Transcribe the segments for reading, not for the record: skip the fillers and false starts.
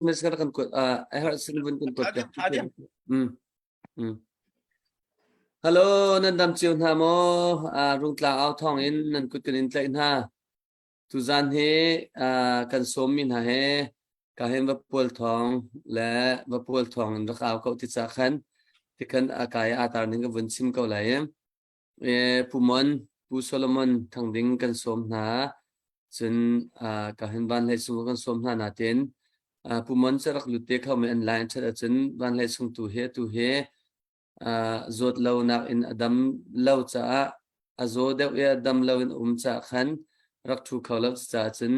SMS ka kan kuat a herh sin vun kan kuat piak. Mm. Mm. Hello, nan dam cio hna maw? Rungtlang au thawng in nan kut kan in tlaih hna. Tuzan hi kan sawmmi hna he ka hin vapual thawng le vapual thawng in rak au ko ti ca khan tikhan a kai a tar ning ka vun chim ko lai. Pu Mon, Pu Solomon Thangding kan sawm hna. Cun ka hin Van Hlei Sung kan sawm hna natin Pu Mon cu rak lut te kho men an line ṭhat ahcun Van Hlei Sung tu hi atu hi zawt lo nak in a dam lo caah a zaw deuh i a dam lo in um caah khan rak ṭhu kho lo caah cun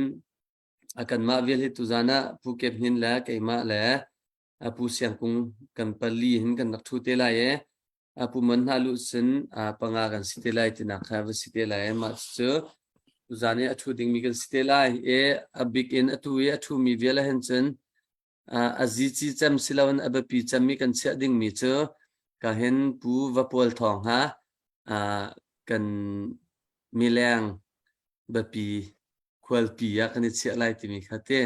a kanmah vial hi tuzan ah Pu Kep Hnin le keimah le Pu Siang Kung kan pali hin kan rak ṭhu te lai i Pu Mon hna luh cun panga kan si te lai tinak kha va si te lai. Mah cu tuzan i a ṭhu dingmi kan si te lai i a bik in atu i a ṭhumi vial ah hin cun a zici cem si loin a biapi cemmi kan chiah dingmi cu ka hin Pu Vapual Thawng ha kan mileng biapi khualpi ah kan i chiah lai timi kha te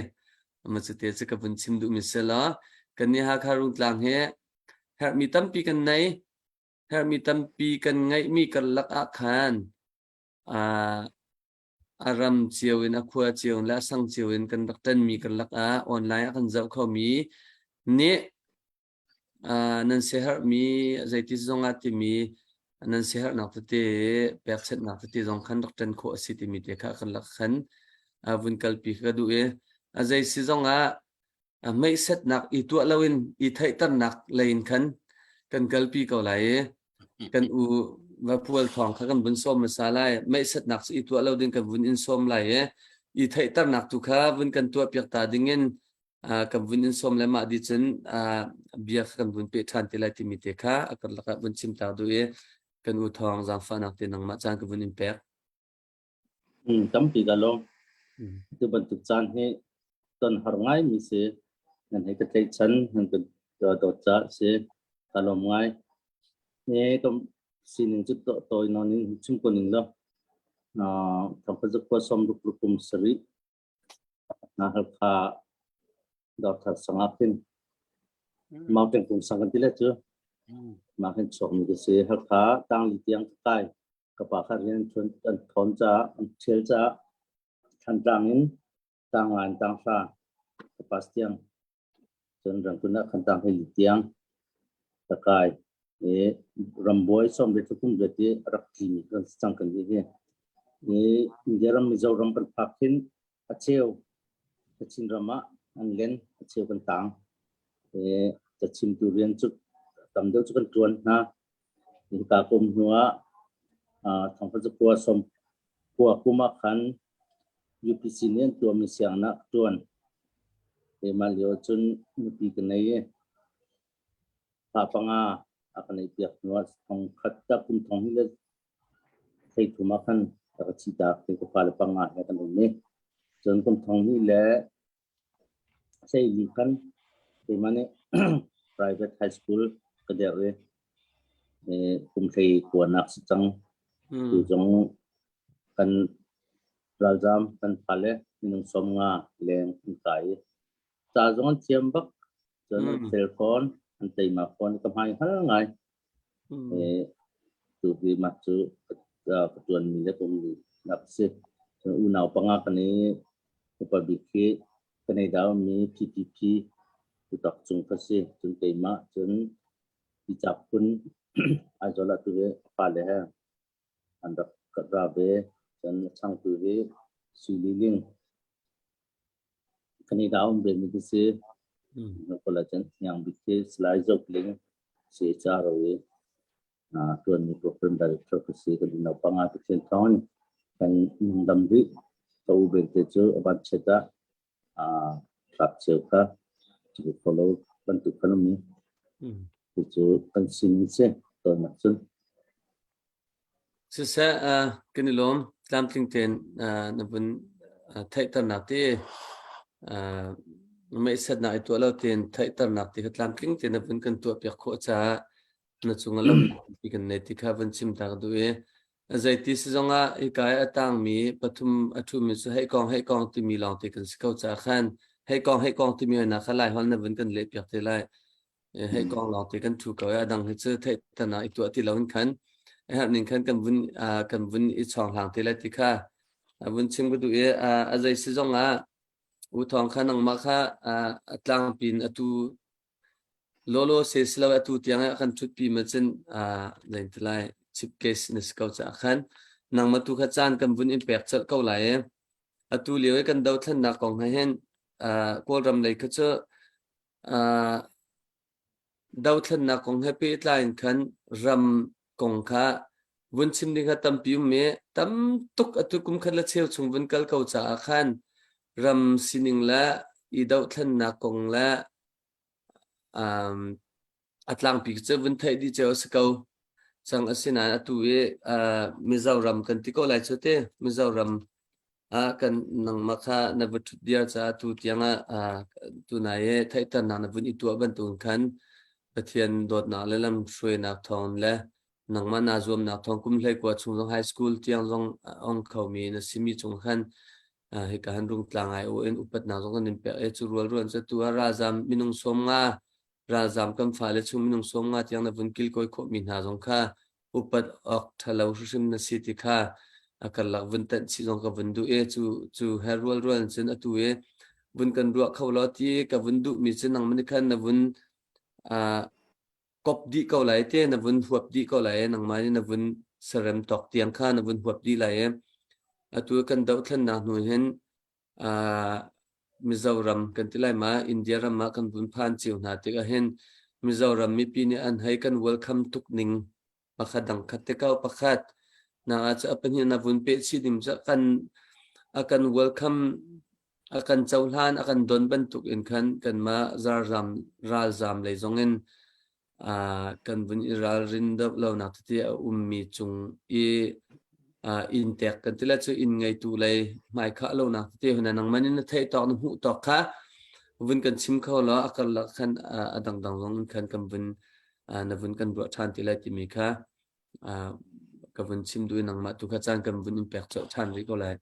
ama cu te cu ka vun chim duhmi si law kan nih Hakha Rungtlang hi herhmi tampi kan nei herhmi tampi kan ngeihmi karlak ah khan a ram cio in a khua cio in le a sang cio in kan rak ṭanmi karlak ah online ah kan zoh khomi nih nan siaherhmi zeiti zong ah timi nan siaherhnak tete pekchanhnak tete zong khan rak ṭan khawh a si timi te kha kan lak khan vun kalpi ka duh i a zei si zong ah meihsetnak i tuah loin i theihternak lei in khan kan kalpi ko lai i kan u vapual thawng kha kan vun sawm hmasa lai. Meihsetnak cu i tuah lo ding kan vun in sawm lai i i theihternak tu kha vun kan tuah piak ta ding in kan vun in sawm le mah di cun bia kha kan vun peh ṭhan te lai timi te kha a karlak ah vun chim ta duh i kan u thawng zaangfahnak te nangmah caan ka vun in pek. Tampi ka lawm. Tu bantuk caan hi ton har ngai mi si. Nan hei ka tlaihchan, nan ka dawt caah si. Ka lawm ngai. He ka sining cu tawi nawn in chim ko ning law. Thangpazuk khua som ruk kum sarih na Halkha Dawrthar sangah khin Mountain kum sang kan ti le cu. Mah khin chuak mi ka si. Halkha tangli tiang ka kai. Ka pa kha rian an an thawn caah an ṭhial caah Thantlang in tang nga in tang hra ka pass tiang cun Rangoon ah khan tang hleili tiang ka kai i rambuai sawmriat le kum riat i a rak tlimi kan si cang kan ti hi. I India ram Mizoram kan phak hin a cheu Kachin ram ah an len a cheu kan tang. I cachimtu rian cu tam deuh cu kan ṭuan hna. Hika kum hnu ah thongkhat zakua sawm kua kum ah khan UPC nih an tuahmi sianginn ah ka ṭuan. Keimah lio cun nupi ka nei i fa panga a ka neihpiak hnu ah thongkhat ta kum thong hnih le thleithum ah khan ka ka thihtak i ka fale panga he kan um i cun kum thong hnih le Hleili khan keimah nih private high school ka dirh i kum hlei kuanak si cang. Tu zong kan ralzaam kan fale minung 50 leng an kai i ca zong an thiam bak. Cun an fel fawn, an teima fawn. Ka hmai hngal ngai. Tu hi mah cu ka ṭuanmi le ka ummi nak a si. Cun unau panga kan i upa bik hi Canada ummi PPP tutak cung ka si. Cun keimah cun Ticak phun Aizawl ah tu hi a fale he an rak ra ve. Cun a changtu hi Sui Li Ling Canada um ve mi khi si. Ko la cun hniang bik khi Salai Zok Ling CHRO i tuanmi program director ka si. Kan unau panga Pathian thawng in kan nungdam rih. Ka u belte cu a van chiat ah tlak cheu kha cu follow bantuk kan um i cucu kan sining si tawinak cun. Siseh, kan i lawm. Tlamtling tein na vun theihternak ti meihsetnak i tuah lo tein theihternak ti kha tlamtling tein na vun kan tuahpiak khawh caah na cung ah lawmhnak kan nei ti kha vun chim ta ka duh i zeiti si zongah hika i a tangmi pathum a ṭhumi cu heikong heikong timi lawngte kan si ko caah khan. Hei kong hei kong timi na kha lai hol na vun kan leh piak te lai. Hei kong lawng te kan thu ko i adang hi cu theih tana i tuah ti lo in khan herh ning khan kan vun i chawng hlang te lai ti kha vun chim ka duh i a zei si zong ah u thawng kha nangmah kha a tlangpi in atu lawlaw se si lo atu tiang ah kan ṭhutpi ma cun zein ti lai chip case na si ko caah khan nangmah tu kha caan kan vun in pek colh ko lai i atu lio i kan dothlennak kong he hin Kawlram lei kha cu dothlennak kong he pehtlai in khan ram kong kha vun chim ding kha tampi um i tam tuk atu kum khat le cheu chung vun kal ko caah khan ram sining le i dohthlennak kong le a tlangpi cu vun theih dih cio a si ko cang. Asinain atu i Mizoram kan ti ko lai cu te, Mizoram ah kan nangmah kha na va ṭhut diar caah tu tiang ah tunai i theihternak na vun i tuah bantukin khan Pathian dawtnak le lamhruainak thawng le nangmah naa zuamnak thawng kum 19 chung zong high school tiang zong ong khomi na simi cung khan hika han Rungtlang ai aw in upatnak zong kan in pek i cu rualruan cu tu ah ralzam minung 50, ralzam kan fale chung minung 50 tiang na vun kilkawi khawhmi hna zong kha upat awk ṭhalo hrimhrim na si ti kha a karlak vun tanh chih zong ka vun duh i cu cu he rualrual cun atu i vun kan ruah kho law ti ka vun duhmi cu nangmah nih khan na vun kop dih ko lai te, na vun huap dih ko lai, nangmah nih na vun sarem tawk tiang kha na vun huap dih lai i atu kan dohthlennak hnu hin Mizoram kan ti lai ma, India ram ah kan vun phan cio hna tikah hin Mizoram mipi nih an hei kan welcome tuk ning pakhat dang khat te ko. Pakhat na ah cu a pahnih na vun peh chih ding cu kan a kan welcome, a kan cohlan, a kan don bantuk in khan kanmah zarzam ralzam lei zong in kan vun i ralrin deuh lonak tete a ummi cung i inntek kan ti le cu inn ngeitu lei hmaikhah lonak tete huna nangman in na theih tawk, na hmuh tawk kha vun kan chim kho law a karlak khan a dangdang zong in khan kan vun na vun kan ruah ṭhan ti lai timi kha ka vun chim duh i nangmah tu kha caan kan vun in pek colh ṭhan rih ko lai.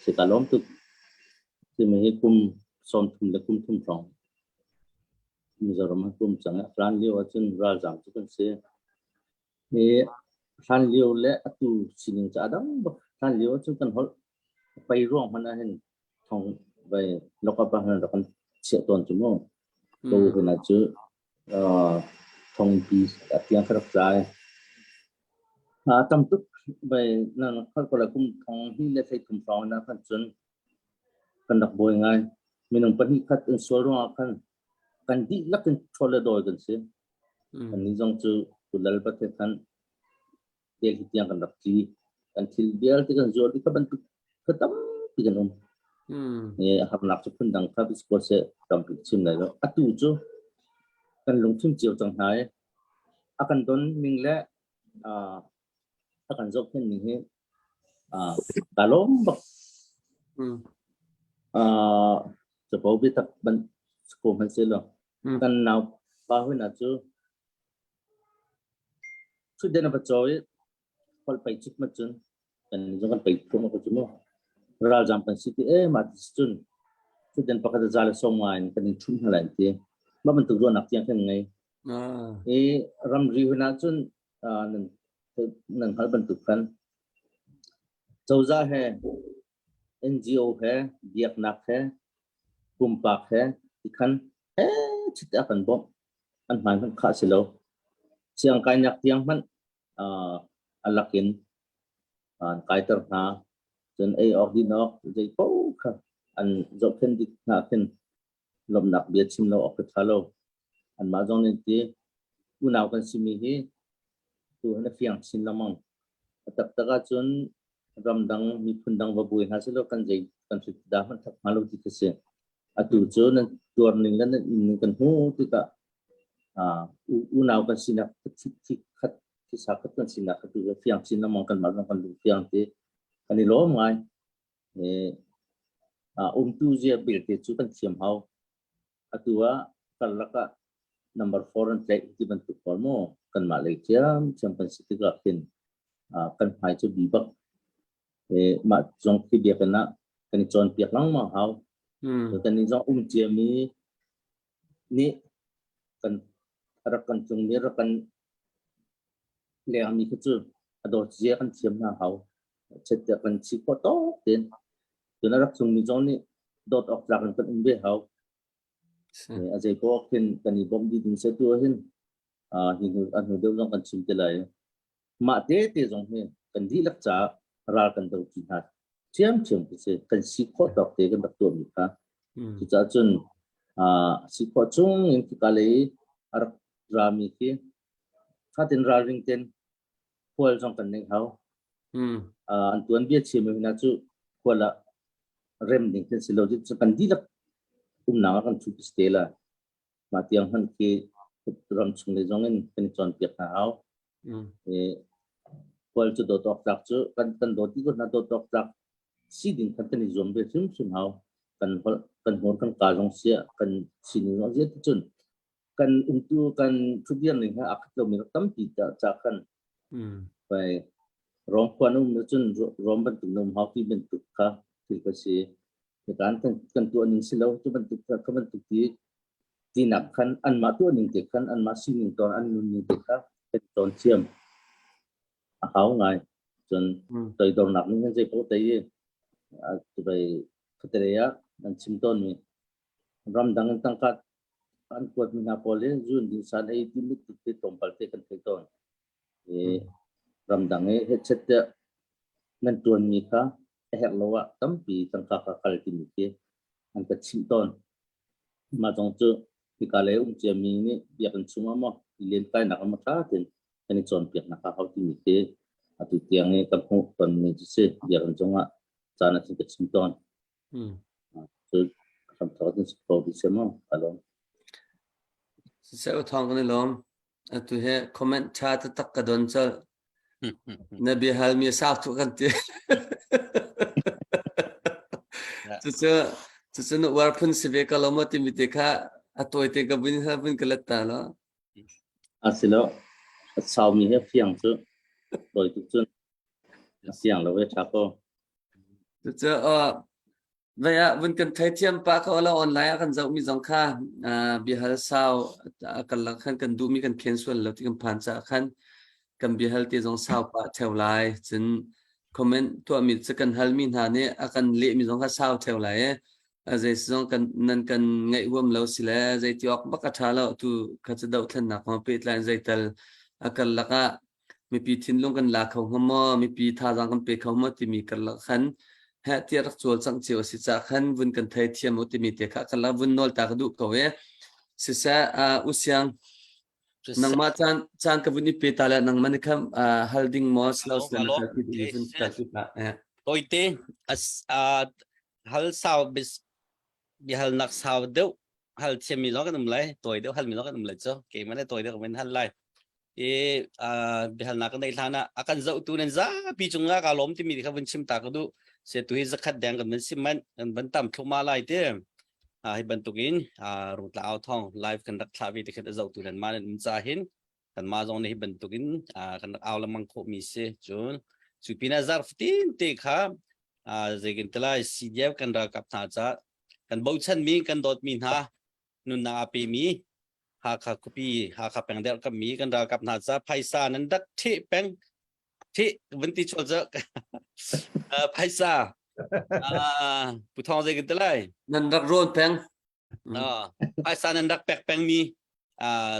Si ka lawm tuk. Timi hi kum 30 le kum thum hrawng Mizoram ah kum cang. Hlan lio ahcun ralzaam cu kan si. Hi hlan lio le atu sining cu a dang bak. Hlan lio ahcun kan holh pei ruang hmanh ah hin thong vai lokap ah hin rak kan chiah tawn cu mu. Ko huna cu thongpi a tiang ka rak tlai. Tam tuk bai nan khal ko la kum thong hi le thei thum hrawng na khan cun kan rak buai ngai. Minung pahnih khat in sual ruangah khan kan dihlak in ṭhawl le dawi kan si. Kan nih zong cu Lal Pathe khan Delhi tiang kan rak tli. Kan thil vialte kan zuar dih kha bantuk kha tampi kan um. Harnak cu phundang kha bisikot seh tampi chim lai lo. Atu cu kan lungthin cio cang hna i a kan don ning le a kan zohkhenh ning hi ka lawm bak. Capo biatak ban ko hmanh seh law kan nau pa hui cu Thutden a va caw i holh pei cuk mat cun kan zong kan pei thluahmah ko cu mu. Ralzaam kan si ti ee mah ti si cun thutden pakhat a za le sawm nga in kan in ṭhumh hna lai an ti. Mah bantuk ruahnak tiang kan ngei. I ramri hun ahcun nan nan hngalh bantuk khan cozah he NGO he biaknak he pumpak he tikhan he chit a kan bawmh. An hmai hmanh khah si lo. Siangkainak tiang hmanh a lakin an kaiter hna. Cun ei awk din awk zei paoh kha an zohkhenh dih hna khin lawmhnak bia chim lo awk ka ṭha lo. Anmah zong nih ti unau kan simi hi tu hin a fiang chin lengmang. A taktak ahcun ramdang miphun dang va buai hna selaw kan zei kan hrit dah hmanh thak hnga lo ti khi si. Atu cu nan tuar ning le nan inn ning kan hmuh tikah unau kan sinak thi khat thisa khat kan sinak kha tu fiang chin lengmang, kanmah zong kan lung fiang ti kan i lawm ngai. Umtu zia belte cu kan thiam hau. Atu ah karlak ah number 4 an tlaih ti bantuk pawl mu kanmah lei thiamthiam kan si tikah khin kan hmai cu bi bak. Mah zong khi biakinn ah kan i cawnpiak lengmang hau. Kan nih zong um ciami nih kan rak kan tlungmi rak kan lengmi kha cu a dawt zia kan thiam hna hau. Chet tiah kan si khawh tawk tein. Cun a rak tlungmi zong nih dawt awk tlak in kan um ve hau. A zei poah khin kan i bawmh dih ding se tu hin hi hnu a hnu deuh zong kan chim te lai. Mah tete zong hi kan dihlak caah ral kan do ṭi hna ṭhiamṭhiam khi si. Kan si khawh tawk te kan rak tuahmi kha. Cucaah cun si khawh chung in khika lei a rak rami khi fatin ralring ten khual zong kan nei hau. An tuanbia chim hna cu khual ah rem ding kan si lo. Cu kan dihlak umnak ah kan ṭhu te la. Mah tiang hmanh khi ram chung lei zong in kan i cawnpiak hna hau. I khual cu dawt awk tlak cu kan kan dawt dih ko hna dawt awk tlak si ding khan kan i zuam ve hrimhrim hau. Kan holh kan hmur kan ka zong siah kan sining zong siah cun kan umtu kan thutdir ning he aa khat lomi rak tampi ca khan pai Rom khua na um cun Rom bantuk na um hau ti bantuk kha thil ka si. Kan kan tuah ning si lo cu bantuk kha bantuk ti tinak khan anmah tuah ning te khan anmah sining tawn an nun ning te kha kan cawn thiam a hau ngai. Cun toidornak ning hin zei paoh tei i cubai khatalei ah nan chim tawnmi ramdang in tangka an kuatmi hna pawl hi zun ding san ei ti mit te tlawmpal te kan thei tawn. I ramdang i hechet tiah nan ṭuanmi kha a herh lo ah tampi tangka kha kal timi khi an ka chimh tawn. Mah zong cu hika lei um ciami nih biakinn chung ah maw i lenkainak ah maw ṭha tein kan i cawnpiaknak a hau timi khi atu tiang i ka hmuh tonmi cu si biakinn cungah caan ah cun ka chim tawn. Cu hramthawk in si ko ti si maw ka lawm. Siseh u thawng kan i lawm. Atu he comment ṭha taktak ka don colh. Na biahal mi sau tuk kan ti. Cucu cucu na uar phun si ve ka lo maw timi te kha a tawi te ka vun ha vun ka let ta lo. A si lo. A sau mi he fiang cu tawi tuk cun a siang lo e ṭha ko. Cucu Vei ah vun kan theithiam pah ko lo online ah kan zohmi zong kha biahal sau a karlak khan kan duhmi kan khen sual lo ti kan phan caah khan kan biahal te zong sau pah theo lai cun comment tuahmi cu kan halmi hna nih a kan lehmi zong kha sau theo lai i a zei zong kan nan kan ngaih huam lo si le zei ti awk bak a ṭha lo tu kha cu dohthlennak kong pehtlai in zeital a karlak ah mipi thinlung kan la kho hnga maw mipi thazaang kan pe kho maw timi karlak khan heh tiah rak cawlcangh cio a si caah khan vun kan thei thiam u timi te kha kan la vun nawl ta ka duh ko e siseh u siang nangmah caan caan ka vun i pe ta le nangmah nih khan hal ding maw silo silo na kal ti vun kal ti ta eh toite as hal sau bis biahalnak sau deuh hal thiammi zong kan um lai tawi deuh halmi zong kan um lai cu keimah le tawi deuh kan hal lai i biahalnak kan neih hlan ah a kan zohtu nan zapi cungah ka lawm timi kha vun chim ta ka duh se tu hi zakhat deng kan van sim man kan van tam thluma lai te hi bantukin rungtla au thong live kan rak thlah ve te khat a zohtu nan ma nan um ca hin kan ma zong nih hi bantukin kan rak au lamang khawh mi si cun cu pinah zarf tin te kha zeikin telai CDF kan ralkap hna ca kan bochanmi kan dawtmi hna nunnak a pemi Hakha khuapi Hakha peng der kammi kan ralkap hna ca phaisa nan dak theh peng theh van ti chual za phaisa pu thong zeikin telai nan rak rawn peng phaisa nan rak pek peng mi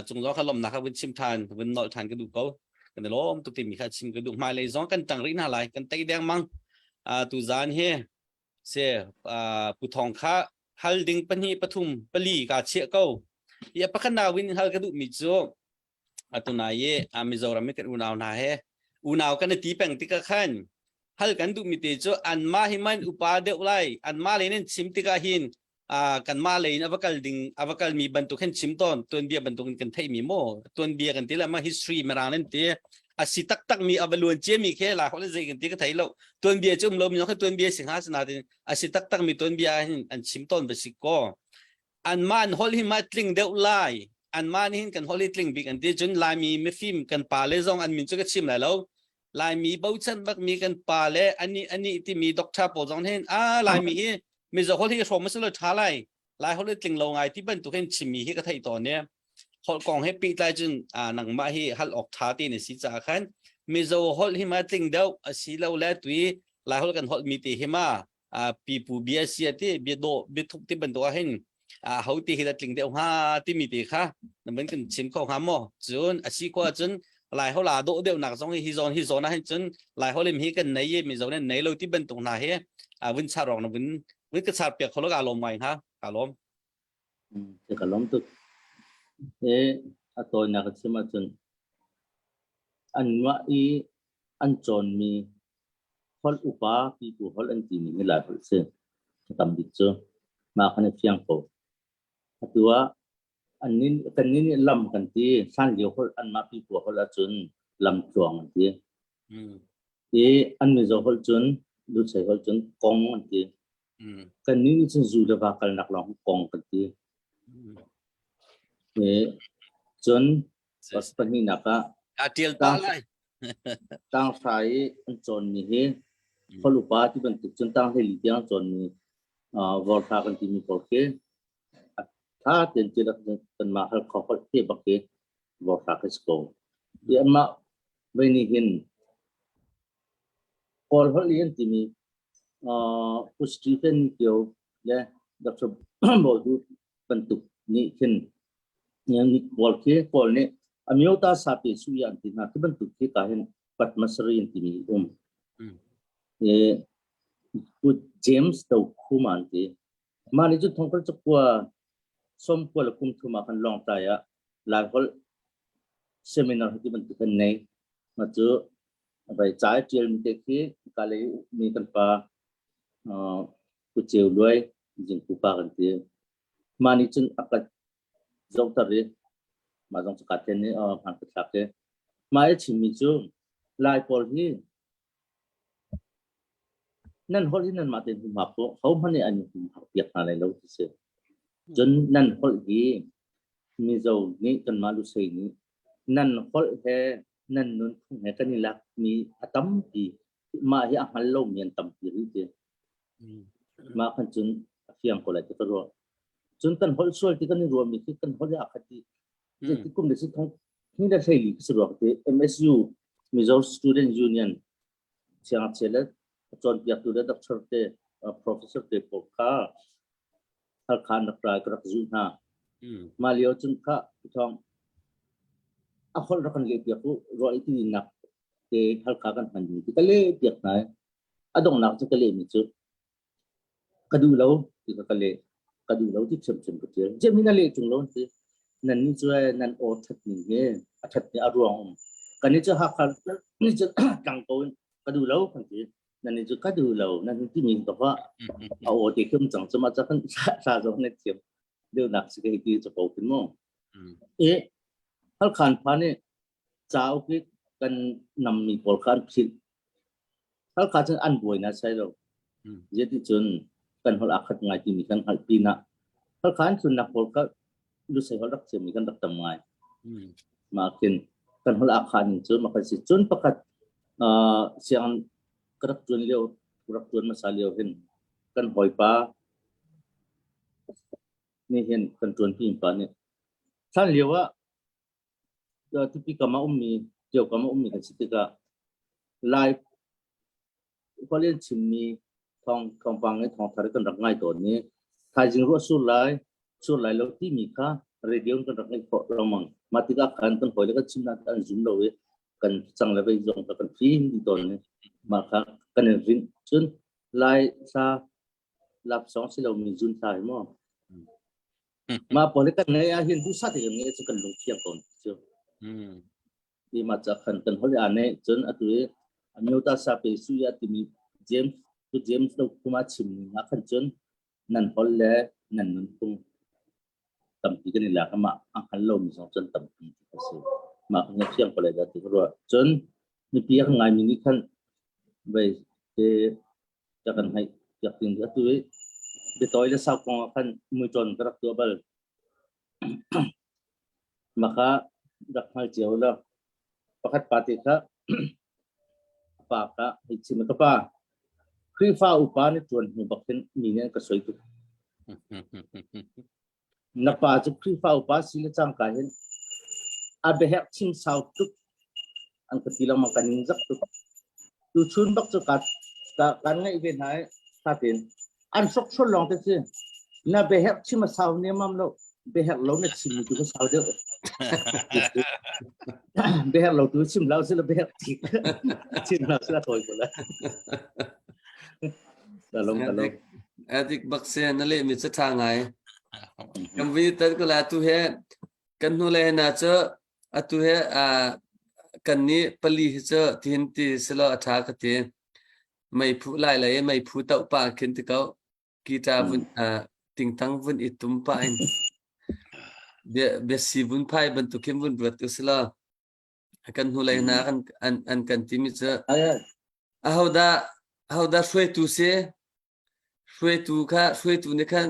cung zong kha lomnak kha vun chim than vun nolh than ka duh ko kan i lawm tuk timi kha chim ka duh hmailei zong kan tang rih hna lai kan tei deng mang tu zan hi se pu thong kha hal ding pahnih pathum pali ka chiah ko ya pakhat na win hal ka duh mi cu atunai i Mizoram i kan unau hna he unau kan i ti peng tikah khan hal kan duhmi te cu anmah hi man upa deuh lai anmah lei nan chim tikah hin kanmah lei in a va kal ding a va kalmi bantuk hin chim tawn tuanbia bantuk in kan theihmi maw tuanbia kan ti le ma history mirang nan ti a si taktak mi a va luan ciami khi la hol zei kan ti ka thei lo tuanbia cu um lo mi kha tuanbia si hnga sinatin a si taktak mi tuanbia hin an chim tawn ba si ko anmah an holh hi ma tling deuh lai anmah nih hin kan holh hi tling bik an ti cun laimi mifim kan pa le zong an min cu ka chim lai lo laimi bochan bakmi kan pa le ani ani timi doctor pawl zong hin a laimi hi Mizo holh hi hrawm a si lo ṭha lai. Lai holh hi tling lo ngai ti bantuk hin chimmi hi ka theih tawn i holh kong he pehtlai cun nangmah hi hal awk ṭha ti na si caah khan Mizo holh hi ma tling deuh a si lo le tui Lai holh kan holh mi te hi ma pipu bia sia ti bia dawh bia thuk ti bantuk ah hin ho ti hi da tling deuh hnga timi te kha na van kan chim kho hnga maw? Cun a si ko ahcun Lai holh aa dawh deuh nak zong hi zawn hi zawn ah hin cun Lai holh hi kan nei i Mizo nih nei lo ti bantuk hna hi vun char rawng na vun vun ka char piak kho lo ka lawm ngai hnga ka lawm. Ka lawm tuk. E a tawinak a chim ahcun an ngah i an cawnmi holh upa pipu holh an timi hi Lai holh si. A tam bik cu mah khan a fiang ko. Atu ah an nin kan nin nih lam kan ti hlan lio holh anmah pipu holh ahcun lam tluang an ti. I an Mizo holh cun Lutsei holh cun kong an ti. Kan nih nih cun zu le va kalnak lawng kong kan ti. I cun pahnihnak ah a tial ta lai. Tanghra i an cawnmi hi holh upa ti bantuk cun tanghlei tiang cawnmi vorhla kan timi pawl khi a tha tein ti kanmah Halkha holh te bak hi vorhla khi si ko. Ti anmah vei nih hin Kawl holh i an timi Pu Stephen Kio le Dr. Bawi bantuk nih khin Kawl khi Kawl nih Amyota sape suya an ti hna khi bantuk khi ka hin Padmasri an timi um. E Pu James Do Khuma an ti. Mah nih cun thongkal cakua 90 le kum thum ah khan Lawngtlai ah Laiholh seminar hi ti bantuk kan nei. Mah cu vai ca i ṭialmi te khi ka lei mi kan pa Pu Ceu Luai Zingpu pa kan ti. Mah nih cun a ka zohter i mah zong cu kaa then i hmaan ka thlak i mah i chimmi cu Lai pawl hi nan holh hi nanmah tein humhak u, hohmanh nih an in humhak piak hna lai lo ti si. Cun nan holh hi Mizo nih kanmah Lusei nih nan holh he nan nunphung he kan i lakmi a tampi mah hi a hngal lomi an tampi rih ti. Mah khan cun a fiang ko lai ti ka ruah. Cun kan holh sual ti kan i ruahmi khi kan holh hi a khat dih. Zeiti kum le si thong ni le hlei li si ruak ti MSU Mizo Student Union siangngakchia le cawnpiaktu le doctor te professor te pawl kha Halkha an rak ra ka rak zuh hna. Mah lio cun kha thong a holh rak kan leh piak u ruah i ti nak te Halkha kan hman ding ti ka leh piak hna. A donghnak cu ka leh mi cu ka duh lo ti ka ka leh ka duh lo ti ṭhiamṭhiam ka ṭial jem in a leh ṭung lo an ti nan nih cu nan aw ṭhat ning hi a ṭhat ni a ruang um kan nih cu Hakha ni cu tlang ko in ka duh lo kan ti nan nih cu ka duh lo nan ti mi to a aw te khim cang cu ma cha kan sa zong ne thiam deuh nak si kai ti chapo kin mu e Halkhan pha nih cauk hi kan nammi pawl kha an philh. Halkha cun an buai na sai lo. Zeiti cun kan holh aa khat ngai timi kan hngalh pinah Halkha an tlunnak pawl kha Lusei holh rak thiammi kan rak tam ngai. Mah khin kan holh aa khah ning cu mah kan si. Cun pakhat siang ka rak ṭuan lio rak ṭuan hmasa lio hin kan hawipa nih hin kan ṭuanpi pa nih hlan lio ah Tupi kam ah ummi, Tio kam ah ummi kan si tikah Lai holh in chimmi thawng thawngpang i thawngthar kan rak ngai tawn i thaizing ruah sur lai, sur lai lo timi kha radio in kan rak ngaih khawh lengmang. Mah tikah khan kan hawile kan chimnak an zum lo i kan cang le vei zong kha kan fim dih tawn i mah kha kan in rinh. Cun Lai hla laksawng si lomi zun hla hi maw mah pawl hi kan ngei ah hin duhsah te kan ngei cu kan lung thiang ko cu ti ma cha khan kan hol a ne cun atu i amyota sa pe su ya timi James tu James lo kuma chim ning ah khan cun nan hol le nan nunphung tampi kan i lak ama ang hal lo mi zong cun tampi ti ka si mah kan thiang ko lai da ti ka ruah cun mipi a kan ngai mi nih khan vei te ka kan ngaih piak ding atu i biatawi le sau kong ah khan muiṭawn ka rak tuah bal. Maka rak hngal cio lo. Pakhat pa te kha pa kha hei chim ka pa. Khrihfa upa nih ṭuan hnu bak hin mi nih an ka soi tuk. Na pa cu Khrihfa upa si le cangka hin a biaherh chim sau tuk an ka ti lengmang kan ning zak tuk. Tuchun bak cu ka ka kan ngaih ve hna i fatin an hrokhrol lawng te si. Na biaherh chim a sau nemam lo. Biaherh lo na chim mi tu ka sau deuh. Biaherh lo tu chim lo si lo biaherh tik. Chim lo si la tawi ko la. Ka lom ka lom. Adik bak se na leh mi cu ṭha ngai. Kan vi tan ko la tu he kan hnu le na cu atu he kan ni pali hi cu tihin ti silo a ṭha ka ti. Meiphu lai le meiphu toh pa khin ti ko. Guitar vun tingtang vun i tum pa in bia bia si vun phai bantuk khin vun ruat tu silo. Kan hnu lei hna kan an an kan timi cu ahodah ahodah hruaitu si hruaitu kha hruaitu nih khan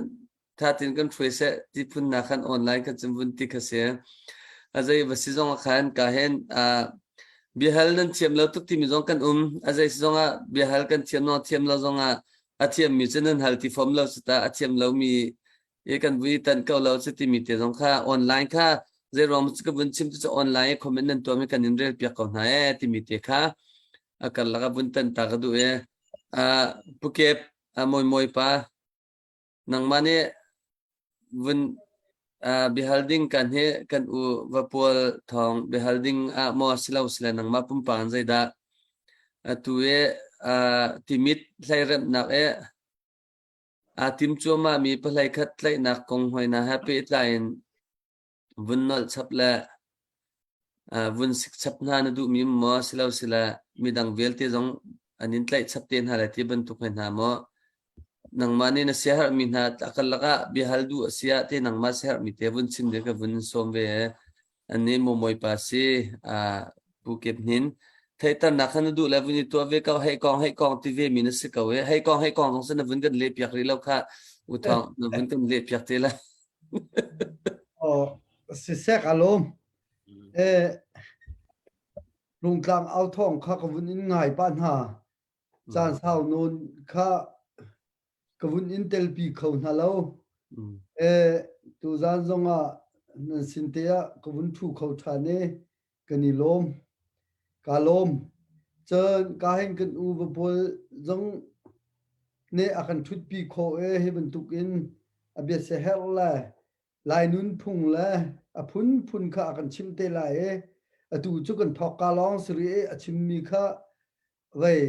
thatin kan hruai seh ti phun na khan online kan cun vun ti kha si a zei va si zong ah khan ka hen biahal nan thiam lo tuk timi zong kan um a zei si zong ah biahal kan thiam lo thiam lo zong ah a thiam mi cu nan hal ti fom lo si ta a thiam lo mi i kan vui tan ko lo cu timi te zong kha online kha zei ruang cu ka vun chim cu online i comment nan tuah mi kan in rel piak ko hna e timi te kha a karlak a vun tan ta ka duh e a pukep a moi moi pa nangmah nih vun bihal ding kan hi kan u vapual thong bihal ding ah maw silo sile nangmah pumpak in zeidah atu e timit hlei remnak e Aa tim cuahmahmi pahlei khat tlaihnak kong hoi hna he pehtlai in vun nolh chap le vun sik chap hna na duhmi maw silosile midang vialte zong an in tlaih chap te hna lai ti bantuk hoi hna maw? Nangmah nih na siaherhmi hna a karlak ah biahal duh a si ah te nangmah siaherhmi te vun chim ding ka vun in sawm ve. Ani maw Bawipa si Pu Kip Hnin theihternak kha na duh le vun i tuah ve ko hei kong hei kong ti ve mi na si ko i hei kong hei kong zong si na vun kan leh piak rih lo kha u thawng na vun kan leh piak te la. Oh sisek alom eh Rungtlang au thawng kha ka vun in ngai pa hna caan sau nawn kha ka vun in telpi kho hna lo. Eh, tuzaan zongah nan sin te ah ka vun ṭhu kho ṭhan i kan i lawm. Ka lawm. Cun ka hin kan u va pawl zong nih a kan ṭhutpi khawh i hi bantukin a bia siaherh le Lai nunphung le a phunphun kha a kan chimh te lai i atu cu kan thawkka lawng si rih i a chimmi kha vei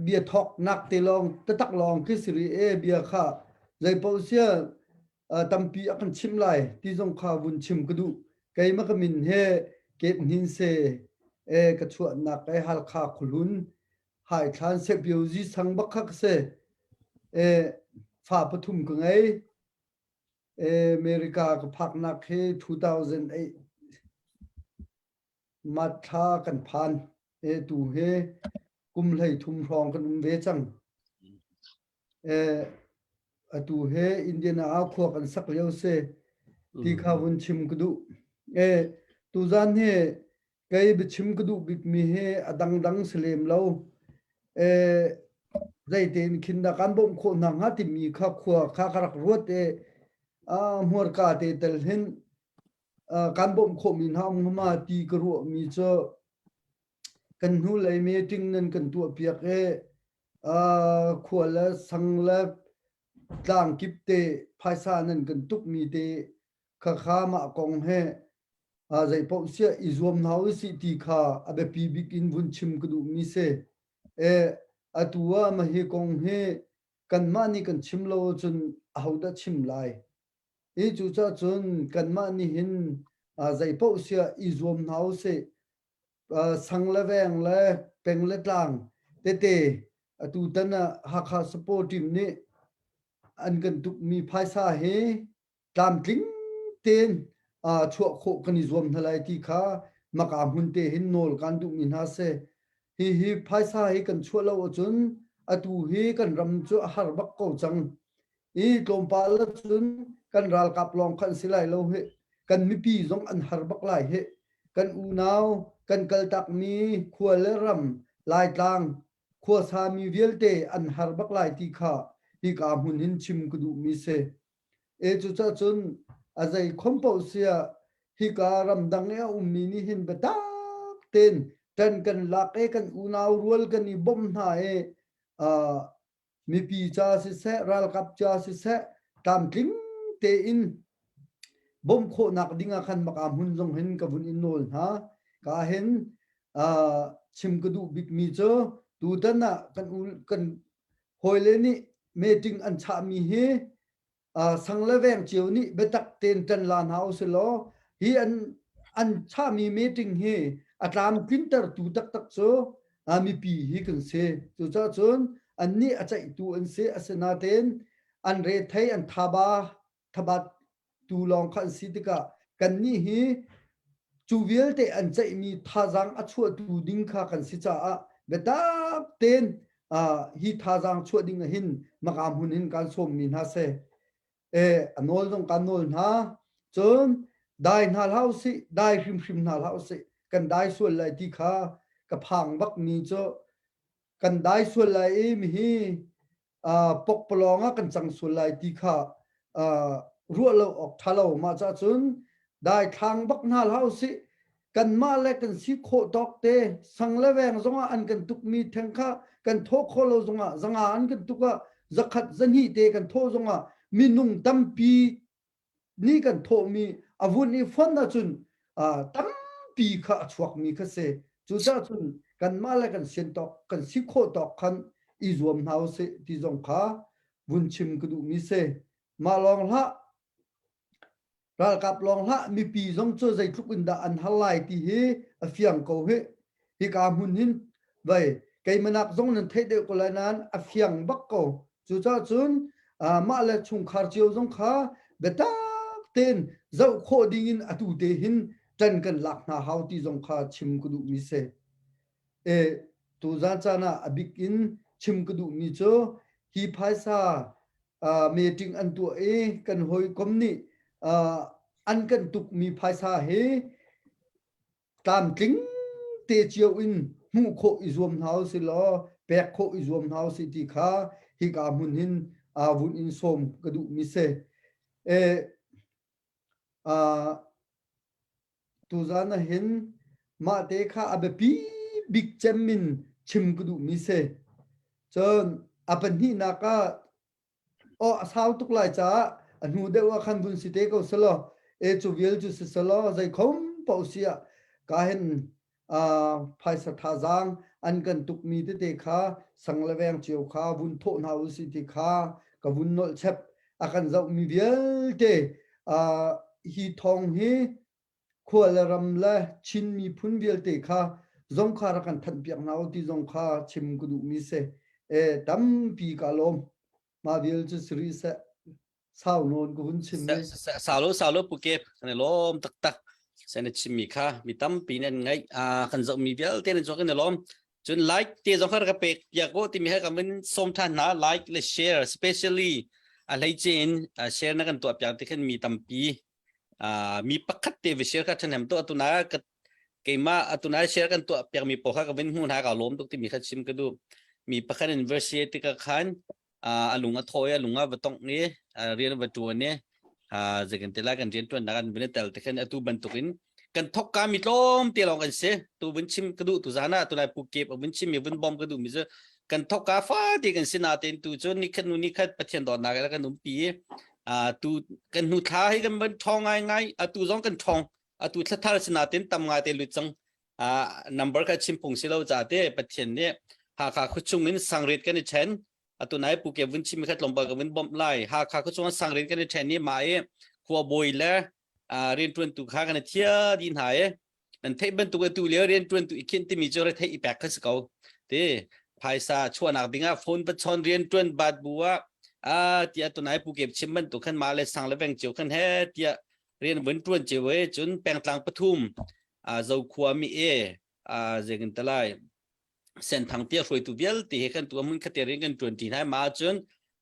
bia thawknak te lawng taktak lawng khi si rih e bia kha zeipaoh sia tampi a kan chim lai ti zong kha vun chim ka duh keimah ka min he kep hnin se e ka chuahnak e Halkha khuhlun haithlan sepio zi sang bak kha ka se e fa pathum ka ngei e America ka phaknak hi 2008 Matthla kan phan. E tu hi kum 13 hrawng kan um ve cang. E atu he Indiana ah khua kan sak lio si ti kha vun chim ka duh. E tuzan hi kei biachim ka duh bikmi hi a dangdang si lem lo. E zeitein khin dah kan bawmh khawh hna hnga timi kha khua kha ka rak ruat e a hmurka te tel hin kan bawmh khawhmi hna um hnga ti ka ruahmi cu kan hnulei meeting nan kan tuahpiak i khua le sang le tlang kip te phaisa nan kan tukmi te khakha mah kong he zeipaoh siah i zuam hna usih ti kha a biapi bik in vun chim ka duhmi si. E atu ah mah hi kong hi kanmah nih kan chim lo ahcun ahodah chim lai? Hi cucaah cun kanmah nih hin zeipaoh siah i zuam hna usih. Sang le veng le peng le tlang tete atutan ah Hakha Support Team nih an kan tukmi phaisa hi tlamtling tein chuah khawh kan i zuam hna lai ti kha maka hmun te hin nawl kan duhmi hna si. Hihi phaisa hi kan chuah lo ahcun atu hi kan ram cu a har bak ko cang. I tlawmpal ahcun kan ralkap lawng kha an si lai lo hih. Kan mipi zong an har bak lai hih. Kan unau kan kaltakmi khua le ram Laitlang khuasa mi vialte an har bak lai ti kha hika hmun hin chim ka duhmi si. E cucacun a zei khom paoh siah hika ramdang i a ummi nih hin biatak tein ṭan kan lak i kan unau rual kan i bawmh hna i uh, mipi ca siseh ralkap ca siseh tlamtling tein bawmh khawhnak ding ah khan maka hmun zong hin ka vun in nawl hna. Ka hin uh, chim ka duh bikmi cu tutan ah kan kan hawile nih meeting an chahmi hi sang le veng cio nih biatak tein ṭan la hna usih law hi an an chahmi meeting hi a tlamtlintertu taktak cu mipi hi kan si. Cucaah cun annih a ceihtu an si. Asinain an rethei an thaba thabat tu lawng kha an si tikah kannih hi cu vialte an ceihmi thazaang a chuahtu ding kha kan si caah biatak tein hi thazaang chuah ding ah hin maka hmun hin kan sawmmi hna seh. E, a nawl zong kan nawl hna. Cun dai hna hlah usih, dai hrimhrim hna hlah usih. Kan dai sual lai ti kha ka phang bakmi cu kan dai sual lai i mihi pokpalawng ah kan cang sual lai ti kha ruah lo awk ṭha lo. Mah cah cun daithlang bak hna hlah usih. Kanmah le kan si khawh tawk te sang le veng zongah an kan tukmi theng kha kan thawh khawh lo zongah zanga an kan tuk ah zakhat zahnih te kan thawh zongah minung tampi nih kan thawhmi a vun i fon ahcun tampi kha a chuakmi kha si. Cucaah cun kanmah le kan sian tawk kan si khawh tawk khan i zuam hna usih ti zong kha vun chim ka duhmi si. Mah lawng hlah ralkap lawng hlah mipi zong cu zeitluk in dah an har lai ti hi a fiang ko hih. Hika hmun hin vei keimanak zong nan theih deuh ko lai nain a fiang bak ko. Cucaah cun mah le chungkhar cio zong kha biatak tein zoh khawh ding in atu te hin ṭan kan lak hna hau ti zong kha chim ka duhmi si. E, tuzan caan ah a bik in chim ka duhmi cu hi phaisa meeting an tuah i kan hawikom nih an kan tukmi phaisa hi tlamtling te cio in hmuh khawh i zuam hna usih law pek khawh i zuam hna usih ti kha hika hmun hin vun in sawm ka duhmi si. E, uh, tuzan ah hin mah te kha a biapi bik cem in chim ka duhmi si. Cun a pahnihnak ah Aw a sau tuk lai caah a hnu deuh ah khan vun si te ko selaw e cu vial cu si selaw zeikhom paoh si ah ka hin phaisa thazaang an kan tukmi tete kha sang le veng cio kha vun thawh hna usih ti kha ka vun nolh chep a kan zohmi vialte hi thawng hi khua le ram le Chin miphun vialte kha zong kha rak kan thanhpiak hna u ti zong kha chim ka duhmi si. E, tampi ka lawm. Mah vial cu si rih seh. Sau nawn ka hun chim mi. Salo salo puke kan i lawm taktak. Sen na chimmi kha mi tampi nan ngaih kan zohmi vialte nan chuak kan i lawm. Cun like te zong kha ka pek piak ko timi he kan vun sawm than hna like le share especially a hleice in share na kan tuah piak ti khan mi tampi mi pakhat te va share kha ṭhahnem tuah tuna ka keimah atuna share kan tuah piakmi pawl kha ka vin hmu hna ka lawm tuk timi kha chim ka duh mi pakhat in verse tika khan a lung a thaw i a lung a va tongh i rian va ṭuan i zeikan te lai kan rian ṭuannak an vin tel te khan atu bantukin kan thok ka mi tlawm te lawng kan si tu vun chim ka duh tu zana tu lai pu kep vun chim mi vun bom ka duh mi cu kan thok ka fa ti kan si na ten tu cu ni khat nu ni khat pathian dawtnak kan um pi tu kan hnu thla hi kan van ṭhawng ngai ngai atu zong kan ṭhawng atu thla thar sinatin tam ngai te lut cang number kha chim phung si lo ca te pathian nih Hakha khuachung in sangrit kan i ṭhen atu nai pu ke vun chim kha tlawmpal ka vun bawmh lai Hakha khuachung in sangrit kan i ṭhen i mah i khua bawi le rianṭuantu kha kan i thia dih hna i nan theih bantuk atu lio rianṭuantu i khinh timi cu retheih i pek kha si ko ti phaisa chuahnak dingah phone va chawn rianṭuan bat bu ah a tiah tunai pu kep chim bantuk khan mah le sang le veng cio khan he tiah rian vun ṭuan cio e cun pengtlang pathum a zokhua mi e a zengin talai senthang tia hruaitu vialte he kan tu mun khate rian kan ṭuan ṭi hna ma cun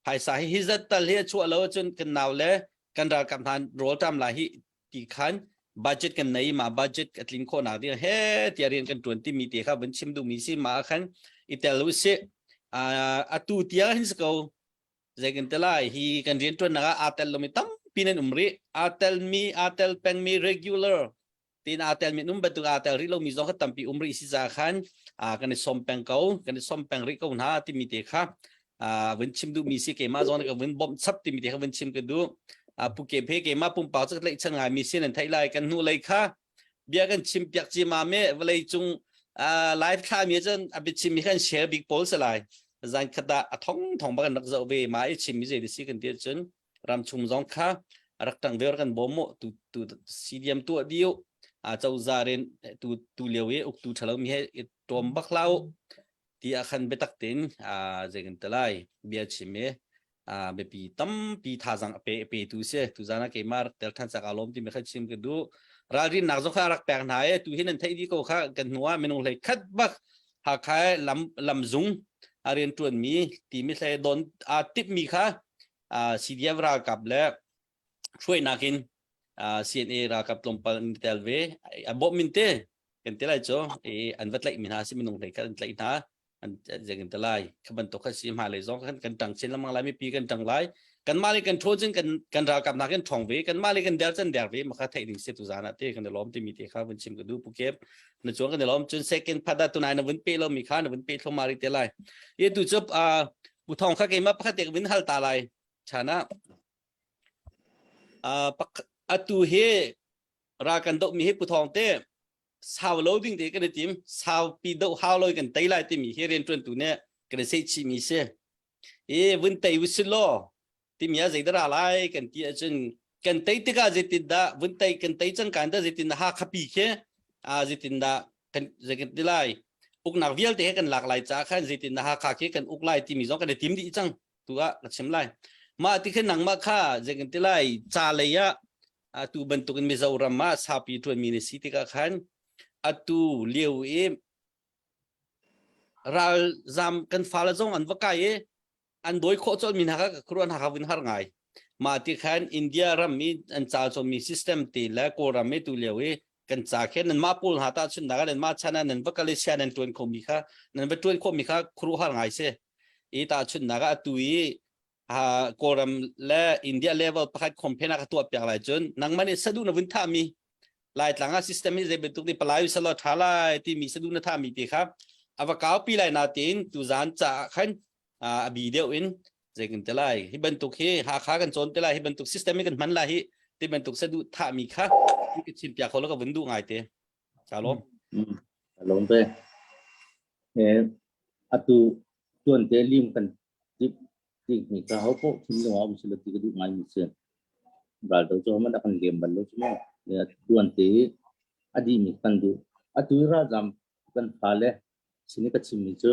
phaisa hi hi zat tal hi a chuah lo cun kan nau le kan ralkap hna rawl ṭam lai hi ti khan. Budget kan nei ma budget a tlin khawh nak ding he tiah rian kan tuan timi te kha vun chim duh mi si ma khan i tel u si. Atu tiang hin si ko zei kan te lai hi kan rian tuan nak ah aa tel lomi tampi nan um rih. Aa tel mi aa tel peng mi regular tin aa tel mi um bantuk aa tel rih lomi zong kha tampi um rih si ca khan kan i som peng ko kan i som peng rih ko hna timi te kha vun chim duh mi si. Keimah zong ka vun bawmh chap timi te kha vun chim ka duh. Pu ke phe keimah pumpak cu tlaih chan ngai mi si nan theih lai. Kan hnu lei kha bia kan chim piak ci ma me vawlei cung live thla mi cun a biachim mi kan share bik pawl se lai. Zan khat ah a thong thong bak kan rak zoh ve ma i chim mi zei si kan ti cun ramchung zong kha rak tang ve kan bawm mu tu tu CDM tuah diu a cozah rin tu tu lio i uktu thalo mi he tom bak lau ti ah khan biatak tein a zei kan ti lai bia chim i a biapi tampi thazang a pe pe tu si. Tu zan ah keimah rak tel than cak lawm ti mi kha chim ka duh. Ralrin nak zong kha rak pek hna e tu hin nan theih dih ko kha. Kan hnu ah minung hlei khat bak Hakha lam lamzung a rian tuan mi ti mi hlei don a tip mi kha CDF ralkap le hruainak in CNA ralkap tlawmpal an tel ve a bawm min te kan ti lai cu an va tlaih mi hna si. Minung hlei khat an tlaih hna an zeng in te lai kha bantuk kha si. Hma lei zong kan kan tang chin lengmang lai. Mipi kan tang lai. Kan mah le kan ṭhawn cun kan kan ralkap nak kan ṭhawng ve, kan mah le kan der cun der ve ma kha theih ding si. Tu zan ah te kan i lawm timi te kha vun chim ka duh. Pu Kep na chuang kan i lawm. Cun second phada tunai na vun pe lo mi kha na vun pe thloma ri te lai ye. Tu chu pu Thong kha keimah pakhat te ka vun hal ta lai chana. Atu hi ra kan doh mi hi pu Thong te sau lo ding te kan i tim sau pi do hau loi kan tei lai timi hi rian tuan tu ne kan i sei chi mi si e vun tei u si law timi ah zeidah ra lai kan ti ahcun kan tei tikah zeitin dah vun tei kan tei cang kan dah zeitin dah Hakha pi khi a zeitin dah kan zeitin ti lai uknak vialte he kan lak lai ca khan zeitin dah Hakha khi kan uk lai timi zong kan i tim dih cang tu ah ka chim lai. Mah ti khin nangmah kha zeitin ti lai ca lei ah atu bantukin Mizoram ah saupi ṭuanmi na si tikah khan atu lio i ralzam kan fale zong an va kai i an dawi khawh colh mi hna kha ka khuaruah hna kha vun har ngai. Mah ti khan India ram i an ca cawnmi system te le Kawlram i tu lio i kan ca khe nan mah pawl hna ta chun da nan mah chan ah nan va kal i sia nan ṭuan khomi kha nan va ṭuan khawhmi kha khuaruahhar ngai si i ta chun nak ah atu i Kawlram le India level pakhat compare ka tuah piak lai cun nangmah nih sadu na vun thahmi Laitlang ah system hi zei bantuk nih palai salo tha lai timi sadu na thahmi te kha a va kau pi lai na tiin tu zan ca ah khan a bi deuh in zei kan te lai hi bantuk hi Hakha kan cawn te lai hi bantuk system hi kan hman lai hi ti bantuk sadu thahmi kha ka chim piak kho lo ka vun duh ngai te. Ka lawm. Ka lawm ve. Atu tuan te lim kan tip ti mi ka ho po thim lo um sila ti ka duh ngai mi si. Ral do cho man kan lem bal lo chu mo. Tuan te adi mi kan duh. Atu ra jam kan fa le sini ka chim mi chu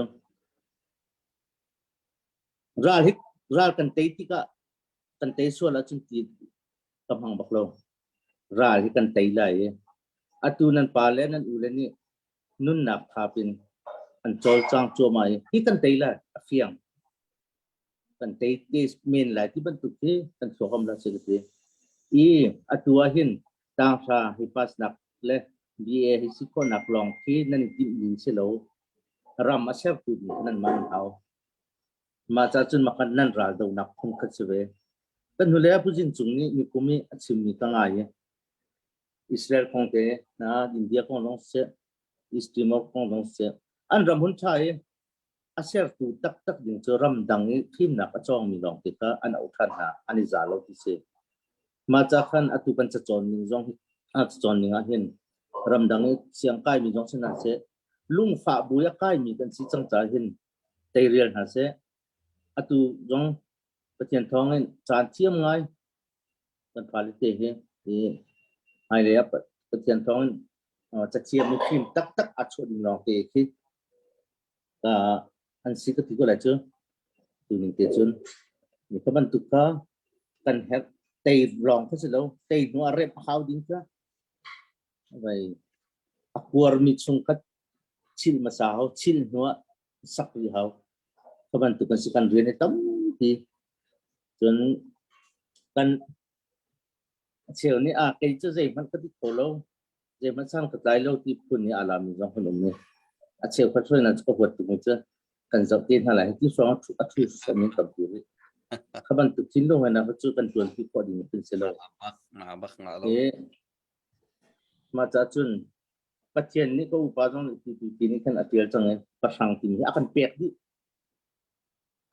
ral hi ral kan tei tikah kan tei sual ahcun ti ka hmang bak lo. Ral hi kan tei lai i atu nan pa le nan u le nih nunnak thap in an cawlcang cuahmah i hi kan tei lai a fiang kan tei te men lai ti bantuk hi kan thluak la si ka ti i atu ah hin tanghra hi pass nak le BA hi si khawhnak lawng khi nan i timh ning si lo. Ram a sertu ding nan man hau. Mah ca cun makan nan ral donak phun khat si ve. Kan hnulei ah Pu Zin Cung nih nikum i a chimmi ka ngai i Israel kong te na India kong zong siseh, East Timor kong zong siseh, an ram hun ṭha i a sertu taktak ding cu ramdang i fimnak a cawngmi lawng te kha an auh ṭhan hna, an i za lo ti si. Mah ca khan atu kan cacawn ning zong hi a cacawn ning ah hin ramdang i siang kaimi zong si hna seh, lungfah bu i a kaimi kan si cang caah hin teirial hna seh. Atu zong Pathian thawng in caan thiam ngai kan fale te hi i hmailei ah Pathian thawng in cathiam mi fim taktak a chuah ding lawng te khi an si ka ti ko lai cu. Tu ning te cun mi kha bantuk kha kan herh. Tei lawng kha si lo, tei hnu ah rep a hau ding kha vai a kuar mi chung kha chil hmasa hau, chil hnu ah sak rih hau. Kha bantuk kan si. Kan rian hi tampi. Cun kan A cheu nih a kei cu zeihmanh ka ti kho lo, zeihmanh sang ka tlai lo ti phun nih aa lami zong kan um i a cheu kha hruainak cu ka huat tuk mi cu kan zoh te hna lai hi ti hrawng a thu sami tampi rih. Kha bantuk thinlung he na cu kan tuan ti khawh ding kan si lo. Bak nga lo. E mah ca cun Pathian nih ka upa zong nih ti ti nih khan a tial cang i pahrang timi hi a kan pek dih.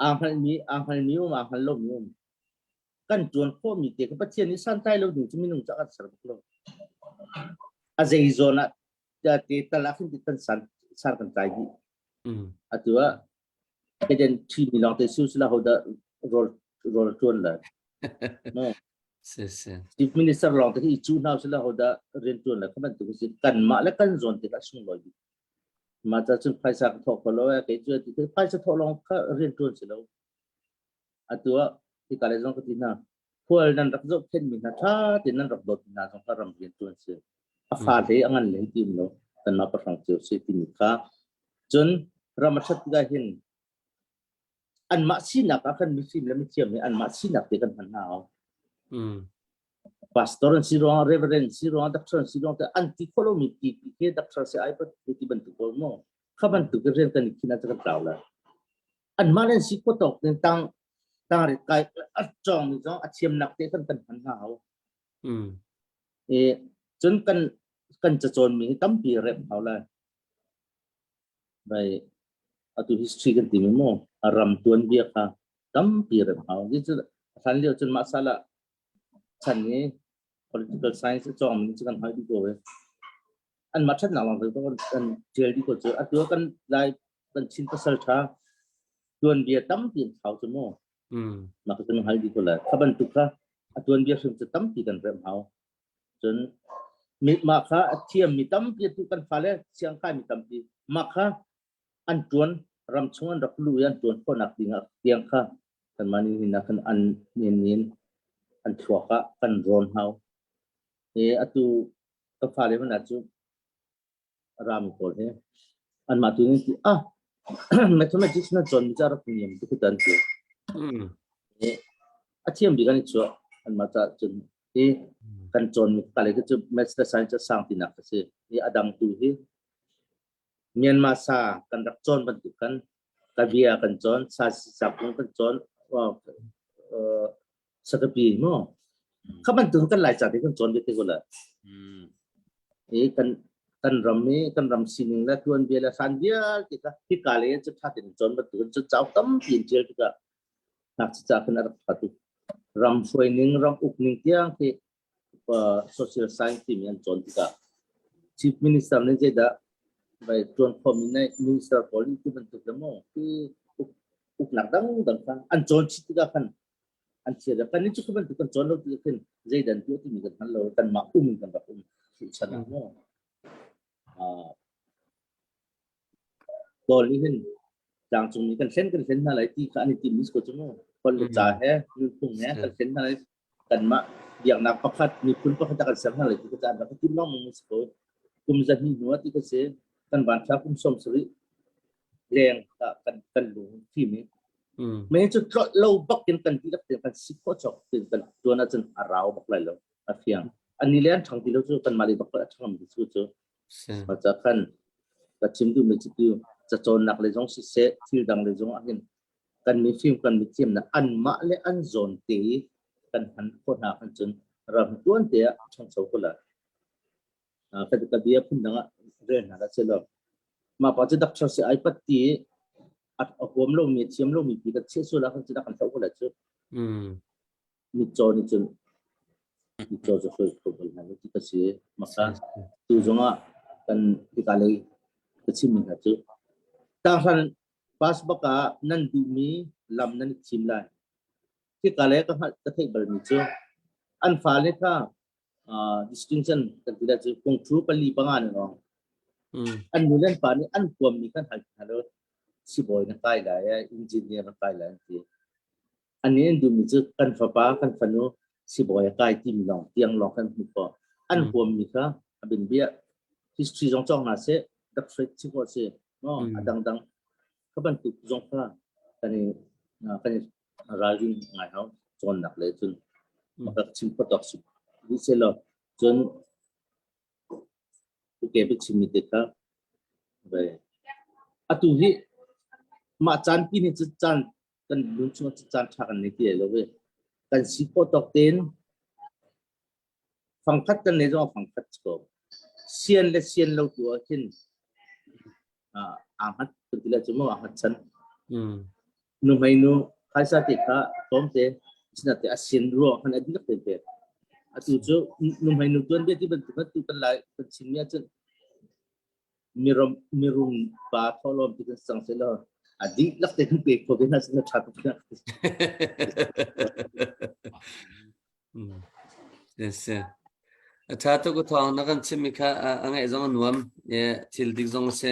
Aa hngalmi aa hngalmi um aa hngal lomi um. Kan ṭuan khawhmi te kha Pathian nih santlai lo ding cu minung ca kan ser bak lo. A zei zawn ah te tal ah khin kan san san kan tlai dih. Atu ah keden ṭhimi lawng te siu sila hodah rawl rawl ṭuan lai. No. Si si. Chief Minister lawng te khi i cu hna sila hodah rian ṭuan lai kha bantuk si kanmah le kan zawn te kha sunglawi bik. Mah ca cun phaisa ka thawk ko lo eh kei cu ti phaisa thawh lawng kha rian ṭuan si lo. Atu ah hika le zong ka ti hna khual nan rak zohkhenhmi hna ṭha tein nan rak dawt hna zong kha ram rian ṭuan si. A fa hle a ngan hle ti um lo kanmah pahrang cio si timi kha. Cun ram a ṭhat tikah hin anmah sinak ah khan mifim le mithiam hi anmah sinak te kan hman hna hau. Pastor an si ruang reverend si ruang doctor an si ruang te an ti khawh lomi ti ti khi doctor si ai pat ti bantuk pawl mu. Kha bantuk rian kan i khin ah kan tlau lai. Anmah le an si khawh tawk in tang tang rit kai a cawng mi zong a thiamnak te kan kan hman hna hau. E cun kan kan cacawn mi hi tampi rep hau lai. Bai atu history kan ti mi mu a ram tuanbia kha tampi rem hau. Ti cu hlan lio cun mah sala chan i political science a cawng mi cu kan hal dih ko e. An mah ṭhatnak lawng te kan ṭial dih ko cu. Atu kan lai kan Chin pasal ṭha tuanbia tampi an thau cu mu. Mah ka kan hal dih ko lai. Kha bantuk kha a tuanbia hrim cu tampi kan rem hau. Cun mah kha a thiammi tampi atu kan fale siangkai mi tampi mah kha an ṭuan ram chung an rak luh i an ṭuan khawhnak ding ah tiang kha kanmah nih hin ah khan an nin in an thluak ah kan rawn hau. E atu ka fale hmanh ah cu rami pawl hi anmah tu nih ti ah mathematics na cawn mi ca rak niam tu an ti. E a thiam bik an i chuah anmah ca cun hi kan cawn mi kale cu maths le science sang tinak a si. Hi a dang tu hi Myanmar sa kan rak cawn bantuk kan kabia kan cawn sa sakung kan cawn sakapi mo kha bantuk kan lai ca te kan cawn ve te ko la i kan kan ram i kan ram sining le tuan bia le hlan vialte kha hika le cu tha tein cawn bantuk cu chau tampi in tial tikah ngakchia ca khan a rak tha tuk ram hruai ning ram uk ning tiang khi social science timi an cawn tikah chief minister nih zeidah vai tuan khomi nih minister pawl nih ti bantuk le maw ti uknak dangdang kha an cawn chih tikah khan an chia da kan cu bantuk kan cawn lo ti khin zeidan tu timi kan hngal lo kan mah um kan rak um chan ah maw Kawl nih hin tlangcung mi kan hlen kan hlen hna lai ti kha an i tim ko cu mu. Kawl le ca he nunphung he kan hlen hna lai kanmah biaknak pakhat miphun pakhat ah kan ser hna lai ti ka an rak i tim lengmang si ko. Kum zahnih hnu ah ti ka si kan van thla kum 70 leng kan kan lung fim i me cu tlolh lo bak in kan dihlak te kan si khawh chok tin kan tuan ahcun a rau bak lai lo a fiang ani le an ṭhang ti lo cu kanmah le bak a ṭhang mi cu cu Maca khan ka chim duhmi cu tu cacawnnak le zong siseh thil dang le zong ahhin kan mifim kan mithiamnak anmah le an zawn te i kan hman khawh hna khan cun ram tuan te ah ṭhangcho ko lai. Ka ka bia phun dang ah rel hna dah selaw mah pa cu doctor si ai pat ti a huam lomi thiam lomi pi ka chiah sual ah khan cu dah kan hloh ko lai cu. Mitcaw nih cun mitcaw cu hruai kho bal hna lo ti ka si. Maka tu zongah kan hika lei ka chimmi hna cu tahran pass bak ah nan duhmi lam nan i thim lai. Hika lei ka hngalh ka theih balmi cu an fale kha distinction kan ti lai cu kungfu pali panga ne lawng. An nu le an pa nih an huammi kan hal hna lo. Sibawi na kai lai, engineer na kai lai an ti. An in duhmi cu kan fapa kan fanu sibawi a kai timi lawng tiang lawng kan hmuh khawh. An huammi kha a binbia history zong cawng hna seh, doctorate si khawh si, no a dangdang kha bantuk zong kha kan i kan i ralring ngai hau cawnnak le cun maka chim khawh tawk si. Ni selaw cun ke bi chimmi te kha ve atu hi mah caan pi ni cu caan kan nun chung cu caan tha kan nei ti lo ve kan si khawh tawk tein fangkhat kan nei zong fangkhat ko sian le sian lo tu ah khin aa hngat kan ti lai cu maw aa hngat chan nu hmei nu phaisa te kha tlawm te sinate a sian ruang khan a dihlak te pe atu cu nu hmei nu tuan bia ti bantuk tu kan lai kan chin mi ahcun mirum mirum pa tholom ti kan sang se lo a dihlak te kan pe kho ve na sin tha tuk na Yes, yeah. A ṭha tuk u thawng na kan chimmi kha a ngaih zong a nuam. Yeah, thil dik zong a si.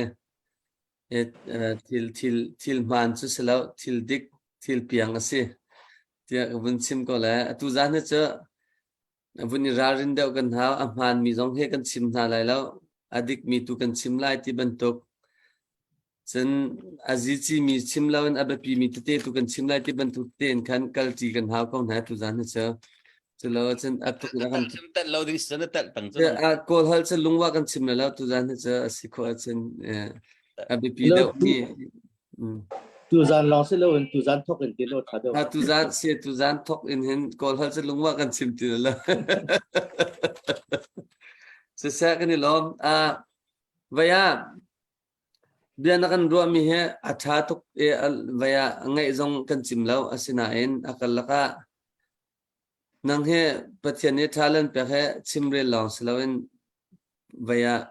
Thil thil thil hmaan cu si lo, thil dik, thil piang a si. Tiah ka vun chim ko le atu zan hi cu vun i ralrin deuh kan hau. A hmaanmi zong hi kan chim hna lai lo. A dikmi tu kan chim lai ti bantuk. Cun a zicimi chim loin a biapimi tete tu kan chim lai ti bantuk tein khan kalṭi kan hau ko hna tuzan hi cu. Culo cun a tuk na kan chim telh lo ding si na telh peng cu. Kawl hal cu lungwa kan chim lo tuzan hi cu a si khawh ahcun a biapi deuh mi. Tuzan lawng si loin tuzan thok in ti lo tha deuh. Tuzan si tuzan thok in hin kawl hal cu lungwa kan chim ti lo. Siseh kan i lawm. Vaya Bia na kan ruahmi hi a ṭha tuk i vei ah ngaih zong kan cim lo. Asinain a karlak ah nang hi Pathian nih talent pek he chimrel lawng si loin vei ah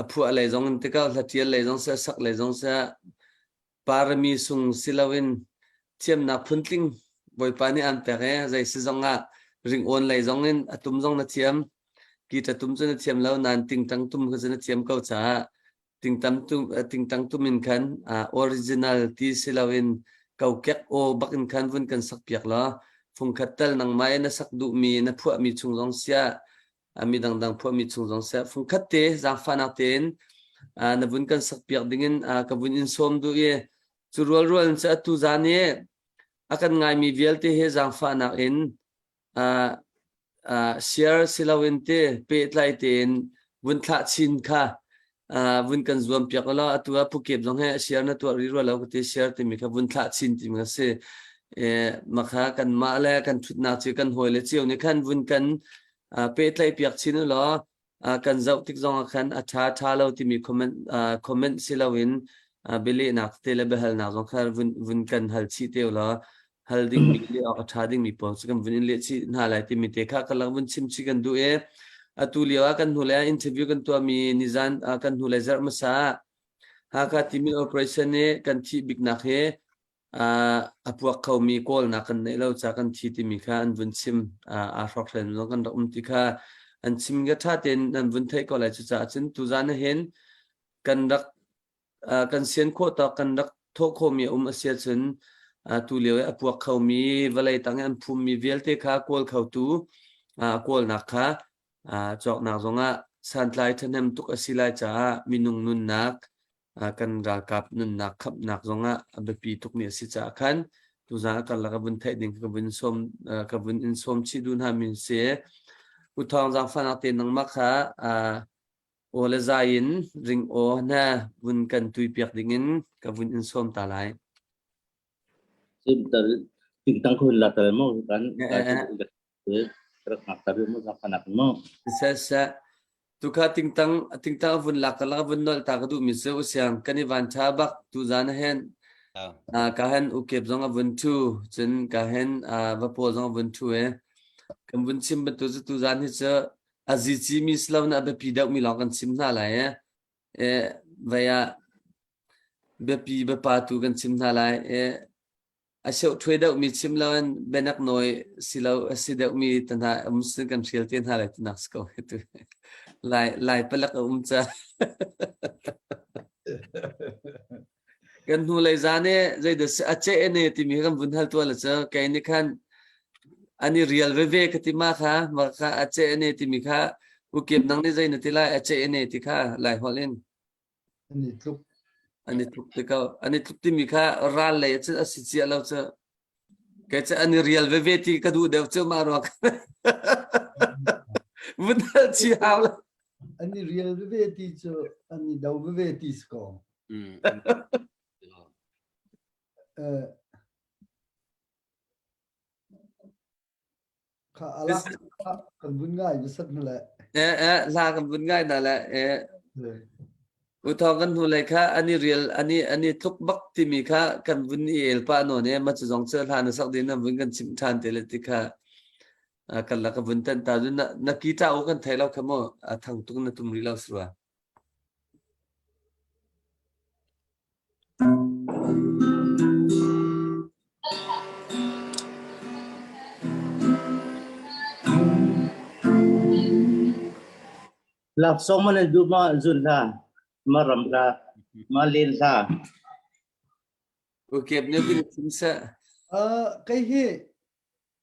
a phuah lei zong in tikah hla ṭial lei zong seh, sak lei zong seh, parami sung si loin thiamnak phuntling Bawipa nih aan pek i zei si zong ah ringawn lei zong in a tum zong na thiam. Guitar tum cu na thiam lo nain tingtang tum kha cu na thiam ko caah tingtam tum tingtang tum in khan original ti si loin kokek aw bak in khan vun kan sak piak law fungkhat tal nangmah i na sak duhmi na phuahmi chung zong siah mi dangdang phuahmi chung zong siah fungkhat te zaangfahnak tein na vun kan sak piak dingin ka vun in sawm duh i cu rualrual in cu atu zan i a kan ngaimi vialte he zaangfahnak in share si loin te pehtlai tein vun thlah chin kha vun kan zuam piak law atu ah Phuket zong he share na tuah rih rua lo ka ti share timi kha vun thlah chin timi kha si makha kan mah le kan thutnak cio kan hawi le cio nih khan vun kan pehtlaih piak chin u law kan zoh tik zong ah khan a ṭha ṭha lo timi comment comment si loin bialehnak te le biahalnak zong kha vun vun kan hal chih te law hal dingmi le awk a ṭha dingmi pawl cu kan vun in leh chih hna lai timi te kha kan lak vun chim chih kan duh i atu lio ah kan hnu le interview kan tuahmi nizan kan hnu le zarh hmasa Hakha timi operation i kan thih biknak hi a puak khomi kawlnak kan neih lo ca kan thi timi kha an vun chim aa hrawkhren zong kan rak um ti kha an chim ka ṭha tein nan vun theih ko lai cucaah cun tuzan hin kan rak kan sian khawh tawk kan rak thawh khawhmi a um a si ahcun tu lio i a puak khomi vawlei tang i an phummi vialte kha kawl khotu kawlnak kha cawknak zongah santlai ṭhahnem tuk a si lai caah minung nunnak kan ralkap nunnak khamhnak zongah a biapi tukmi a si caah khan tuzan a karlak a vun theih ding ka vun sawm ka vun in sawm chih duh hna mi si. U Thawng zaangfahnak te nangmah kha aw le zai in ring aw hna vun kan tui piak ding in ka vun in sawm ta lai. Tingtang ko la ta mo kan Seh seh tukha tingtang tingtang vun lak ka lak vun nol ta ka duh mi se usiang kan i van tha bak tu zan hen ka hen ukep zong a vun thu cun ka hen va pawl zong a vun thu e kan vun chim bantu cu tu zan hi cu a zici mi slo na biapi deuh mi lawng kan chim hna lai e e vei ah biapi biapa tu kan chim hna lai e a seuh ṭhuai deuhmi chim loin bianak nawi si lo a si deuhmi te hna um sin kan hrial te hna lai tinak si ko tu lai lai palak a um ca kan hnu lei zan i zeidah si a ceh ne timi kan vun hal tuah le cu kei nih khan ani rial veve ka ti ma kha ma kha a ceh ne timi kha ukep nang nih zei na ti lai a ceh ne ti kha lai holh in An i tluk. An i tluk ti ko. An i tluk timi kha ral lei a si cia lo cu. Kei cu an i rial veve ti ka duh deuh cu mah ruak. Vun hal chi hau la. An i rial veve ti cu an i do veve ti si ko. Kha alak kan vun ngai na sat le. Eh eh hla kan vun ngai na le eh. Uthong kan hnu lei kha ani rial ani ani tluk bak timi kha kan vun i el pa no ne ma chu zong chu hla na sak din na vun kan chim than te le ti kha kan la ka vun tan ta na na ki ta u kan thai lo kha mo a thang tung na tum ri lo srua. Laksawng man an duh ma zun hla, ma ram hla, ma len hla. Okay, ne bin chim seh. Kei hi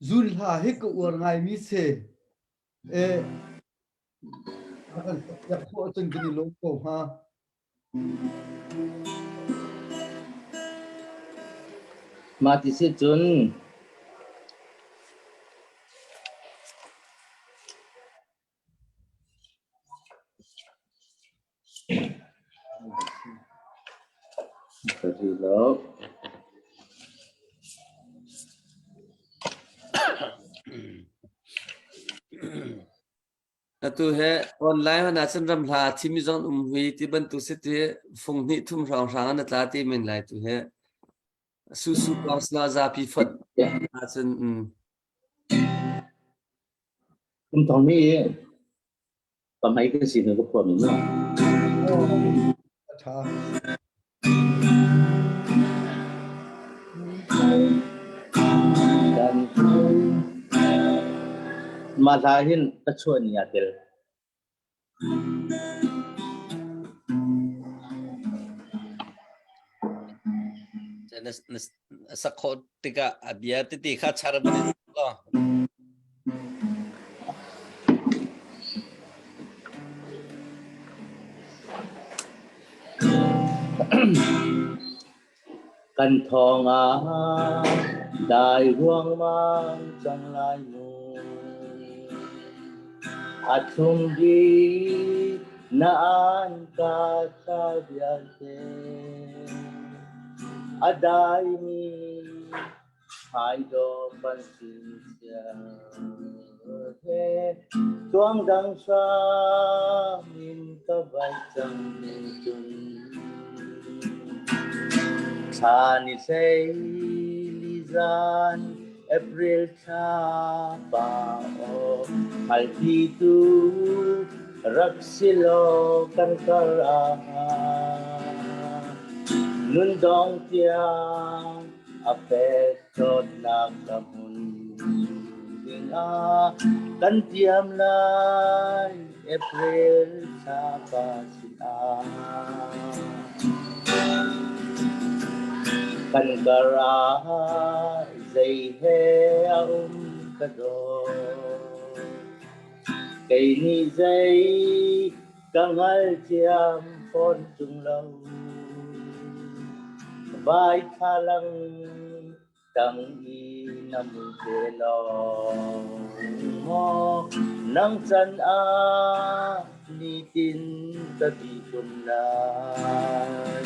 zun hla hi ka uar ngaimi si. Kan sak khawh ahcun kan i lawm ko hnga. Mah ti si cun ka ri lo. Atu he online hman ahcun ram hla a thimi zong um hui ti bantuk si ti fung hnih thum hrawnghrang an tla ti men lai tu he susu kausla zapi fonh ahcun Kum thong ni pamhmai kan si hnu ka phuah mi no. A ṭha. Kan mah hla hin ka chuah ni aa tel. Na sak khawh tikah a bia tete kha char ban in law. Kan thawng ah dai ruangmang cang lai mu. A thlum dih na an ka ca vialte. A daimi Haidawm kan si he tuang dang hram in ka vai cang cun thla ni hlei li zan April thla pa aw hngalpi tu rak si law kan kar ah nun dong tiang A fek dawtnak ka hmun dingah kan tiam lai April thla pa sinah. Kan kar ah zei he a um ka dawt. Kei nih zei Ka hngalthiam fawn ṭung lo. Vai thlalang tang i na mui te lawng maw nang can ah nitin ka ti kun lai.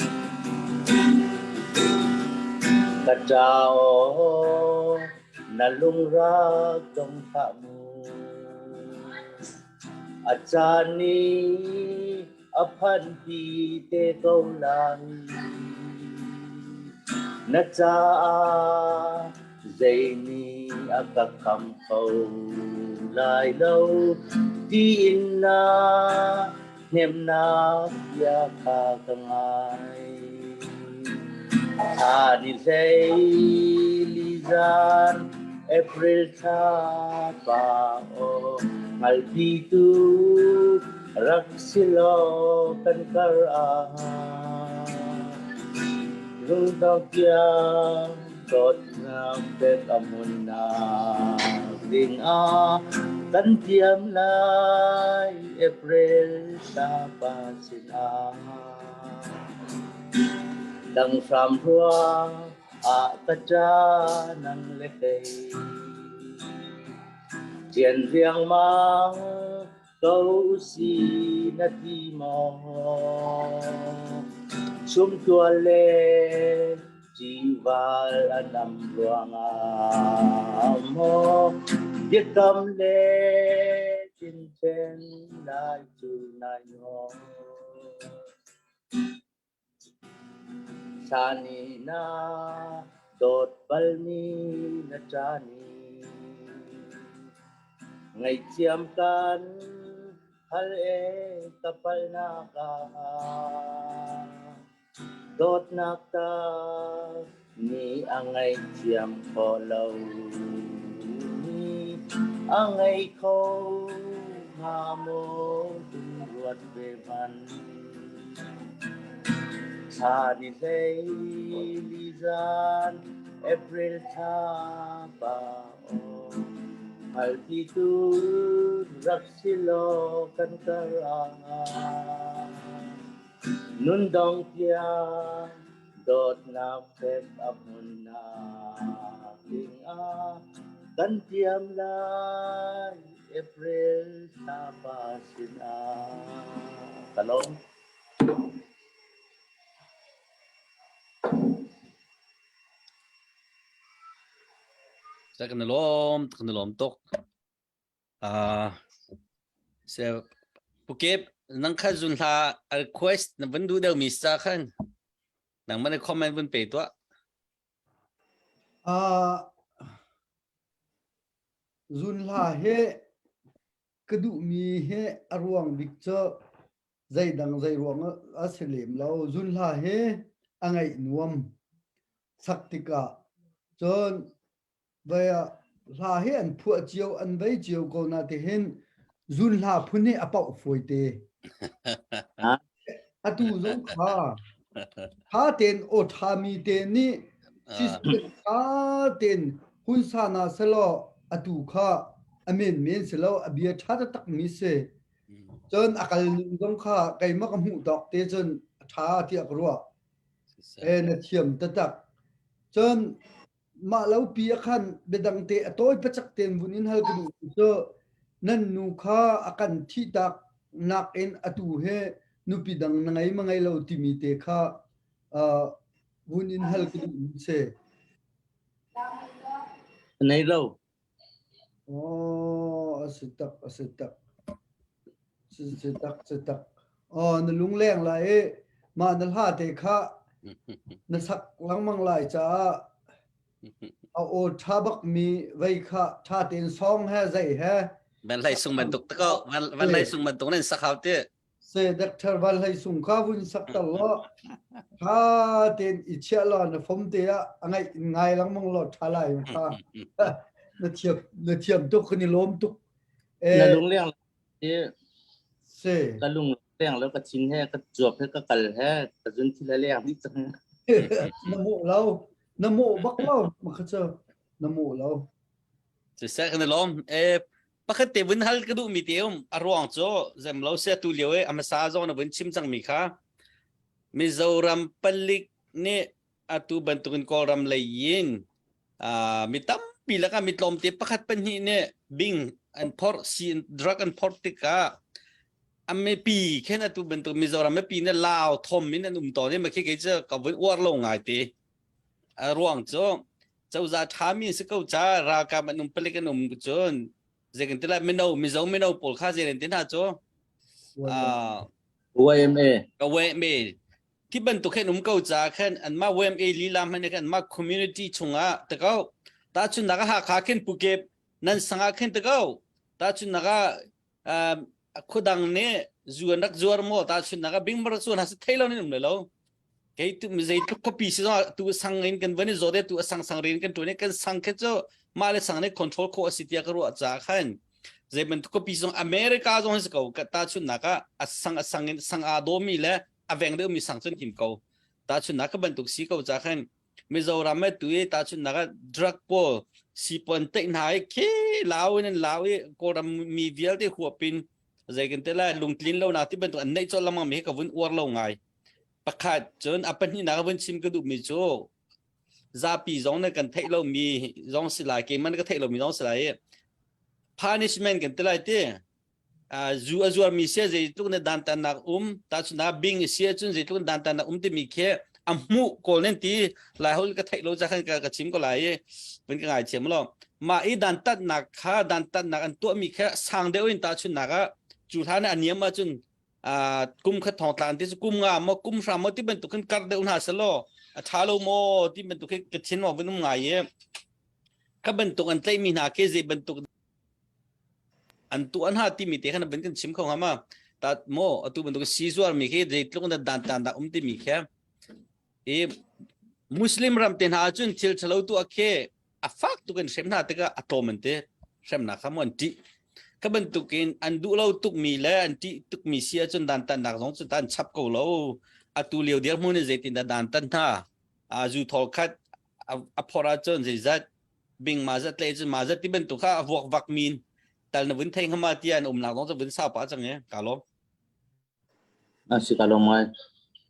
Ka ṭa aw na lungrak dong hlah mu. A caan nih a phanpi te ko lai. Na caah zei nih a ka kham kho lai lo tiin na hnemhnak bia kha ka ngai. Thla ni hlei li zan April thla pa aw hngalpitu rak si law kan kar ah lungdong tiang dawtnak pek a hmunnak ding ah kan tiam lai April thla pa sinah. Dang hram ruang. Ah ka ṭa nang le kei Ṭian riangmang ko si na ti maw Chumtual le ṭival a nam ruangah maw biakam le cincen lai cu nai nuam Sani na dawt balmi na ṭa nih ngaihthiam kan hal e ka palhnak ah dawtnak ta nih a ngaihthiam khawh lo mi a ngei kho hnga maw tung ruat ve hmanh. Thla ni hlei li zan April thla pa aw hngalpi tu rak si law kan kar ah nun dong tiang dawtnak fek a hmunnak ding ah kan tiam lai April thla pa sinah ka lawm. Kan i lawm, kan i lawm tuk. Uh, se Pukep nang kha zun hla request na vun duh deuh mi sa khan nang man comment vun pe tuah. Uh, zun hla he ka duhmi he a ruang bik cu zeidang zei ruang a si lem lo. Zun hla he a ngaih nuam sak tikah cun Vai ah hla hi an phuah cio an vei cio ko na ti hin zun hla phun hi a pauh fawi te. Atu zong kha tha ten aw tha mi te nih system tha ten hun sa na selaw atu kha a men men selo a bia tha taktak mi si. Cun a kal ning zong kha keimah ka hmuh tawk te cun a tha tiah ka ruah. E na thiam taktak. Cun mah lo pi ah khan biadang te a tawi pacak tein vun in hal ka duh cu nan nu kha a kan thihtak nak in atu he nupi dang na ngei ma ngei lo timi te kha uh, vun in hal ka duh mi si. Nei lo. Oh, a si tak, a si tak. Si tak, si tak. Oh, na lungleng lai i mah na hla te kha na sak lengmang lai caah a aw ṭha bakmi vei kha ṭha tein song he zei he Van hlei sung bantuk te ko van hlei sung bantuk nan sak hau ti. Se Dr. Van Hlei Sung kha vun sak tar law ṭha tein i chiah law na fom te ah a ngaih ngai lengmang law ṭha lai kha na thiam na thiam tuk kan i lawm tuk. Na lungleng Si. Ka lung leng lo ka thin he ka cuap he ka kal he ka zun thil he leng dih cang. Na mawh lo. Na mawh bak lo. Makha cu na mawh lo. Siseh kan i lawm. E pakhat te vun hal ka duh mi te um a ruang cu zem lo sia tu lio e a hmasa zong na vun chim cang mi kha Mizoram palik nih atu bantukin Kawlram lei in mi tampi lakah mi tlawmte pakhat pahnih nih bing an phorh si drug an phorh tikah a mipi khen atu bantuk Mizoram mipi nih Lao thom in an um tawn i makhi kei cu ka vun uar lo ngai te a ruang cu cozah ṭhami si ko ca ralkap an um palik an um cun zeikan ti lai mino Mizo mino pawl kha zeikan ti hna cu YMA ka YMA Khi bantuk hin um ko ca khan anmah YMA lila hmanh khan anmah community chungah te ko tahchunhnak ah Hakha khin Pukep nan sangah khin te ko tahchunhnak ah khuadang nih zu an rak zuar maw tahchunhnak ah bingbar zuar hna si thei lo nin um le lo kei tu zeitluk khuapi si zong tu sang in kan van i zawt tu a sang sang rin kan tuan i kan sang khe cu mah le sang nih control khawh a si tiah ka ruah caah khan zei bantuk khuapi zong America zong si ko ka tahchunhnak ah a sang a sang in sang aa dawmi le a veng deuhmi sang cun him ko tahchunhnak ka bantuk si ko ca khan Mizoram me tu i tahchunhnak ah drug pawl sipuan teih hna i khi lau in an lau i Kawlram mi vialte huapin zei kan te lai lungtlin lo nak ti bantuk an neih colh lengmang mi hi ka vun uar lo ngai pakhat cun a pahnihnak ka vun chim ka duh mi cu. Zapi zong na kan theih lomi zong si lai, keimah na ka theih lomi zong si lai i punishment kan ti lai ti. Zu a zuarmi sia zeitluk na dantatnak um tahchunah bing sia cun zeitluk na dantatnak um timi khi a hmuh kawl nan ti lai hol ka theih lo ca khan ka chim ko lai i vun ka ngaithiam lo mah i dantatnak kha dantatnak an tuahmi kha sang deuh in tahchunnak ah cu hlan a niam ahcun kum khat thong tla an ti cu kum nga maw kum hra maw ti bantuk khin kar deuh hna selaw a ṭha lo maw ti bantuk khi ka thin maw vun um ngai i kha bantuk an tlaihmi hna khi zei bantuk an tuah hna timi te khan van kan chim kho hnga ma ta mo atu bantuk si zuar mi khi zeitluk na dan tan dah um timi khi i muslim ram te hna cun thil thalo tu akhe a fak tuk in hrem hna tikah a tlawm an ti hremnak kha mu an ṭih ka bantukin an duh lo tukmi le an ṭih tukmi si ahcun dan tannak zong cu tan chap ko lo atu lio dirhmun in zeitin dah dan tan hna a zu thawl khat a phor ahcun zeizat bing ma zat le cun ma zat ti bantuk kha a vuak vak min tal na vun thei ngama ti an umnak zong cu vun sau pa cang e ka lawm A si ka lawm ngai.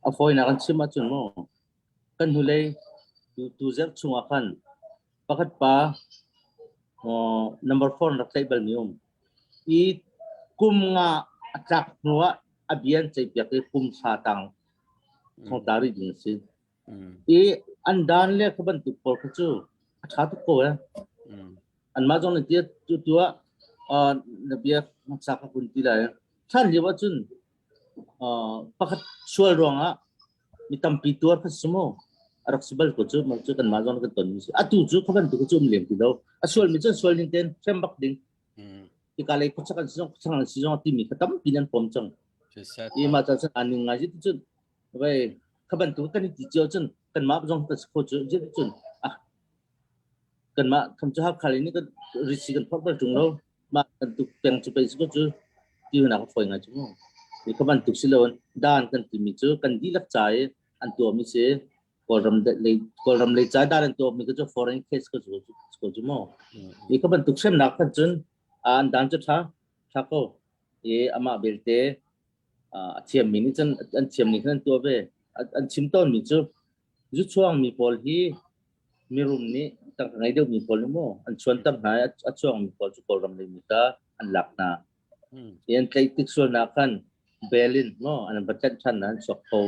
A fawinak an chim ahcun mu kan hnulei tu tu zerh chungah khan pakhat pa number 4 rak tlaih balmi um. I kum nga a tlak hnu ah a bia an ceihpiak i kum sa tang thongtla rih ding a si. I an dan le kha bantuk pawl kha cu a ṭha tuk ko eh. Anmah zong nih tiah tu tu ah na bia hmasa ka kun ti lai. Hlan lio ahcun pakhat sual ruangah mi tampi tuar kha si mu. A rak si bal ko cu mah cu kanmah zong kan ton mi si. Atu cu kha bantuk cu um lem ti lo. A sual mi cu sual ning ten hrem bak ding. Tika lei khuachak an si zong khuachak an si zong timi kha tampi nan pom cang. I mah ca cun aning ngai cun Vai kha bantuk kan i ti cio cun kanmah zong kan si kho cu cun kanmah kham cu Hakha lei nih kan risi kan phorh bal ṭung lo mah bantuk peng cu pei si ko cu ti nak a fawi ngai cu mu i kha bantuk si loin dan kan timi cu kan dihlak ca i an tuahmi si Kawlram lei Kawlram lei ca dan an tuahmi cu foreign case ko cu ko cu mu i kha bantuk hremnak khan cun an dan cu ṭha ṭha ko i amah belte a thiammi nih cun an thiammi khan an tuah ve. An chim tawnmi cu zu chuangmi pawl hi mirum nih tangka ngei deuhmi pawl nih maw an chuanter hna i a chuangmi pawl cu Kawlram leimi kha an lak hna. I an tlaih tik sualnak khan bail in maw an va tlenh ṭhan hna an chuak kho.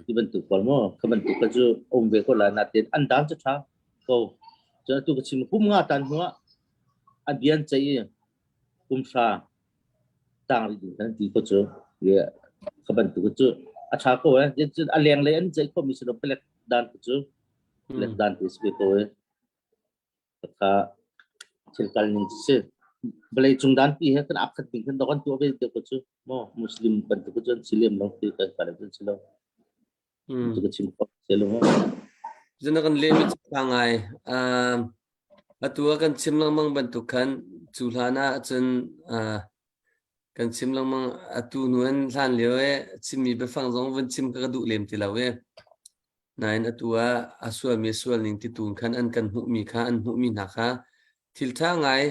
Ti bantuk pawl maw kha bantuk kha cu a um ve ko lai natin an dan cu ṭha ko. Cun atu ka chim kum nga tan hnuah a bia an ceih i kum hra tang rih ding kan ti ko cu ka bantuk cu a tha ko eh a leng lei an ceih khomi si lo pelek dan cu pelek dan ti si ko eh kha thil kal ning si vawlei cung dan pi he kan akhat ding kan dokan tu ve te ko cu mo muslim bantuk cu an si lem lo ti kan kan si lo cu ka chim ko se lo Zan kan lehmi cu ṭha ngai. Uh, atu ah kan chim lengmang bantuk khan cu hlan ah cun uh, kan chim lengmang atu hnu in hlan lio i chimmi biafang zong vun chim ka ka duh lem ti lo i nain atu ah a sualmi sual ning ti tu khan an kan hmuhmi kha an hmuhmi hna kha thil ṭha ngai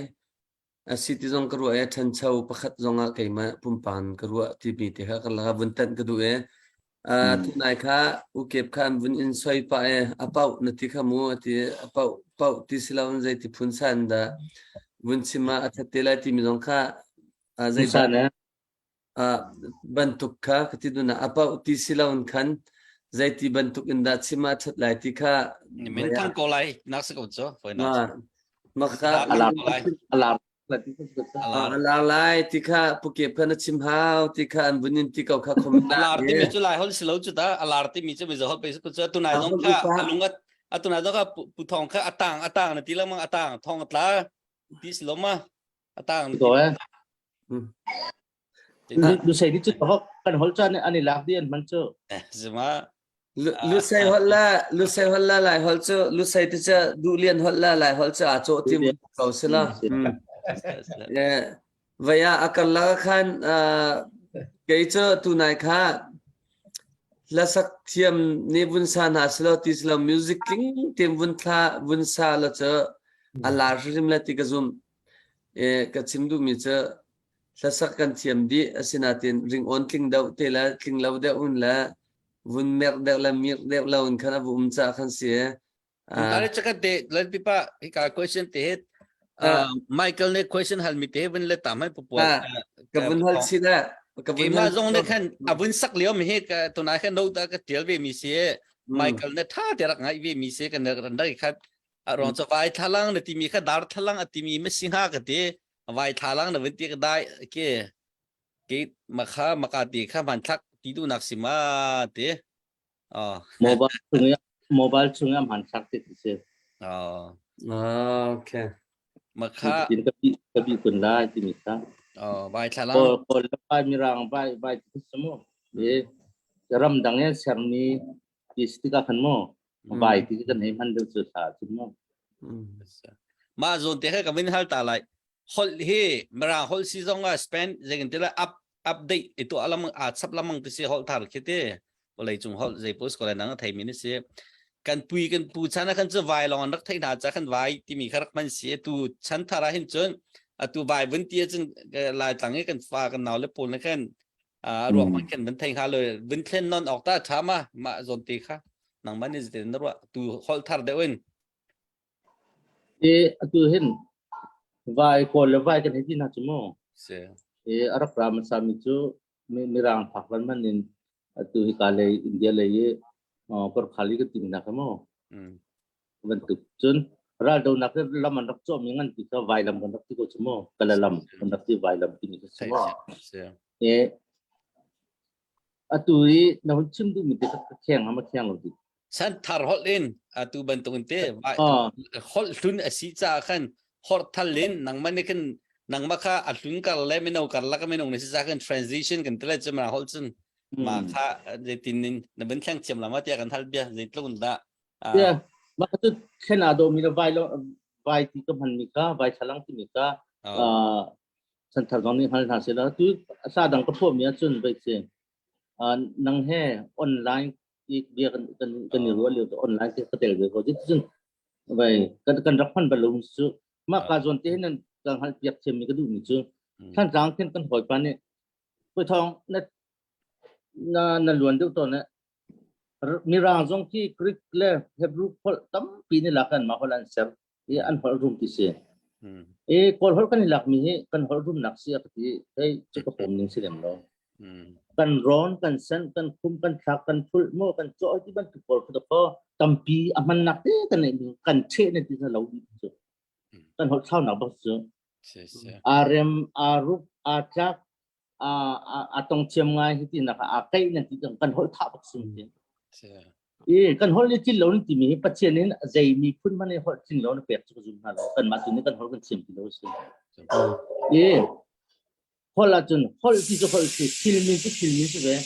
A si ti zong ka ruah i ṭhancho pakhat zongah keimah pumpak in ka ruah timi te kha ka laka vun tanh ka duh i uh, tunai kha ukep kha an vun in soi pah i a pauh na ti kha mu a ti a pauh pauh ti si lo in zeiti phun san dah vun chim ah a that te lai timi zong kha uh, zeidah bantuk kha ka ti dun ah a paoh ti si loin khan zeiti bantuk in dah chim ah ṭhat lai ti kha min thang ko lai nak si ko cu maka alar lai ti kha pukep kha na chim hau ti kha an vun in ti ko kha khom alar ti mi cu lai hol si lo cu ta alar ti mi cu mi zo hol pe ku cu tunai zong kha alung atunai zong kha pu thong kha atang atang na ti lengmang atang thong tla ti si lo ma atang ko eh Lusei nih cun kan holh caan an i lak dih an hman cu. Zuma. Lusei holh la Lusei holh la Lai holh cu Lusei ti cu Duhlian holh la Lai holh cu aa cawh ti ko si la. Vei ah a karlak ah khan kei cu tunai kha hlasak thiam nih vun sa hna silo ti silo music tling tein vun thla vun sa la cu a lar hrim le ti ka zum. Ka chim duhmi cu hlasak kan thiam dih asinain ringawn tling deuh te le tling lo deuh in le vun merh deuh le mirh deuh lo in khan a va um caah khan si. Tare chakat te lan pipa hika question te he Michael ne question hal mi te vun le tam hai pupual ka vun hal chin a ka vun hal zong ne khan avun sak lio mi he ka tunai khan no ta ka tial ve mi si Michael ne tha te rak ngai ve mi si kan ran dai khat rong cha vai thalang na ti mi kha dar thalang ati mi ma singa ka te vai thalang na vun ti ka dai ke ke makha maka ti kha man thak ti du nak sima te Oh. Mobile chung i mobile chung i hmanthlak ti si. Oh. Okay. Makha tin ka bi ka bi kun lai ti mi kha. Oh, vai thla lang. Kawl vai mirang vai vai ti samu. E ram dang e sermi ti stika khan mo. Vai ti kan hei man deuh chu tha chu mo. Ma zon te kha ka vin hal ta lai. Holh hi mirang holh si zong ah Spain zeitin tila up update itu alam a chap lamang ti si holh thar khi ti vawlei cung holh zei post ko nang thei mi ni si kan pui kan pu chan ah khan cu vai long an rak thei hna cha khan vai timi kha rak man si tu chan thar ah hin cun atu vai vun ti cun lai tlang i kan fa kan nau le pawl ne khan a ruang man khan vun thei hnga lo vun thlen non ok ta tha ma ma zon ti kha nang man ni zin na ru tu holh thar deuh in E atu hin vai kawl le vai kan hei ti hna cu mu. Si. E a rak ra hmasa mi cu Mirang phak lan man in atu hika lei India lei i Gorkhali kan ti hna kha mu. Bantuk cun raldonak hi lam an rak cawh mi ngan ti kha vailam kan rak ti ko cu mu. Kalalam kan rak ti vailam timi kha si mu. E atu i na hun chim duhmi te kha kheng ha ma kheng lo ti. Santhar holh in atu bantuk in te holh hlun a si caah khan hor thal in nangmah nih khin nangmah kha a hlun kar le mino kar lak minung na si ca khan transition kan tile cu ma holh cun ma kha zeitin in na bin thleng thiam lama tiah kan hal bia zeitluk in dah Yeah mah cu thlen aa dawmi le vai lo vai ti ka hman mi kha vai thlalang ti mi kha santhar zong nih hngal hna seh la tu sa dang ka phuah mi ahcun vai si nang he online bia kan kan kan i ruah lio online te ka tel ve ko cun vai kan kan rak hman bal lo cu mah ka zawn te hin kan hal piak thiam mi ka duh mi cu Thantlang khin kan hawipa nih Puithong na na na luan deuh tawn eh Mirang zong khi Greek le Hebrew holh tampi ni lak an mah holh an ser i an holh rum ti si. I Kawl holh kan i lak mi hi kan holh rumnak si a ka ti hei cu ka pom ning si lem lo. Kan rawn, kan sen, kan khum, kan thlak, kan phulh mo, kan cawh ti bantuk pawl kha kho tampi a hmannak te kan nei kan cheh ne ti lo cu. Kan holh thlaunak bak cu. Aa rem, aa rup, aa tlak, a tong thiam ngai hi ti nak a kai nan ti kan holh tha bak sum ti i kan holh ni thil lo ni timi hi pathian in zei mi phun man i holh tling lo na pek chu ka zum hna lo kan mah tu ni kan holh kan thiam ti lo si i holh ahcun holh ti cu holh si thil min cu thil min si ve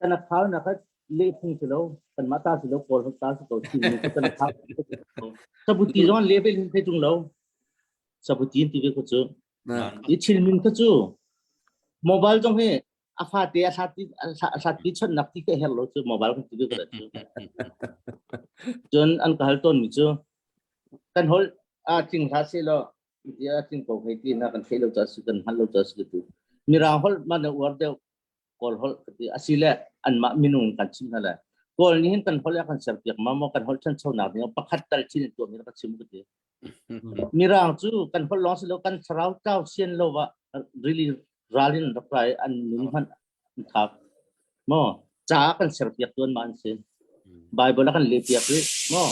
kan a khau na kha le phung si lo kan mah ta si lo kawl holh ta si ko thil min cu kan a khau sabuti zong le bel hin thei tung lo sabuti ti ve ko cu I thilmin kha cu mobile zong hi a fate a hlat a hlat ti chonnak ti ka her lo cu mobile kan ti ve ko cu. Cun an ka hal tawn mi cu kan hol a tling hlah se law ti a tling ko hei ti na kan theih lo ca si kan hngal lo ca si tu. Mirang holh man na uar deuh Kawl holh ka ti asile anmah minung kan chim hna le Kawl nih hin kan holh a kan serpiak ma maw kan holh ṭhanchonak ding pakhat tal chin in tuahmi ka chim ka ti Mirang cu kan holh lawng si lo kan thlarau tlau sian lo ah really ralin rak rai an nun hmanh an thak maw ca kan serpiak tuan ma an si Bible a kan leh piak rih maw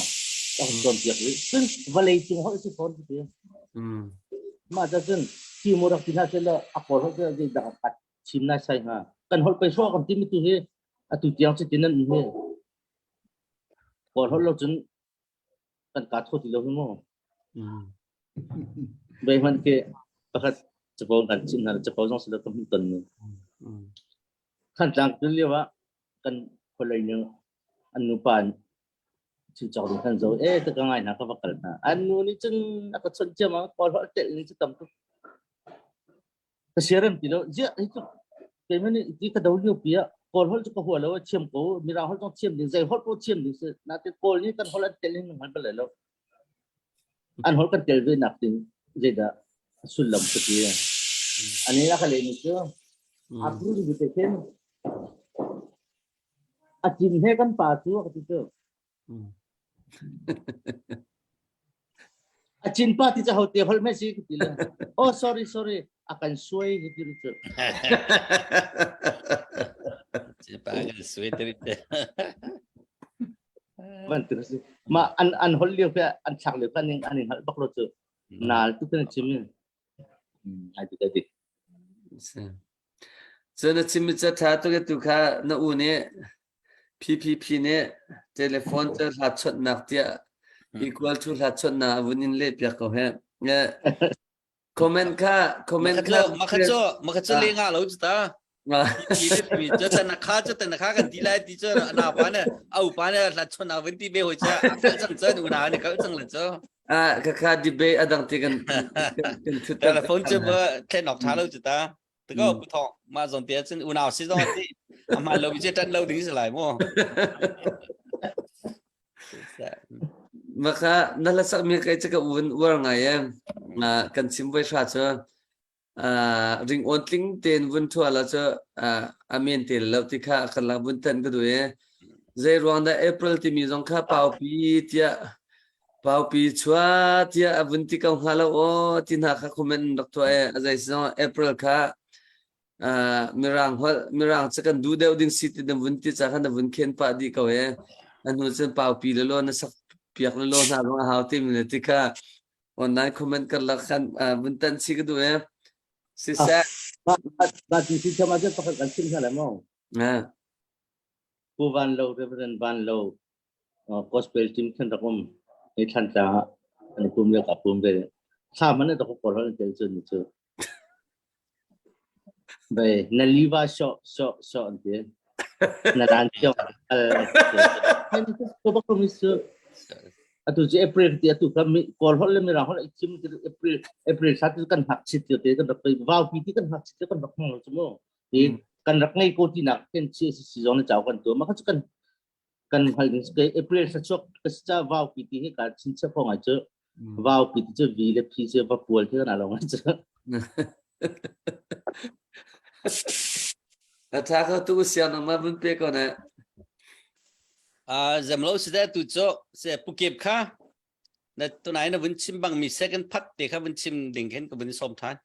a kan cawn piak rih cun vawlei cung holh si fawn ti mah ca cun ti mu rak ti hna seh law a kawl holh cu zeidah a khat chim nai sai hnga kan holh pei hrawh kan timi tu hi atu tiang cu tin an um hi kawl holh lo cun kan ka tho ti lo hi mu bei hman ke pakhat capo kan chim hna capo zong sila ka hmuh ton ni Thantlang tun lio ah kan khualei nu an nupa thil cawk ding kan zo e ta ka ngai hna ka va kal hna an nu nih cun a ka chawnh ciam ah kawl holh telh ni cu tam tuk Ka siarem ti lo. Ziah hi cu keimah nih ti ka do lio pi ah Kawl holh cu ka hua lo a thiam ko. Mirang holh zong thiam ding zei holh paoh thiam ding si. Natin Kawl nih kan holh an tel hin hngal bal lai lo. An holh kan tel ve nak ding zeidah a sullam ka ti. Ani a ka lehmi cu a pru bi te khin a cin he kan pa cu a ka ti cu. A chin pa ti ca ho te holh me si ti le. Oh sorry sorry a kan suai hi ti cu. Chin pa kan suai ti te. Van tu si. Ma an an hol liu pe an chak liu kan ning an hal bak lo cu. Nal tu kan chim. Ai ti ti. Cun na chimmi cu a ṭha tuk i tu kha na u nih PPP nih telephone cu hlat chawnhnak tiah equal to hlat chawnhnak a vun in lehpiak ko heh. Comment kha comment kha Makhat cu makhat cu le nga lo cu ta. Mi cu tan kha cu tan kha kan ti lai ti cu na pa ne au pa ne hlat chawnhnak vun ti be hoi cha a kal cang cun una ne kal cang le cu. Ah ka kha debate adang ti kan kan thut Telephone cu ba thlen ok tha lo cu ta. Tiko pu thong ma zon te cun unau si zong ti ama lo bi che tan lo ding si lai mu. Maka na la sak mi kai chaka un uar ngai em kan chim voi hra chu ring on tling ten vun thua la chu amen te lo ti kha kan la vun tan ka du e zei ruang dah April timi zong kha pau pi tia pau pi chua tia a vun ti ko hnga lo o ti hna kha comment rak thua e a zei zong April kha mirang holh mirang cu kan duh deuh ding si ti na vun ti ca khan na vun khen pah dih ko e a hnu cun pau pi le lo na sak piak le lo hna rong a hau ti mi le ti kha online comment karlak khan vun tan si ka duh e siseh Ba ti si chama je pakhat kan chim hna lai mo. Pu Van Lo Reverend Van Lo gospel team khan rak um ni thlan tla an pum le ka pum ve thla man da ko kol hol tel chun ni chu Bai na liva sho sho sho an ti na dan chok al ko bak mi su atu cu April ti atu ka mi kawl holh le mirang holh chim ti April April thla ti kan hak chit ti te kan rak vau pi ti kan hak chit kan rak hmang lo chu mu ti kan rak ngei ko ti nak ten chi si si zong na chau kan tu ma kha chu kan kan hal ding ke April thla chuak ka si cha vau pi ti hi ka chin che phong ai chu vau pi ti chu v le p che va pual ti kan along chu A tha kho tu siang nang ma vun pe ko na. A zem lo si tu chu se pukep kha na tunai na vun chim bang mi second phat te kha vun chim ding khen ka vun som than.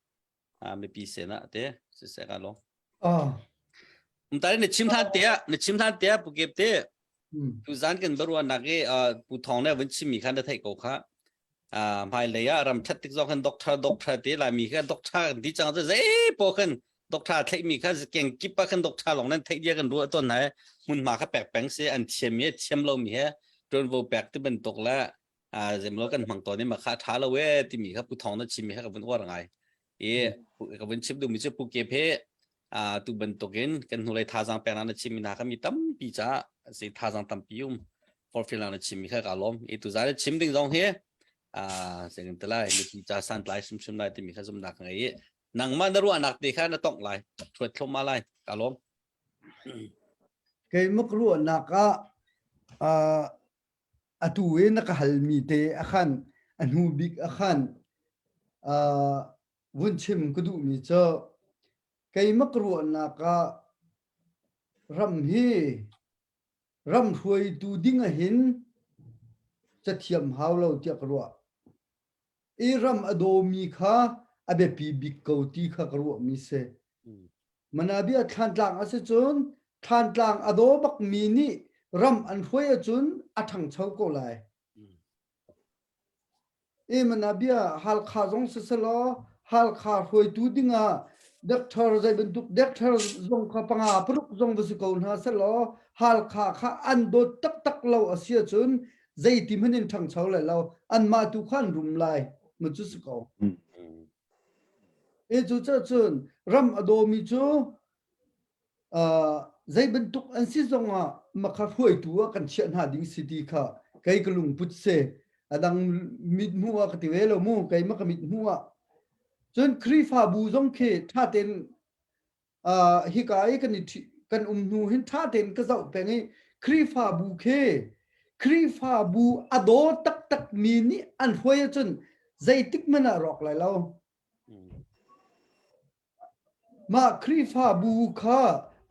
A mipi se na te si se ka lo. Ah. Um tari na chim than te na chim than te pukep te. Tu zan kan barua nak e pu thong ne vun chim mi khan da thai ko kha. Hmailei ah ram ṭhat tik zong khan doctor doctor te Laimi kha doctor kan ti cang cu zei paoh khan doctor theihmi kha kengkip ah khan doctor lawng nan theih dia kan ruah tawn hna hmunhma kha pek peng si an thiam he thiam lomi he ṭuanvo pek ti bantuk le zemlo kan hmang tawn i ma kha ṭha lo e timi kha pu thong na chimmi kha ka vun uar ngai i ka vun chim duhmi cu pu kep he tu bantukin kan hnulei thazaang peknak na chimmi hna kha mi tampi caah si thazaang tampi um forhfialnak na chimmi kha ka lawm i tuzaan na chim ding zong hi zeitin ti lai mipi ca santlai hrimhrim lai timi kha zumhnak ka ngei i nangmah na ruahnak te kha na tongh lai thuat thluahmah lai ka lawm Keimah ka ruahnak ah atu i na ka halmi te a khan a hnu bik a khan vun chim ka duhmi cu keimah ka ruahnak ah ram hi ram hruaitu ding ahhin cathiam hau lo tiah ka ruah. I ram a dawmi kha a biapi bik ko ti kha ka ruahmi si. Manabia Thlantlang a si cun Thlantlang a daw bakmi nih ram an hruai ahcun a ṭhangcho ko lai. Emanabia Halkha zong siselaw Halkha hruaitu dingah doctor zei bantuk doctor zong kha panga paruk zong va si ko hna selaw Halkha kha an dawt taktak lo a si ahcun zeiti hmanh in ṭhangcho lai lo anmah tu kha an rum lai ma cu si ko. E cu cun ram a dawmi cu zei bantuk an si zongah makha hruaitu ah kan chiah hna ding si ti kha kei ka lungput si a dang mit hmuh ah ka ti ve lo mu keimah ka mit hmuh ah cun Khrihfabu zong khi ṭha tein hika i kan i kan um hnu hin ṭha tein ka zoh peng i Khrihfabu khi Khrihfabu a daw taktak mi nih an hruai ahcun zeitik hmanh ah rawk lai lo. Mah Khrihfabu kha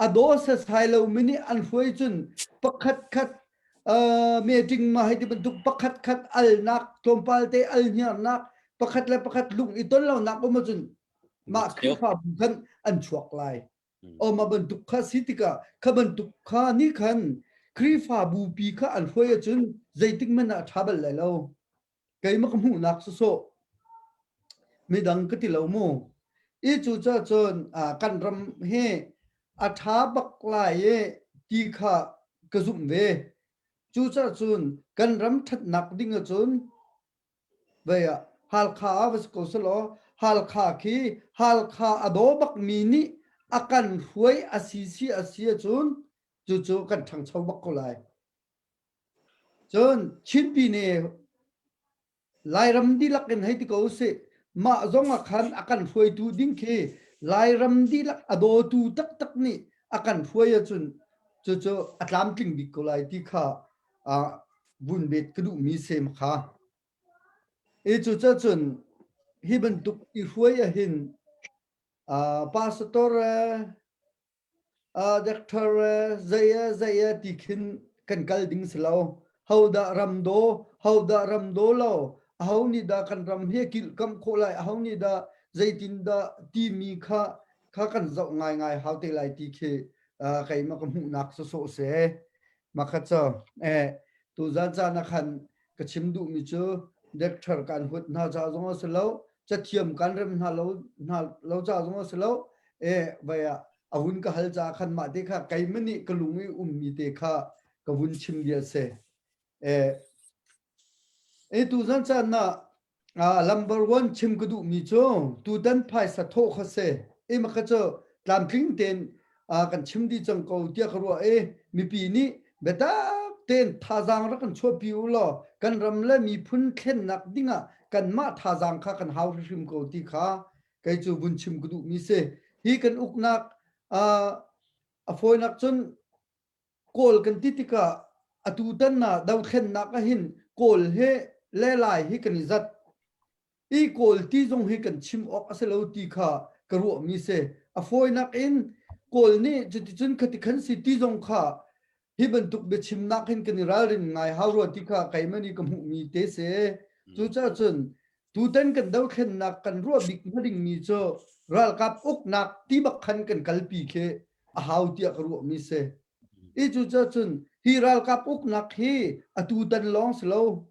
a daw setsai lomi nih an hruai cun pakhatkhat. Meeting ma hei ti bantuk pakhat khat alnak tlawmpal te al hniarnak pakhat le pakhat lung i ton lonak um ahcun mah Khrihfabu khan an chuak lai. O mah bantuk kha si tikah kha bantuk kha nih khan Khrihfabu pi kha an hruai ahcun zeitik hmanh ah a ṭha bal lai lo. Keimah ka hmuhnak sawsawh midang ka ti lo mu. I cu cun kan ram hi a ṭha bak lai i ti kha ka zumh ve. Cucaah kan ram ṭhatnak ding ahcun vei ah Halkha ah va si ko selaw Halkha khi Halkha a daw bakmi nih a kan hruai a si si a si ahcun cucu kan ṭhangcho bak ko lai. Cun Chinpi nih Lairam dihlak in hei ti ko usih, mah zong ah khan a kan hruaitu ding khi Lairam dihlak a dawtu taktak nih a kan hruai ahcun cucu a tlamtling bik ko lai ti kha uh, vun bet ka duhmi sem kha. I cucacun hi bantuk i hruai ahhin uh, pastor Doctor zei zei ti khin kan kal ding si lo. Hodah ram daw, hodah ram daw lo, aho nih dah kan ram hi kilhkamh khawh lai, aho nih dah zeitin dah timi kha kha kan zoh ngaingai hau te lai ti khi keimah ka hmuhnak sawsawh si. Makha cu eh tuzan caan ah khan ka chim duhmi cu doctor kan huat hna ca zong a si lo, cathiam kan rem hna lo hna lo ca zong a si lo, eh vai ah a vun ka hal ca khan mah te kha keimah nih ka lung i ummi te kha ka vun chim bia si. Eh e tuzan caan ah Number one chim ka duhmi cu tutan phaisa thawh kha si. Ima kha cu tlamtling tein kan chim dih cang ko tiah ka ruah i mipi nih biatak tein thazaang rak kan chuahpi u law kan ram le miphun thlennak dingah kanmah thazaang kha kan hau hrimhrim ko ti kha kei cu vun chim ka duhmi si. Hi kan uknak a fawinak cun Kawl kan ti tikah atutan ah dothlennak ahhin Kawl he le Lai hi kan i zat. I Kawl ti zong hi kan chim awk a si lo ti kha ka ruahmi si. A fawinak in Kawl nih cuticun khati khan si ti zong kha hi bantuk biachimnak hin kan i ralrin ngai hau rua ti kha keimah nih ka hmuhmi te si. Cucaah cun tutan kan dothlennak kan ruah bik hnga dingmi cu ralkap uknak ti bak khan kan kalpi khi a hau tiah ka ruahmi si. I cucacun hi ralkap uknak hi atu tan lawng si lo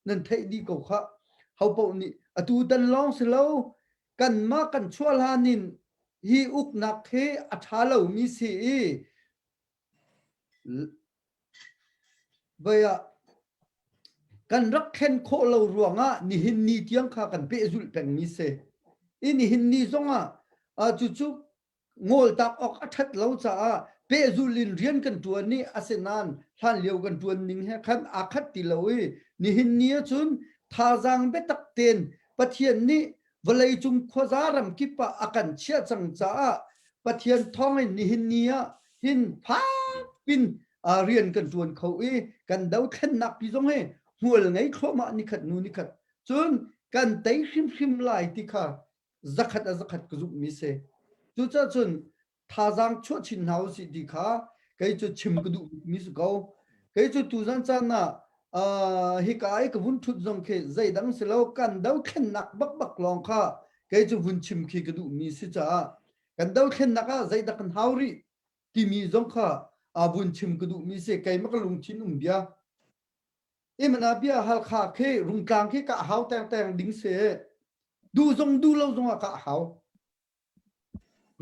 nan theih dih ko khah. Ho paoh nih atu tan lawng si lo kanmah kan chuah hlan in hi uknak hi a ṭha lomi si i voi ah kan rak thlen khawh lo ruangah nihin ni tiang kha kan pehzulh pengmi si. I nihin ni zongah cucu ngawltak awk a ṭhat lo caah pehzulh in rian kan ṭuan i asinain hlanlio kan ṭuan ning he khan aa khat ti lo i nihin ni ahcun thazaang biatak tein Pathian nih vawleicung khuaza ramkip ah a kan chiah cang caah Pathian thawngin nihin ni ah hin fakpin rian kan ṭuan kho i kan dothlennak pi zong hi hmual ngei thluahmah nikhat nu nikhat cun kan tei hrimhrim lai ti kha zakhat a zakhat ka zumhmi si. Cucaah cun thazaang chuah chin hna usih ti kha kei cu chim ka duh mi si ko. Kei cu tuzan caan ah hika i ka vun ṭhut zong khi zeidang si lo kan dothlennak bakbak lawng kha kei cu vun chim khi ka duhmi si caah kan dothlennak ah zeidah kan hau rih timi zong kha vun chim ka duhmi si keimah ka lungthin um bia. Imana bia Halkha khi Rungtlang khi ka hau tengteng ding si. Duh zong duh lo zong ah ka hau.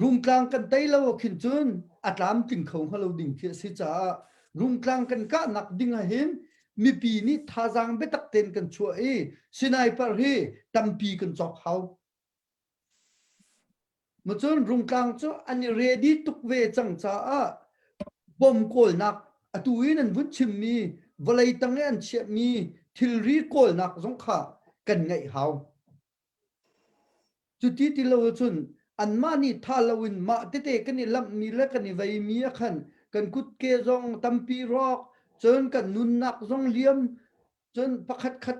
Rungtlang kan tei lo khin cun a tlamtling kho hnga lo ding khi a si caah Rungtlang kan kahnak ding ah hin mipi nih thazaang biatak tein kan chuah i sniper hi tampi kan cawk hau. Macun Rungtlang cu an i ready tuk ve cang caah bom kawlnak atu in an vun chimmi vawlei tang i an chiahmi thilri kawlnak zong kha kan ngeih hau. Cuti ti lo ahcun anmah nih tha loin mah tete kan i lamhmi le kan i veimi ah khan kan kutke zong tampi rawk cun kan nunnak zong liam cun pakhat khat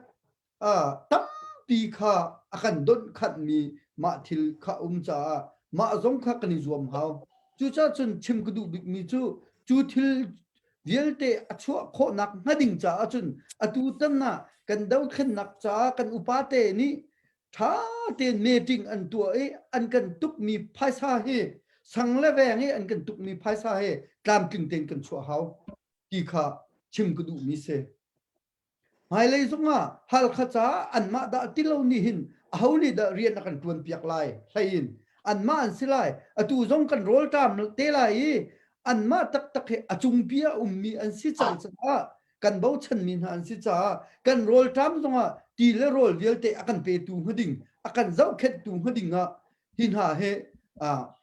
tampi kha a kan donhkhanhmi mah thil kha um caah mah zong kha kan i zuam hau. Cucaah cun chim ka duh bikmi cu cu thil. vialte a chuah khawhnak hnga ding caah cun atu tan ah kan dothlennak caah kan upate nih ṭha tein meeting an tuah i an kan tukmi phaisa hi sang le veng i an kan tukmi phaisa hi tlamtling tein kan chuah hau ti kha chim ka duhmi si. Hmailei zongah Halkha caah anmah dah ti lo nih hin aho nih dah rian a kan ṭuan piak lai hlei in anmah an si lai. Atu zong kan rawlṭam te lai i anmah taktak hi a cungpi ah ummi an si cang caah kan bochanmi hna an si caah kan rawlṭam zongah ti le rawl vialte a kan petu hnga ding a kan zohkhenhtu hnga ding ah hi hna hi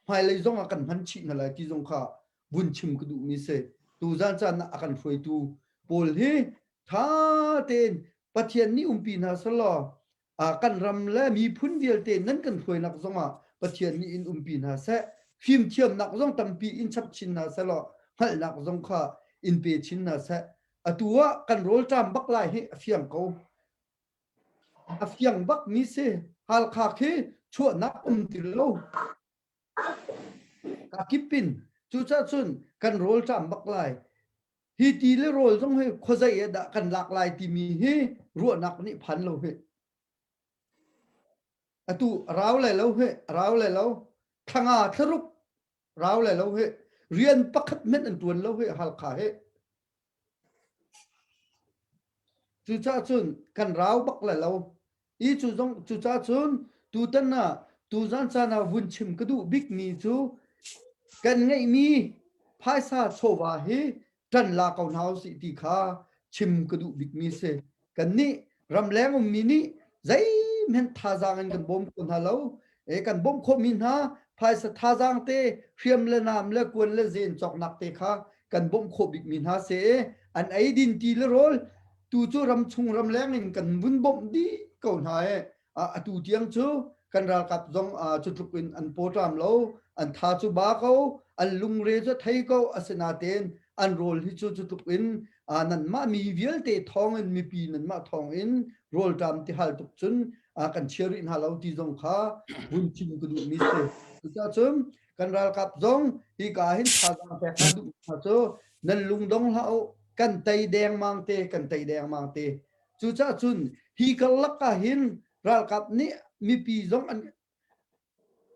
hmailei zongah kan hman chih hna lai ti zong kha vun chim ka duhmi si. Tuzan caan ah a kan hruaitu pawl hi ṭha tein Pathian nih umpi hna selaw kan ram le miphun vialte nan kan hruainak zongah Pathian nih in umpi hna seh. Fimthiamnak zong tampi in chap chin hna selaw hngalhnak zong kha in pe chin hna seh. Atu ah kan rawlṭam bak lai hi a fiang ko. A fiang bak mi si. Halkha khi chuahnak um ti lo. Ka kip in cucaah cun kan rawlṭam bak lai. Hi ti le rawl zong hi khuazei ah dah kan lak lai timi hi ruahnak nih phan lo hi. Atu rau le lo hi, rau le lo. Thlanga thlaruk rau le lo hi. Rian pakhat hmanh an ṭuan lo hi Halkha hi. Cucaah cun kan rau bak le lo. I cu zong cucaah cun tutan ah tuzan caan ah vun chim ka duh bikmi cu kan ngeihmi phaisa chawva hi ṭan la ko hna usih ti kha chim ka duh bikmi si. Kannih ramleng ummi nih zeihmanh thazaang in kan bawm kho hna lo. E, kan bawmh khawhmi hna phaisa thazaang te hriam le nam le kuan le zen cawknak te kha kan bawmh khawh bikmi hna si i an eidin ti le rawl tu cu ramchung ramleng in kan vun bawmh dih ko hna i atu tiang cu kan ralkap zong cu tluk in an pawṭam lo an tha cu ba ko an lungre cu thei ko asinain an rawl hi cu cu tluk in nanmah mi vialte thawng in mipi nanmah thawng in rawlṭam ti hal tuk cun kan chia rih hna lo ti zong kha vun chim ka duhmi si. Cucaah cun kan ralkap zong hika hin thazaang pek hna duh hna cu nan lungdong hlah u kan tei dengmang te kan tei dengmang te cucaah cun hi karlak ah hin ralkap nih mipi zong an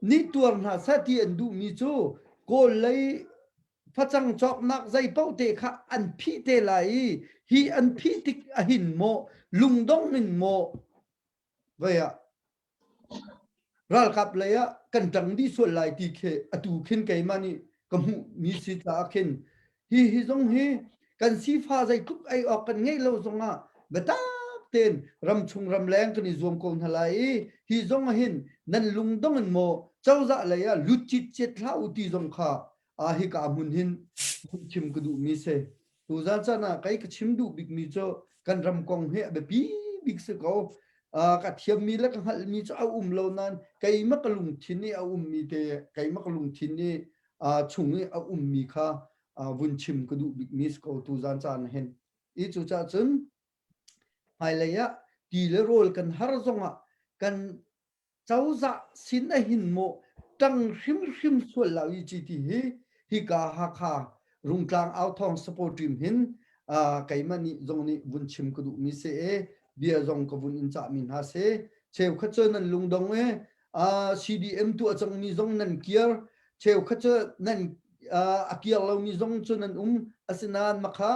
nih tuar hna seh ti an duhmi cu kawl lei facang cawknak zei paoh te kha an phih te lai i hi an phih tik ahin maw lungdong in maw vei ah ralkap lei ah kan ṭang dih sual lai ti khi atu khin keimah nih ka hmuh mi si caah khin hi hi zong hi kan sifa zeitluk ei awk kan ngeih lo zongah biatak tein ramchung ramleng kan i zuam ko hna lai i hi zong ah hin nan lungdong in maw cozah lei ah lut citcet hlah u ti zong kha a hika hmun hin chim ka duh mi si. Tuzan caan ah kei ka chim duh bikmi cu kan ram kong hi a biapi bik si ko. Ka thiammi le ka hngalhmi cu a um lo nain keimah ka lungthin i a ummi te keimah ka lungthin i chung i a ummi kha vun chim ka duh bikmi si ko tuzan caan hin. I cucaah cun hmailei ah ti le rawl kan har zongah kan cozah sin a hin maw ṭang hrimhrim sual lo i ci ti hi hika Hakha Rungtlang Authawng support team hin keimah nih zong nih vun chim ka duhmi si i bia zong ka vun in cahmi hna si cheukhat cu nan lungdong i CDM tuah cangmi zong nan kiar cheukhat cu nan a kiar lomi zong cu nan um asinain makha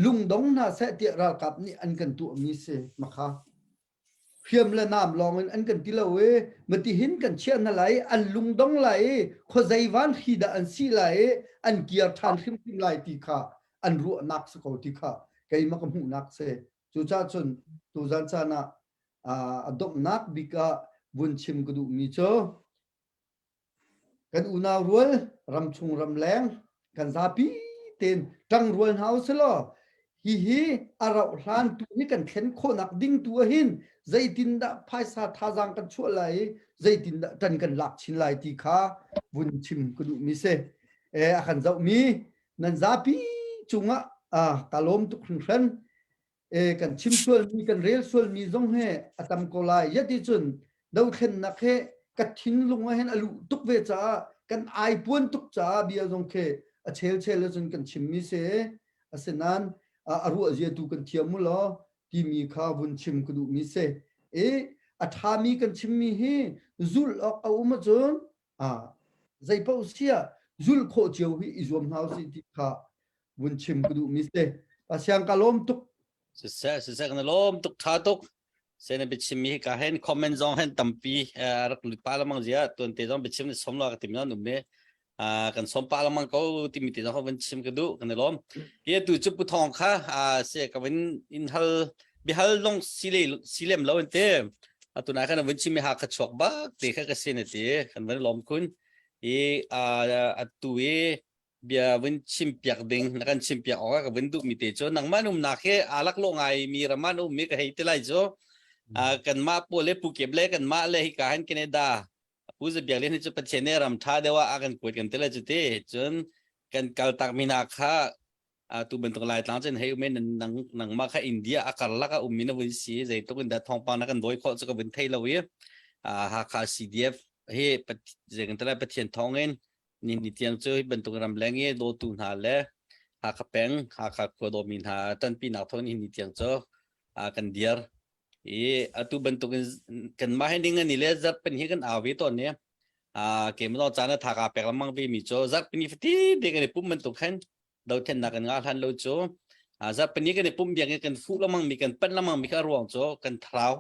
lungdong hna seh tiah ralkap nih an kan tuahmi si makha hriam le nam lawng in an kan ti lo i matihin kan chiah hna lai an lungdong lai i khuazei van hri dah an si lai i an kiar ṭhan hrimhrim lai ti kha an ruahnak si ko ti kha keimah ka hmuhnak si cucaah cun tuzan caan ah a donghnak bik ah vun chim ka duhmi cu Kan unau rual ramchung ramleng kan zapi tein ṭangrual hna usilaw hihi a rauh hlan tu hi kan thlen khawhnak ding tu ahhin zeitindah phaisa thazaang kan chuah lai i zeitindah ṭan kan lak chin lai ti kha vun chim ka duhmi si. Eh, a kan zohmi nan zapi cungah ah ka lawm tuk hringhran. E, kan chim sualmi kan rel sualmi zong he a tam ko lai yati cun dothlennak he ka thinlung ah hin a luh tuk ve caah kan ai puan tuk caah bia zong khi a chel chel cun kan chimmi si. Asinain a ruah zia tu kan thiam mu law timi kha vun chim ka duhmi si. I a ṭhami kan chimmi hi zulh awk a um ahcun zeipaoh siah zulh khawh cio hi i zuam hna usih ti kha vun chim ka duhmi si. Pasiang ka lawm tuk. Siseh, siseh kan lawm tuk tha tuk. Sen biachim mi ka hen comment zong hen tampi rak lut pa lamang zia tuan te zong biachim ni som lo ka tim na num ne kan som pa lamang ko timi te zong van chim ka du kan lom hi tu chu pu thong kha se ka vin in hal bihal long sile silem lo te atu na kan vin chim mi ha kha chuak bak te kha ka sin te kan van lom kun i atu i bia vun chim piak ding na kan chim piak awk ka vun duh mi te cu nangmah umnak hi aa laklawh ngai mi ram an um mi ka hei ti lai cu kanmah pawl le pu kep le kanmah le hika han Canada pu zabiak le cu Pathian nih ram tha deuh ah a kan kuat kan ti lai cu ti cun kan kal tak mi hna kha tu bantuk lai tlang cun hei umen nang nangmah kha India a karlak a ummi na vun si zeitluk in dah thawngpang na kan dawi khawh cu ka vun thei lo i Hakha CDF hi zei kan ti lai Pathian thawngin Ni ni tiang cu hi bantuk ramleng i dawtu hna le Hakha peng, Hakha khua dawmi hna ṭanpinak thawng in ni tiang cu kan dir. I atu bantuk in kanmah hi ning ani le zarhpin hi kan au ve tawn i keimah caan a thaka pek lengmang ve mi cu zarhpin ni fatin te kan i pum bantuk khan dothlennak kan ngah hlan lo cu zarhpini kan i pumh biak i kan fuh lengmang mi kan panh lengmang mi kha ruang cu kan thlarau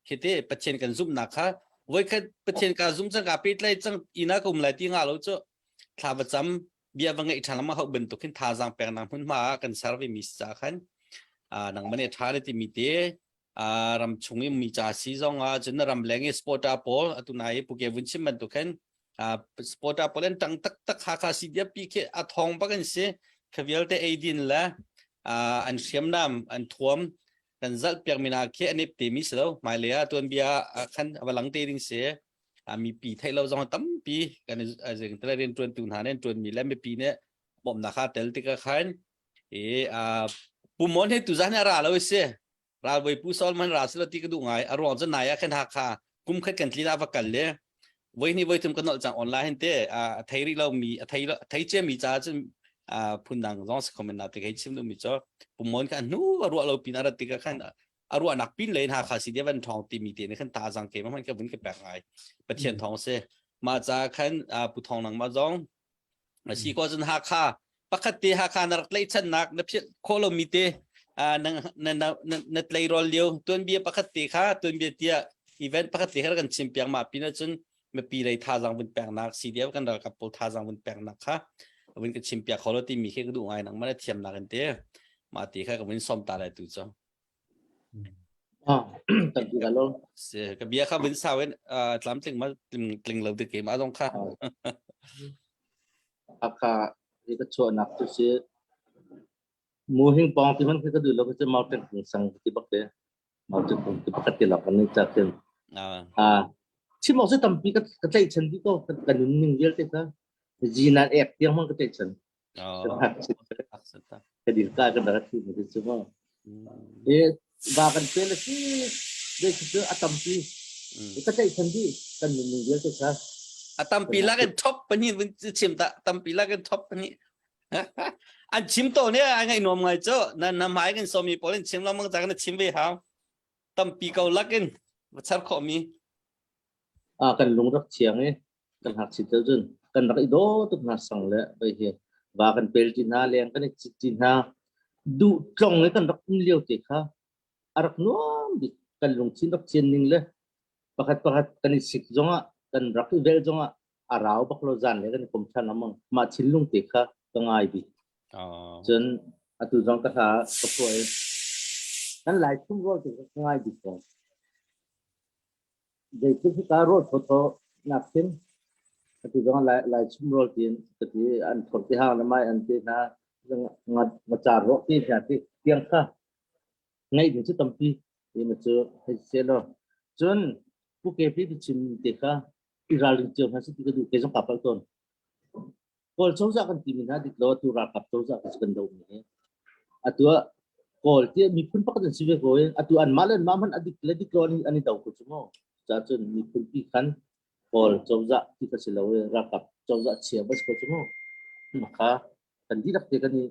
khi te Pathian kan zumhnak kha voikhat Pathian ka zum cang ka petlai cang ina ka um lai ti nga lo cu thla va cam bia va ngeih ṭhan lengmang hau bantuk hin thazaang peknak hmunhma ah kan ser ve mi si ca khan nangmah nih ṭha le timi te ram chung i mi ca si zong ah cun ram leng i supporter pawl atu nai i puke vun chim bantuk khan supporter pawl an tang taktak Hakha CDF pi khi a thong bak an si kha vialte eidin le an hriamnam an thuam kan zalh piak mi hna khi an ip te mi si lo hmailei ah tuanbia khan a va lang te ding si mipi theih lo zong tampi kan rian tuantu hna nih an tuan mi le mipi nih bawmhnak kha tel tikah khan i Pu Mon he tuzan hi a ra lo i si ralbawi Pu Solomon ra silo ti ka duh ngai a ruang cu nai ah khan Hakha kum khat kan tlin ah va kal le voi hnih voi thum ka nolh cang online hin te a thei rih lo mi a thei thei cia mi ca cun phundang zong si comment na te kai chim duh mi cu Pu Mon kha hnu a ruah lo pin a rat tikah khan a ruahnak pin le Hakha si dia van thong ti mi te ne khan ta zang ke ma man ka vun ka pek ngai Pathian thong se ma ca khan Pu Thong nang ma zong A si ko cun Hakha pakhat te Hakha na rak tlaihchannak na philh khawh lomi te na na na na tleirawl lio tuanbia pakhat te kha tuanbia tiah event pakhat te kha kan chim piak ma pin ahcun mipi lei thazaang vun peknak CDF kan ralkap pawl thazaang vun peknak kha vun ka chim piak kho lo timi khi ka duh ngai nang mana thiamnak in te mah ti kha ka vun som ta lai tu cu Ah, kan ti lo. Se ka bia kha vun sau in tlamtling ma tling lo te ke ma zong kha. Hakha hi ka chuahnak cu si mu hing pong ti man khi ka duh lo ka cu mountain kung sang ti bak te mountain kung ti pakhat ti lak kan ni cha khin ah chim awk si tampi ka ka tlaihchan dih ko ka nun ning vialte kha zinan ek tiang hmang ka tlaihchan ka dil ka kan rak thi mi cu mo e ba kan pel si de cu a tampi ka tlaihchan dih kan nun ning vialte kha a tampi lak in top pahnih vun chim ta tampi lak in top pahnih an chim to ne ai ngai nuam ngai chu na na mai kan somi pawl in chim lamang cha kan chim ve hau tampi ko lakin va char kho mi a kan lung rak chiang i kan hak si te cun kan rak i do tuk hna sang le vai hi va kan pel ti hna leng kan i chit ti hna duh tlong i kan rak um lio te kha a rak nuam bik kan lungthin rak chian ning le pakhat pakhat kan i sik zongah kan rak i vel zongah a rau bak lo zan le kan i kom than amang mah thinlung te kha ka ngai bik cun atu zong ka hla ka phuah i kan lai thum rawl te ka ngai bik ko zeitluk hi ka rawl thawthaw nak khin atu zong lai lai chum rawl tiin ka ti an thor ti hang le mai an ti hna nga car rawh ti hna ti tiang kha ngaih ding cu tampi ti ma cu hei se lo cun pu kepi chim te kha i ralring cio hna si ti ka duh kei zong ka palh tawn kawl cozah kan timi hna dik lo atu ralkap cozah kan kan do mi hi atu ah kawl ti miphun pakhat an si ve ko in atu an mah le mah hmanh adik le dik lo an i do ko cu mu ca cun miphun pi khan kawl cozah ti ka si lo i ralkap cozah chia bas ko cu mu kha kan dihlak te kan i.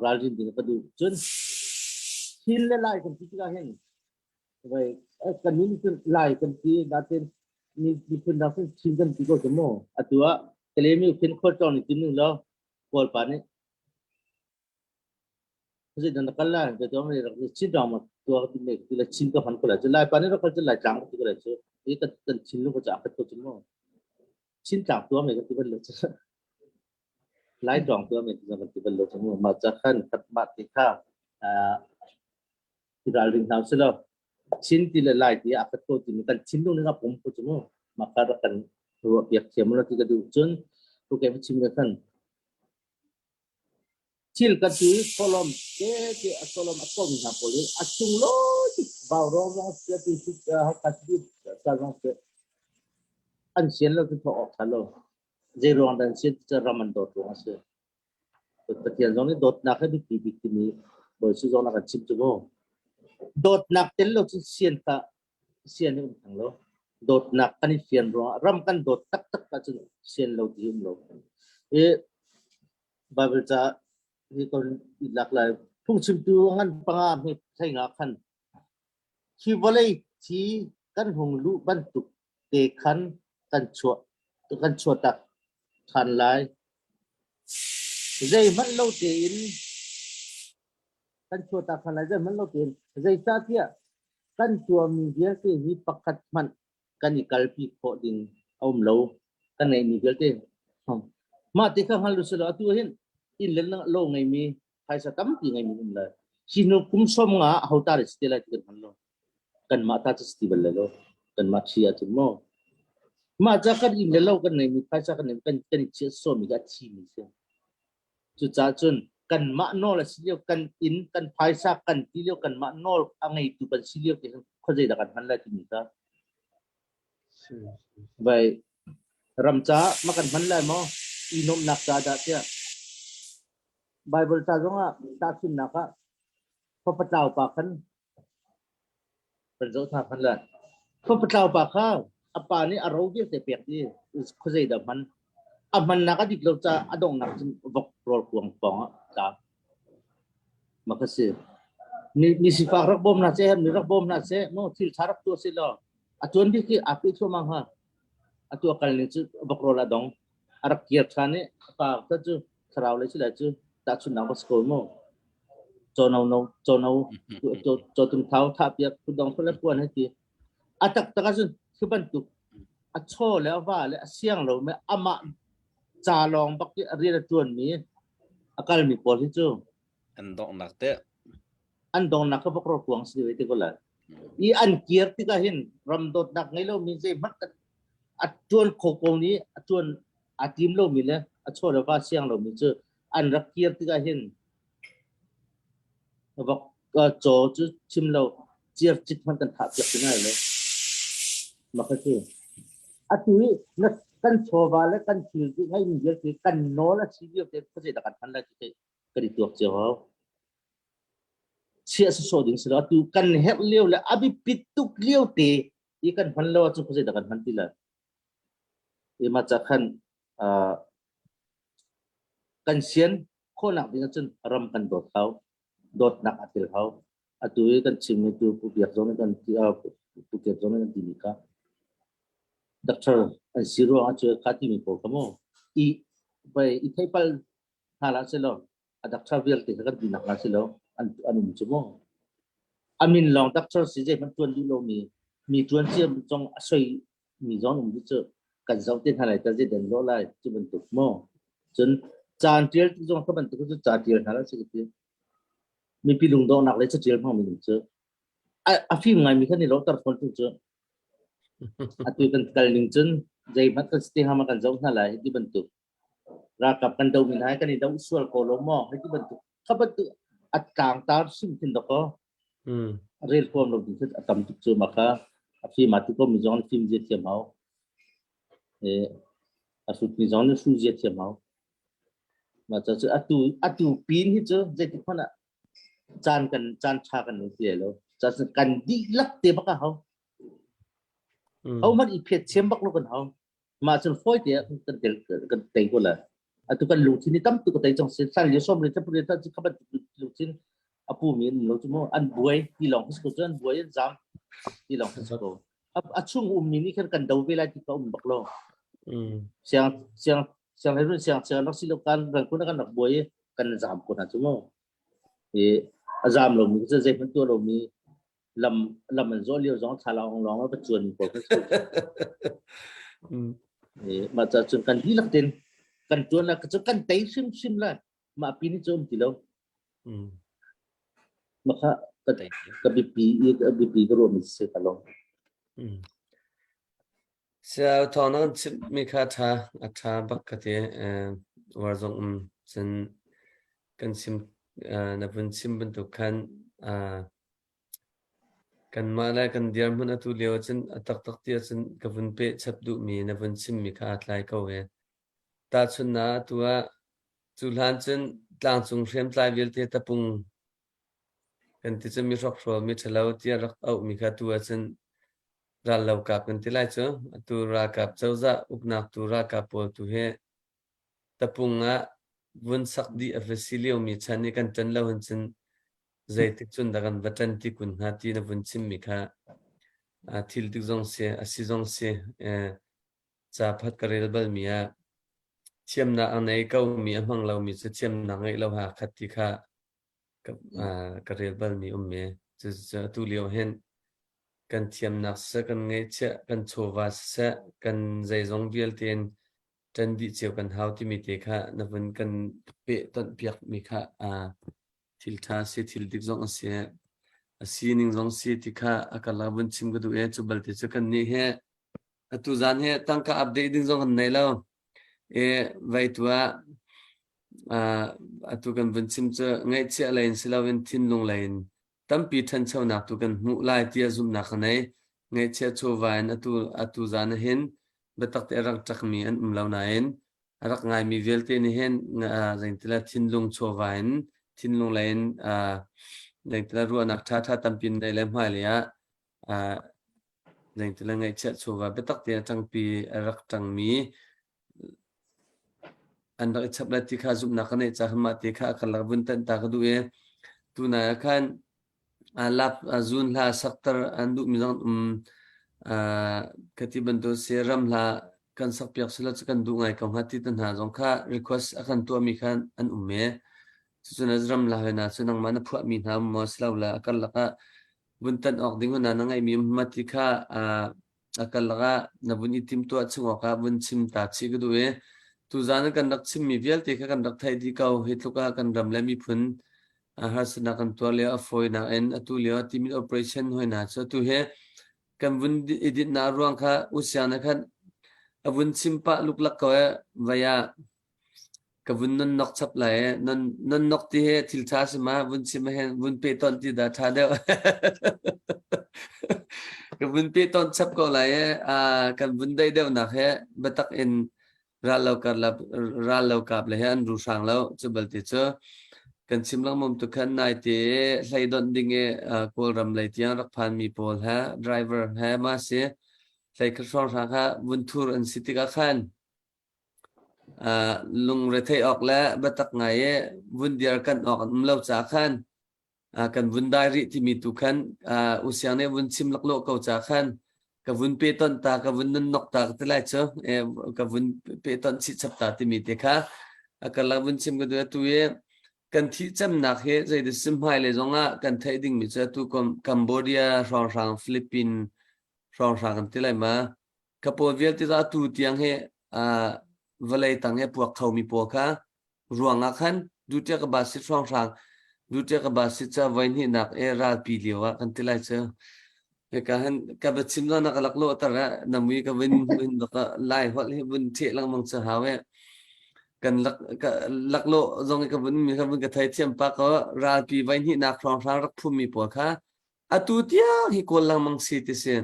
Ralrin ding ka duh. Cun Chin le Lai kan ti tikah hin vai kan nih cun Lai kan ti natin miphun dang cun Chin kan ti ko cu mu. Atu ah Kalemi khin khualtlawng nih tim ning law Kawl pa nih Zei dan na kal lai ka tuang rak Chin ram ma tua ti me ti la Chin ka han ko lai cu Lai pa nih rak kal cu Lai tlang ka ti ko lai cu i kan kan Chin lu ko ca ka to cu mu Chin tlang tua me ka ti bal lo cu Lai tawng tua me ti ka ti bal lo cu mu ma ca khan khat ma ti kha i ralring hna usih law Chin ti le Lai ti a khat ko ti kan thinlung ning a pum ko cu mu mah kha rak kan ruah piak thiam lo ti ka duh cun okay chim ka khan thil ka tu solom te te a solom a kom hna pawl hi a chung lo ti bau rong rong se ti si ka ti sa rong se an sian lo tu thok ok tha lo zei ruang dan sian ram an dawt ruang a si Pathian zong nih dawtnak hi biapi bik timi Bawi Jesuh zong a kan chimh cu mu. Dawtnak tel lo cun sian kha sian hi um thang lo. Dawtnak kan i fian ruangah ram kan dawt taktak ahcun sian lo ti um lo. I Bible ca hi kon i lak lai phungchimtu ngan panga hme thei nga khan Hi vawlei thi kan hung luh bantuk te khan kan chuah kan chuahtak ṭhan lai. Zeihmanh lo tein kan chuahtak ṭhan lai. Zeihmanh lo tein zeicahtiah kan tuahmi vialte hi pakhat hmanh kan i kalpi khawh ding a um lo. Kan ngeihmi vialte. Mah ti kha hngal u sih law atu hin inn le lo ngeimi phaisa tampi ngeimi um lai. Hi hnu kum 50 ho ta si te lai ti kan hngal lo. Kanmah ta cu si ti bal lai lo. Kanmah thi ahcun maw. Mah ca kan inn le lo kan ngeimi phaisa kan ngeimi kan kan i chiah sawmi kha a thimi si. Cucaah cun kanmah nawl a si lio kan inn kan phaisa kan ti lio kanmah nawl a ngeitu kan si lio ti khuazei dah kan hman lai timi kha vai ram ca ma kan hman lai maw i nuamhnak ca dah tiah Baibal ca zongah tahchunhnak ah fapatlau pa khan kan zoh hna khan le fapatlau pa kha a pa nih a ro vialte pek i khuazei dah hman a hmannak a dik lo ca a donghnak cun vok rawl kuang pawng ah tla ma ka si mi mi sifak rak bawm hna seh mi rak bawm hna seh mo thil tha rak tuah si law a tuan bik hi a pe thluahmah hnga atu a kal ning cu vok rawl a dong a rak kir ṭhan i a pa kha cu thlarau lei si lai cu tahchunhnak va si ko mu caw no caw no caw tum thau thah piak phundong phun le puan hei ti a taktak ahcun khi bantuk a chaw le a va le a siang lo me amah ca lawng bak i a rian a ṭuan mi a kal mi pawl hi cu an donghnak te an donghnak kha vok ro kuang si ve te ko lai i an kir tikah hin ram dawtnak ngei lo mi zei hmanh a ṭuan kho ko nih a ṭuan aa tim lomi le a chaw le va siang lomi cu an rak kir tikah hin vok caw cu chim lo ciar cit hmanh kan thah piak ti ngai lo maka cu atu i na kan chawva le kan thil cu ngai mi vialte kan nawl a si lio te khuazei dah kan hman lai ti kan i tuak cio hau chiah sawsawh ding si lo atu kan herh lio le a biapit tuk lio te i kan hman lo ahcun khuazei dah kan hman ti lai i mah ca khan kan sian khawhnak ding ahcun ram kan dawt hau dawtnak a tel hau atu i kan chimmi tu Pu Biak zong nih kan ti Pu Kiat zong nih kan timi kha doctor an si ruang ah cu kha timi pawl kha mu i vai i theipal hna lah si lo a doctor vialte kha kan tinak hna si lo an an um cu mu a min lawng doctor si zei hmanh tuan duh lomi mi tuan cia zong a soi mi zong um cu kan zoh te hna lai ta zei den lo lai cu bantuk mu cun caan tial ti zong kha bantuk cu ca tial hna la si ti mipi lungdonghnak le catial hmang mi cu a fim ngai mi kha ni lo tar fawn tu cu atu kan kal ning cun zei hmanh kan si hama kan zoh hna lai ti bantuk Ralkap kan dohmi hna hi kan i doh sual ko lo maw? Hei ti bantuk kha bantuk a tlangtar sim khin dakaw rel huam lo ding a tam tuk cu ma kha a fim a ti ko mi zong fim zia thiam hau. E a hrut mi zong nih hru zia thiam hau. Mah ca cu atu atu pin hi cu zeitik hmanh ah caan kan caan tha kan nei ti lo. Ca kan dihlak te bak a hau. Ho hmanh i phet chem bak lo kan hau. Mah cun fawi te ah kan tel kan tei ko la. Atu kan lungthin hi tam tuk ka tei cang si. Hlan lio som le thapur ta chi khabat lungthin a pu mi an lo chu mu an buai ti lawng khi ko an buai an zam ti lawng khi ko. A chung um mi nih khan kan do ve lai ti ka um bak lo. Siang siang siang le run siang siang rak si lo kan ran kun kan rak buai kan zam ko na chu mu. I a zam lo mi cu zei hmanh tuah lo mi lam lam an zawh lio zong thlalangawng lawng a va cuan mi pawl kan si. Mah ca cun kan dihlak tin kan tuan la cu kan tei hrimhrim la mah pi ni cu um ti lo. Mah kha ka ka biapi ka biapi ka ruah mi si ka long. Siao thawng na kan chimh mi kha tha a tha bak ka ti war zong um cun kan chim na vun chim bantuk khan Kanmah le kan dirhmun atu lio ahcun a taktak ti ahcun ka vun peh chap duhmi na vun chimmi kha aa tlai ko ee. Tahchunhnak atu ah cu hlan cun tlangcung hriamtlai vialte tapung kan ti cu mi hrokhrawl mi ṭhalo tiah rak auhmi kha atu ahcun rallokap kan ti lai cu. Atu ralkap cozah uknak tu ralkap pawl tu hi Tapung ah vun sak dih a va si liomi chan i kan ṭan lo hin cun zeitik cun dah kan va ṭan ti kun hnga ti na vun chimmi kha thil dik zong si, a si zong si. Ca phat ka rel balmi ah thiamnak a nei komi a hmang lomi cu thiamnak ngeih lo ha khat ti kha ka rel balmi um i cucu atu lio hin kan thiamnak siseh, kan ngeihchiah, kan chawva siseh, kan zeizong vialte in ṭan dih cio kan hau timi te kha na vun kan pehtonh piakmi kha thil ṭha si thil dik zong a si a sining zong si ti kha a karlak vun chim ka duh i cu balte cu kan nih he atu zan he tangka update ding zong kan nei lo i vai tu ah atu kan vun chim cu ngaihchiah lei in si loin thinlung lei in tampi ṭhanchonak tu kan hmuh lai tiah zumhnak ka nei. Ngaihchiah chawva in atu atu zan ah hin biatak te a rak ṭakmi an um lo nain a rak ngaimi vialte nih hin zeintila thinlung chawva in thinlung lei in zeintila ruahnak ṭhaṭha tampi nei le hmailei ah zeintila ngaihchiah chawva biatak te a ṭangpi a rak ṭangmi an rak i chap lai ti kha zumhnak ka neih caah mah te kha a karlak vun tanh ta ka duh i tunai ah khan lap zun hla sakter an duhmi zong um ka ti bantuk si ram hla kan sakpiak sila cu kan duh ngai ko hnga ti te hna zong kha request a kan tuahmi kha an um e cucun ram hla hoi na cu nangmah na phuahmi hna um maw silo le a karlak ah vun tanh awk ding hna na ngeihmi um ma ti kha a karlak ah na vun i timtuah chung awkah vun chim ta chih ka duh i tuzan kan rak chimmi vialte kha kan rak theih dih ko. Hi tluk ah kan ram le miphun harsatnak kan tuar lio a fawinak in atu lio ah timit operation hoi hna cu atu hi kan vun i dinhnak ruang kha usiang na khan a vun chim pah luklak ko e vai ah Ka vun non nok chap lai e. Non non nok ti he thil ṭha si ma vun chim hen vun pe ton ti dah ṭha deuh. Ka vun pe ton chap ko lai e. Ah kan vun dei deuh nak he biatak in ral lo kar la ral lo kap le he an ru hrang lo cu balte cu kan chim lengmang tu khan nai te hlei donh ding e Kawlram lei tiang rak phan mi pawl he driver he ma si hlei khat hrawng hrang kha vun thur an si tikah khan Lungretheih awk le biatak ngai i vun dir kan awk an um lo caah khan kan vun dai rih timi tu khan U Siang nih vun chim laklawh ko caah khan ka vun pehtonh ta ka vun nonnok ta ka ti lai cu ka vun pehtonh chih chap ta timi te kha a karlak vun chim ka duh atu i kan thih cemnak hi zeidah sim hmailei zongah kan theih dingmi cu atu Cambodia hrawnghrang Philippine hrawnghrang kan ti lai ma Ka pawl vialte cu atu tiang hi vawlei tang i puak khomi pawl kha ruangah khan Duterte ka basit hrawnghrang Duterte ka basit ca voihnihnak i ralpi lio ah kan ti lai cu. Hika hin ka va chim zong na ka laklawh tar ah na mui ka vun vun lai holh hi vun ṭheh lengmang cu hau e. Kan lak ka laklawh zong i ka vun mi ka vun ka theithiam pa ko ralpi voihnihnak hrawnghrang rak phummi pawl kha Atu tiang hi kawl lengmang si ti si.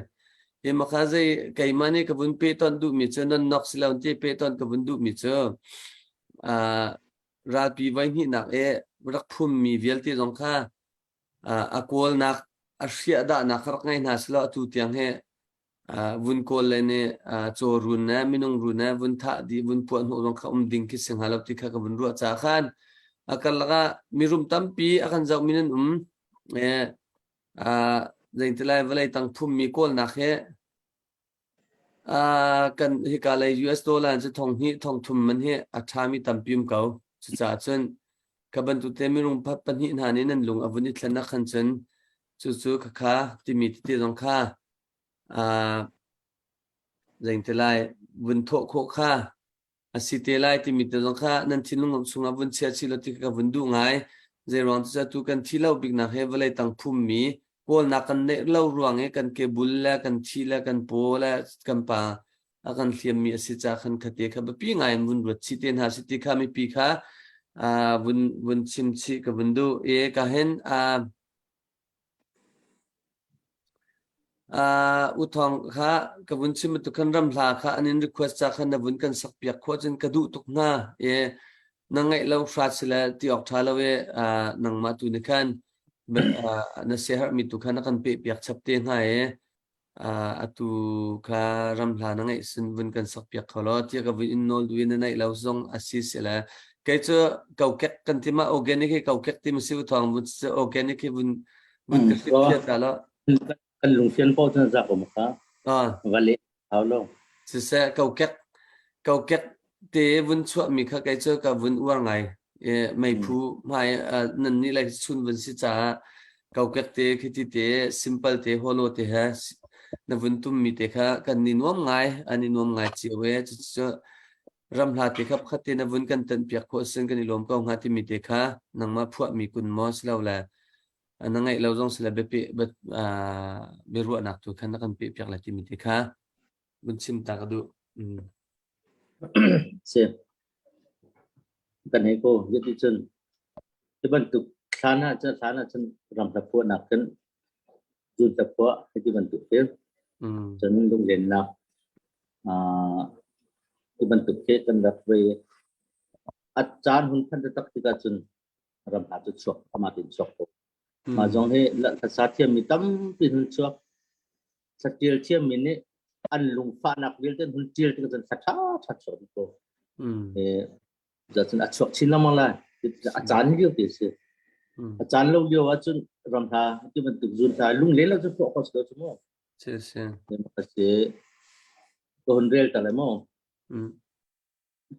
Hi makha zei keimah nih ka vun pehtonh duhmi cu non nok si lo ti pehtonh ka vun duhmi cu uh, ralpi voihnihnak i rak phummi vialte zong kha uh, a kawlnak a hriahdahnak kha rak ngei hna silo atu tiang hi. Vun kawl le nih caw run le minung run le vun thah dih vun puah hnawh zong kha um ding khi si hnga lo ti kha ka vun ruah caah khan a karlak ah mirum tampi a kan zohmi nan um. Zeitilai vawlei tang phummi kawlnak hi kan hika lei US dollar cu thong hnih thong thum man hi a ṭhami tampi um ko. Cucaah cun kha bantuk te minung pahnih hna nih nan lung a vun i thlen ah khan cun cucu khakha timi tete zong kha zeitilai vun thawh khawh kha a si te lai timi te zong kha nan thinlung chungah vun chia chih law ti ka vun duh ngai. Zeiruang cu tu kan thi lo biknak he vawlei tang phummi kawlnak kan neih lo ruang i kan kebul le kan thi le kan paw le kan pa a kan hliammi a si ca khan khate kha biapi ngai in vun ruat chih te hna si ti kha mipi kha vun vun chim chih ka vun duh i ka hin U Thawng kha ka vun chim bantuk khan ram hla kha an in request ca khan na vun kan sak piak khawh cun ka duh tuk hna i na ngaih lo hrat si le ti awk ṭha lo i nangmah tu nih khan na siaherhmi tu kha na kan peh piak chap te hna i atu kha ram hla na ngeih sin vun kan sak piak kho law tiah ka vun in nawl duh i na neih lo zong a si si le kei cu kokek kan ti ma organic hi kokek ti ma si u thawng vun organic hi vun vun ka hrit phiat ta lo Kan lungfian po cun za ko ma kha va le hau lo. Siseh kokek kokek te vun chuah mi kha kei cu ka vun uar ngai. Meiphu hmai nan nih lai chun vun si caah kokek te khiti te simple te holo te he na vun tum mi te kha kan ni nuam ngai an i nuam ngai cio e. Cucu ram hla te kha pakhat te na vun kan tan piak khawh sin kan i lawm ko hnga timi te kha nangmah phuah mi kun maw si lo le na ngaih lo zong sile biapi biaruahnak tu khan na kan peh piak lai timi te kha vun chim ta ka duh. Si. Kan hei ko yati cun ti bantuk thlan ah cun thlan ah cun ram hla phuah nak cun zun hla phuah ti bantuk khi cun lunglennak ti bantuk khi kan rak ve a caan hun phan tak tikah cun ram hna cu chuak amah tin chuak ko mah zong hi hlasa thiammi tampi hun chuak saṭil thiammi nih an lungfahnak vialte hun ṭial tikah cun thla ṭha ṭha chuak ko cun a chuak chin lengmang lai a caan lio te si a caan lo lio ahcun ram hla ti bantuk zun hla lunglen lo cu tuah kho si lo cu mu si si si ka hun rel ta le mu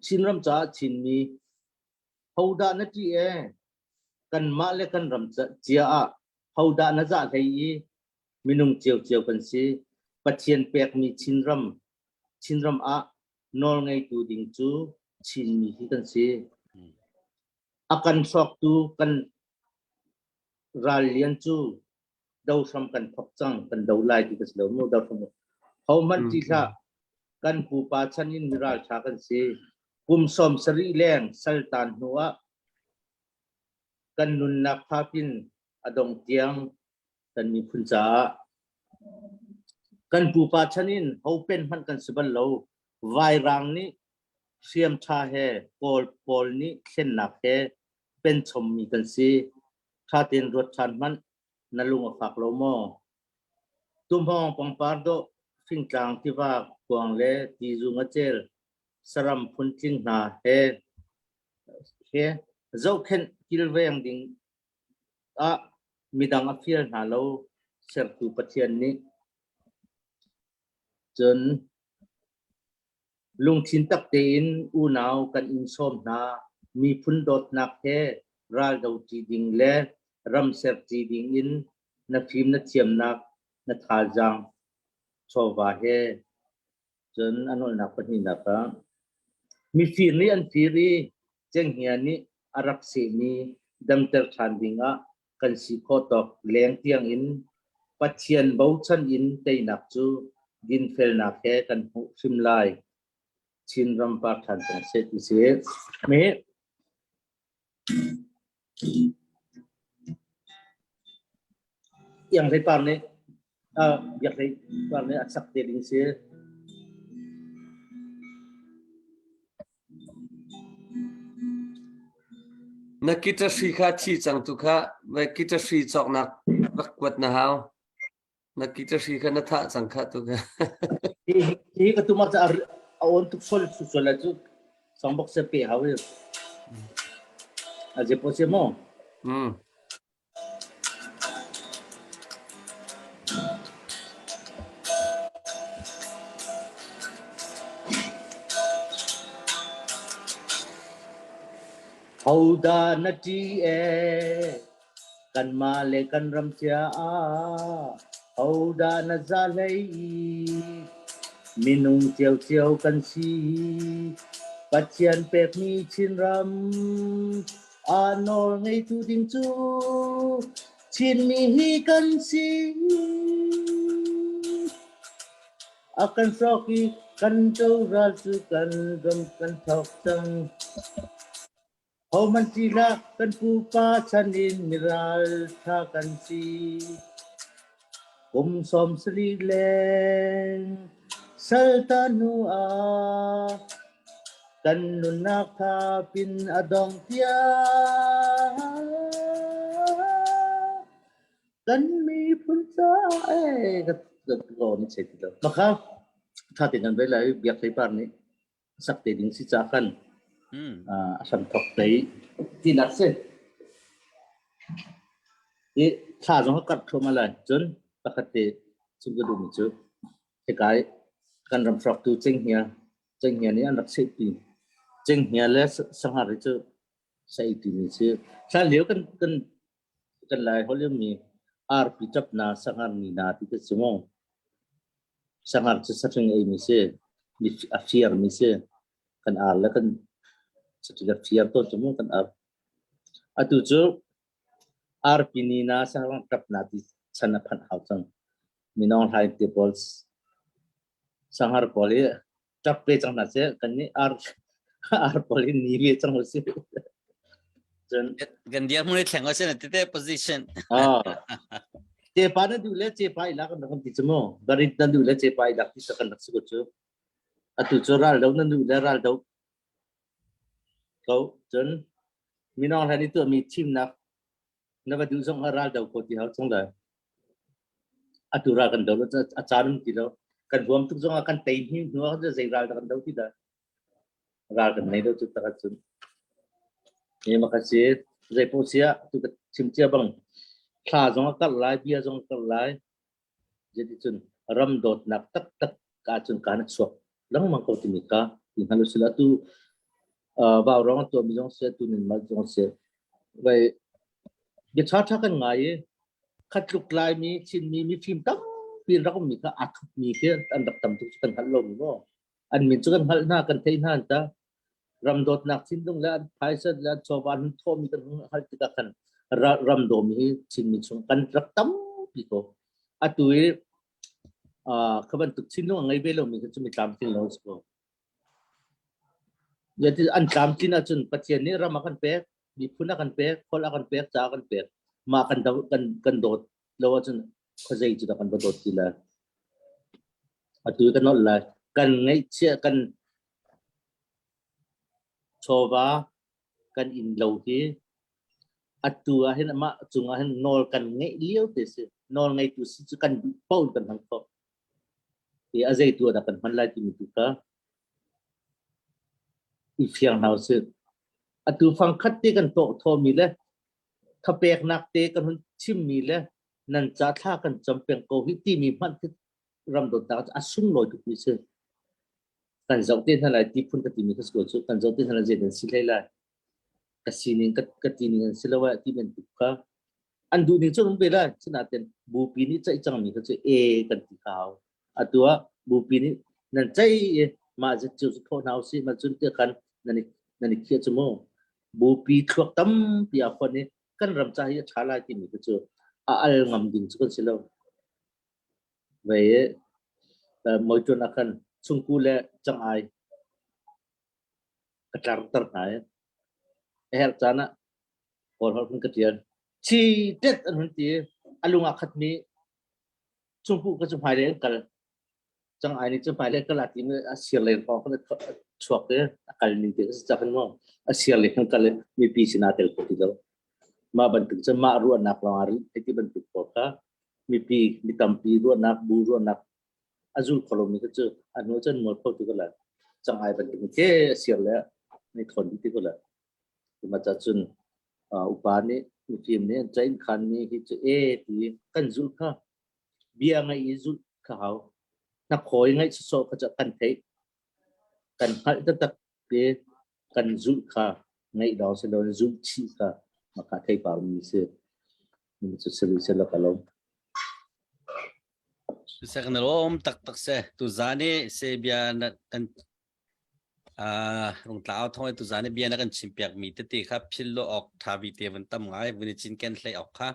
Chinram caah Chinmi hodah na ṭih ee? Kanmah le kan ram cia ah hodah na zah hlei i minung ciocio kan si. Pathian pekmi Chinram, Chinram ah nawlngeitu ding cu Chinmi hi kan si. A kan hrawktu kan ral lian cu do hram kan thok cang kan do lai ti ka si lo mu do hram ho hmanh ti hlah kan pupa chan in miral tha kan si kum 70 leng saltan hnu ah kan nunnak thapin a dong tiang kan miphun caah kan pupa chan in ho pen hmanh kan si bal lo vairang nih hriam tha he kawl pawl nih thlennak he pen chommi kan si Ṭha tein ruat ṭhan hmanh, na lung a fak lo maw? Tuhmawng pangpar dawh, fingtlang tiva kuang le tizu ngacel, saram phuntling hna he he zohkhenh kilveng ding ah midang a fial hna lo sertu Pathian nih. Cun Lungthin tak tein unau kan in sawm hna. Miphun dawtnak he ral doṭi ding le ram serṭi ding in na fim na thiamnak na thazaang chawva he cun a nolnak pahnihnak ah mifir nih an fir i cenghngia nih a rak sehmi damter ṭhan dingah kan si khawh tawk leng tiang in Pathian bochan in teinak cu dinfelnak he kan hmuh hrim lai. Chinram par ṭhan cang seh ti si. Mi Iang Hlei Par nih Biak Hlei Par nih a sak te ding si. Na guitar hri kha thi cang tu kha guitar hri cawknak rak kuat na hau. Na ki hri kha na thah cang kha tu kha. Hi ka tu ma cha a on tuk sol su sol la chu songbok se pe hau ye. A je po se mo. Mm. Hoda na ti e Kanmah le kan ram caah hodah na zah hlei i minung ciocio kan si. Pathian pekmi Chinram ah nawl ngeitu ding cu Chinmi hi kan si. A kan hrawk i kan ral cu kan ram kan thawk cang. Hohmanh ṭih hlah, kan pupa chan in miralṭha kan si. Kum 70 leng salta hnu ah kan nunnak tha pin a dong tiang kan miphun caah ee ka ka ni chei ti lo. Makha ṭha tein kan bei lai biak hlei par nih sak te ding si ca khan a hram thok tei tinak si i thla zong a karh thluahmah lai cun pakhat te chim ka duhmi cu hikai kan ram hrawktu cenghngia cenghngia nih an rak sehpi cenghngia le sanghar hi cu sei timi si hlan lio kan kan kan lai holh mi arpi ṭap na sanghar ni na ti ka si mu Sanghar cu sahring ei mi si. Mi a fir mi si. Kan ar le kan sahring a fir tawn cu mu kan ar. Atu cu arpi ni na sahrang ṭap na ti chan a phanh hau cang. Minong hlai te pawl sanghar pawl hi ṭap ve cang hna seh. Kan nih ar ar pawl hi ni ve cang usih. Cun kan dirhmun i thleng a tete position. Ah. Cepa na duh le cepa i lak kan ti cu mu. Barit na duh le cepa i lak ti kan rak si ko cu. Atu cu ral do na duh le ral do ko cun minong hlan i tuahmi thimnak na va duh zong ah ral do ko ti hau chung lai. Atu ral kan do lo a caan um ti lo. Kan huam tuk zong ah kan tei hni hnu ah zei ral dah kan do ti dah. Ral kan nei lo cu tak ahcun. Ni maka si zei paoh si ah tu ka chim cia bang thla zong a karh lai bia zong a karh lai. Zeticun ram dawtnak taktak ahcun kaan a chuak lengmang ko timi kha ti hngal usih law atu vaurawng a tuahmi zong si atu nin mal zong si vai bia ṭha ṭha kan ngai i khatluk Laimi Chinmi mifim tampi an rak ummi kha aa thupmi khi an rak tam tuk cu kan hngalh lomi maw an min cu kan hngalh hna kan theih hna an ta ram dawtnak thinlung le an phaisa le an chawva an thawhmi kan hngalh tikah khan ram dawmi hi Chinmi chung kan rak tampi ko atu i kha bantuk thinlung a ngei ve lomi cu mi tlamtling lo si ko. An tlamtlin ahcun Pathian nih ram a kan pek, miphun a kan pek, holh a kan pek, ca a kan pek. Mah kan kan kan dawt lo ahcun khuazei cu dah kan va dawt ti lai. Atu kan nolh lai. Kan ngeihchiah kan chawva kan inn lo hi atu ah hin amah cung ah hin nawl kan ngeih lio te si nawl ngeitu si cu kan duh paoh in kan hman khawh i a zei tu ah dah kan hman lai timi tu kha i fiang hna usih atu fang khat te kan tawh thawmi le thapeknak te kan hun chimmi le nan ca thla kan cam peng ko hi timi hmanh khi ram dawtnak a sunglawi tuk mi si kan zoh te hna lai ti phun ka timi ka si ko cu kan zoh te hna lai zei dan si hlei lai ka sining ka ka ti ning an si lo ah ti bantuk kha an duh ning cu an ve lai sinain bupi nih ceih cangmi kha cu e kan ti hau atu ah bupi nih nan ceih i mah zet cu thawh hna usih mah cun ti khan nan i nan i khiah cu mu bupi thluak tampi a khon i kan ram ca hi a ṭha lai timi kha cu a al ngam ding cu kan si lo vei i moitun ah khan chungku le cangai ka tlarter hna i a herh caan ah Kawl holh hun ka ṭial. Chi tet an hun ti i a lung ah khatmi cungkuh ka cu hmailei an kal. Cangai nih cu hmailei kal aa tim i a sir lei hrawng khan a chuak i a kal ning ti a si cak in maw a sir lei khan kal i mipi sinah tel kho ti lo. Mah bantuk cu mah ruahnak lawng ah rih ti bantuk pawl kha. Mipi mi tampi ruahnak bu ruahnak a zul kho lomi kha cu a hnu cun mual pho ti ko la. Cangai bantuk ke sir le ni thon ti ko la. Tuma cha cun upa nih mifim nih an cain khan mi hi cu e ti kan zul kha bia ngai i zulh kha hau. Na khawi ngaih sawsawh kha cu kan theih. Kan hngalh taktak te kan zulh kha ngaih lawng si loin zulh chih kha maka theipar mi si. Cu siri se la ka lom. Sak na lom taktak se tu zan i se bia na kan rungtla au thong tu zan i bia na kan chim piak mi tete kha phil lo ok tha vi te van tam ngai vun i cin ken hlei ok kha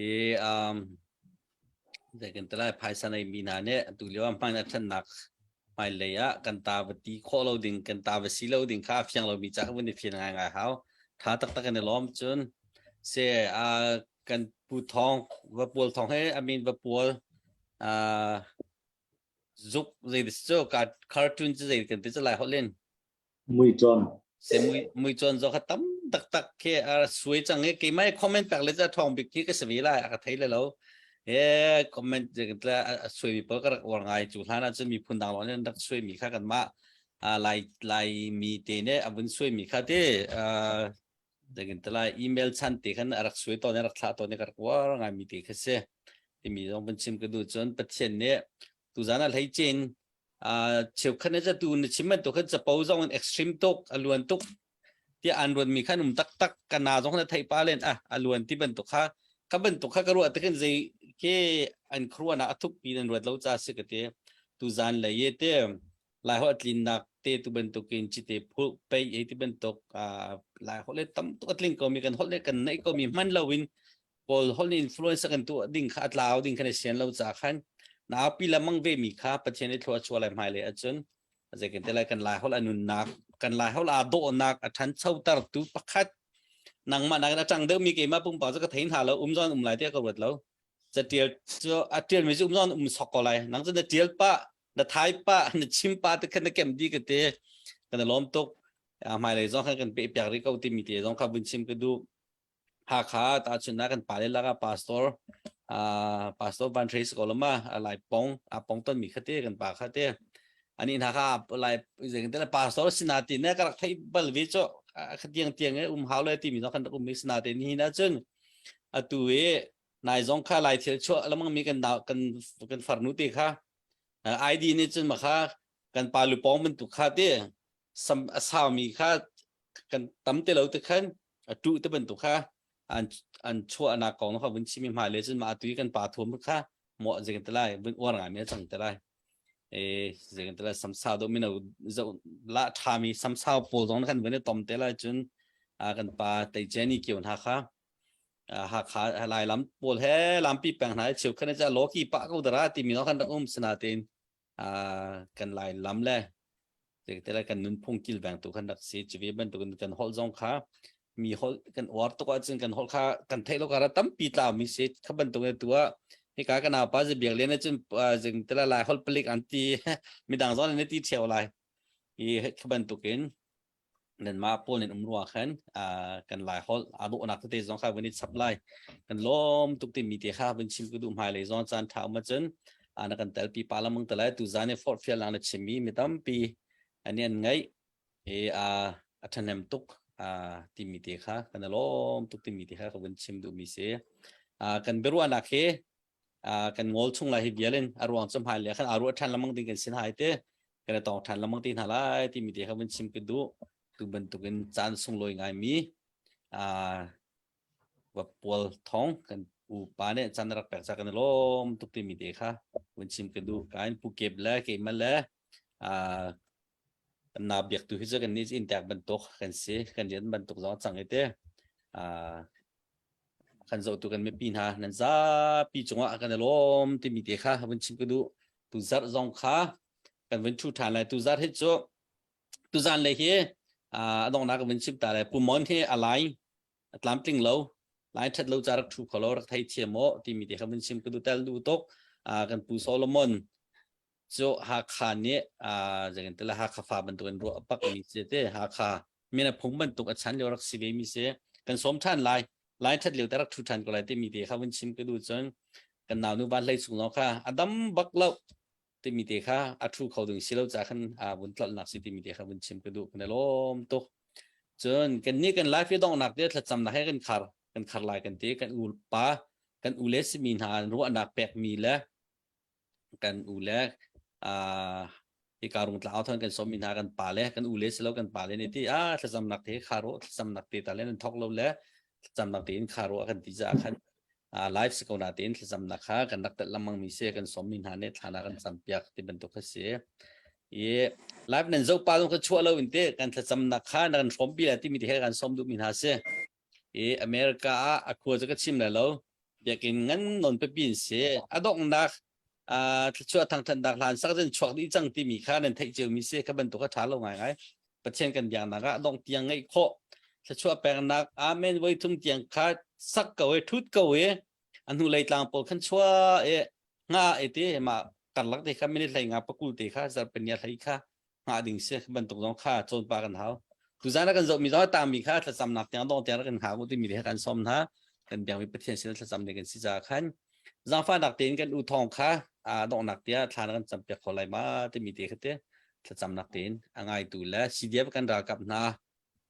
i um zeikan te lai phaisa nei mi hna nih tu lio ah hman a ṭhannak hmailei ah kan ta va ti khawh lo ding kan ta va si lo ding kha a fiang lomi ca kha vun i fian ngai ngai hau tha taktak kan i lawm cun se a kan pu thong va pual thong he I mean va pual zuk zei cu cartoon cu zei kan ti cu lai holh in Muicawn. Se mui muicawn zo kha tam taktak khi a suai cang i keimah comment pek le ca thawng bik khi ka si ve lai a ka thei le lo. E comment tla a suai mi pawl ka rak uar ngai cu hlan ah cun miphun dang lawng nih rak suai mi kha kanmah lai lai mi te nih a vun suai mi kha te dangin talai email chan te khan a rak suai tawn i rak thlah tawn i ka rak uar ngai mi te kha si. Timi zong vun chim ka duh cun Pathian nih tuzan ah hlei cin cheukhat na tu na chim bantuk khan capo zong in extreme tuk a luan tuk tiah an ruat mi khan um taktak ka na zong na theih pa len ah a luan ti bantuk kha ka bantuk kha ka ruah tikin zei ke an khuruana a thuk pi nan ruat lo cha si ka te tu zan le ye te lai ho tlinnak te tu bantukin chite phu pei ei ti bantuk lai ho le tam tuk atling ko mi kan hol le kan nei ko mi hman lo in Kawl holh nih influence a kan tuah ding kha a tlau ding khan i sian lo ca khan naupi lamang ve mi kha Pathian i thlua chuah lai hmai lei ahcun zeikin te lai kan lai holh a nunnak kan lai holh aa dawhnak a ṭhanchoter tu pakhat nangmah nakin a ṭang deuhmi keimah pumpak cu ka thei hna lo um zon um lai tiah ka ruat lo catial cu a ṭial mi cu um zon um sok ko lai nang cu na ṭial pah na thai pah na chim pah te khan na kem di ka te kan i lawm tuk hmailei zong khan kan peh piak rih ko timi te zong kha vun chim ka duh Hakha tahchunhnak kan pale lakah pastor pastor Van Trace ko lama lai pong a pong ton mi khate kan pa khate ani hna kha lai zeng te pastor sinati ne ka rak thei bal ve cho khatiang tiang e um hau le ti mi no kan rak um mi sinate ni na cun atu e nai zong kha lai thil chuah lamang mi kan kan kan farnu te kha ID ni cun ma kha kan pa lu pong bantuk kha te sam a sau mi kha kan tam te lo te khan a tuh te bantuk kha an an chuahnak kong kha vun chim i hmai le cun mah atu i kan pa thuam kha mo zeikan te lai vun uar ngai mi a cang te lai e zeikan te lai samsa do mino zo la tha mi samsa pawl zong kan vun i tom te lai cun a kan pa tei jeni kio hna kha Hakha lai lam pawl he lampi peng hna cheu khan cha loki pa ko dara ti mi no kan rak um sana tin kan lai lam le te lai kan nunphung kilveng tu kan rak si cuve bantukin kan holh zong kha mi holh kan uar tuk ahcun kan holh kha kan theih lo kara tampi tlau mi si kha bantuk in tu ah hika kan apa zi biak lian cun zing tela lai holh palik an ti midang zong an ti theu lai i kha bantukin nanmah pawl nan um rua khan kan lai holh aa dawhnak tete zong kha vun i chap lai kan lawm tuk timi te kha vun chim ka duh hmai lei zong caan ṭha um ahcun na kan telpi pa lamang te lai tu zan i forhfial na chimmi mi tampi ani an ngaih i a ṭhahnem tuk timi te kha kan lawm tuk timi te kha ka vun chim duhmi si kan biaruahnak hi kan ngol chung lai hi vial in a ruang cu hmai le khan aa ruah ṭhan lamang ding kan sin hai te kan i tong ṭhan lamang te hna lai timi te kha vun chim ka duh tu bantukin caan sunglawi ngaimi va pual thong kan upa nih caan rak pek ca kan i lawm tuk timi te kha vun chim ka duh kain pu kep le keimah le kan na biak tu hi cu kan ni in tek bantuk kan si kan rian bantuk zong cang i te kan zohtu kan mipi hna nan zapi cungah kan i lawm timi te kha vun chim ka duh tu zarh zong kha kan vun thu ṭhan lai tu zarh hi cu tu zan le hi a donghnak ka vun chim ta lai pumon hi a lai a tlamtling lo lai ṭhat lo ca rak ṭhu kho lo rak thei thiam aw timi te kha vun chim ka duh tel duh tuk kan pu Solomon cu Hakha nih zeitin tila Hakha fa bantuk in ruah pak mi si te Hakha min a phung bantuk a chan lio rak si ve mi si kan sawm ṭhan lai lai ṭhat lio te rak ṭhu ṭhan ko lai timi te kha vun chim ka duh cun. Kan nau nu van hlei chung zong kha a dam bak lo timi te kha a thu kho ding si lo ca khan a vun tlolhnak si timi te kha vun chim ka duh kan lawm tuk. Cun kan nih kan life donghnak te thlacamnak he kan khar kan khar lai kan ti kan u pa kan u le simi hna ruahnak pekmi le kan u le hika rung tlau thon kan sawm mi hna kan pa le kan u le silo kan pa le nih ti a thlacamnak te kharo thlacamnak te ta le nan thok lo le thlacamnak te in kharo kan ti za khan live si ko na tein thlacamnak kha kan rak tel lengmang mi si kan sawm mi hna nih thlana kan cam piak ti bantuk kha si i live nan zo pa ka chuah lo in te kan thlacamnak kha na kan hrawm pi la ti mi te he kan sawm duh mi hna si i America ah a khua cu ka chim lai lo biakinn ngan non pipi in si a donghnak thluachuah thangthannak hlan sak cun chuak dih cang timi kha nan theih cio mi si kha bantuk a tha lo ngai ngai Pathian kan biaknak ah dong tiang ngeih khawh thluachuah peknak amen voi thum tiang kha sak ko e thut ko e a hnu lei tlang pawl khan chua e nga e te ma karlak te kha minute hlei nga pakul te kha zarpenia hlei kha ngah ding si bantuk zong kha cawn pa kan hau tuzan ah kan zoh mi zong tangmi kha thlacamnak tiang dong tiang kan hau timi he kan som hna kan biakmi Pathian sin thlacam ding kan si ca khan zaangfahnak tein kan u thawng kha a donghnak tia thla kan cam piak kho lai ma timi te kha te thlacamnak tein a ngaitu le CDF kan ralkap hna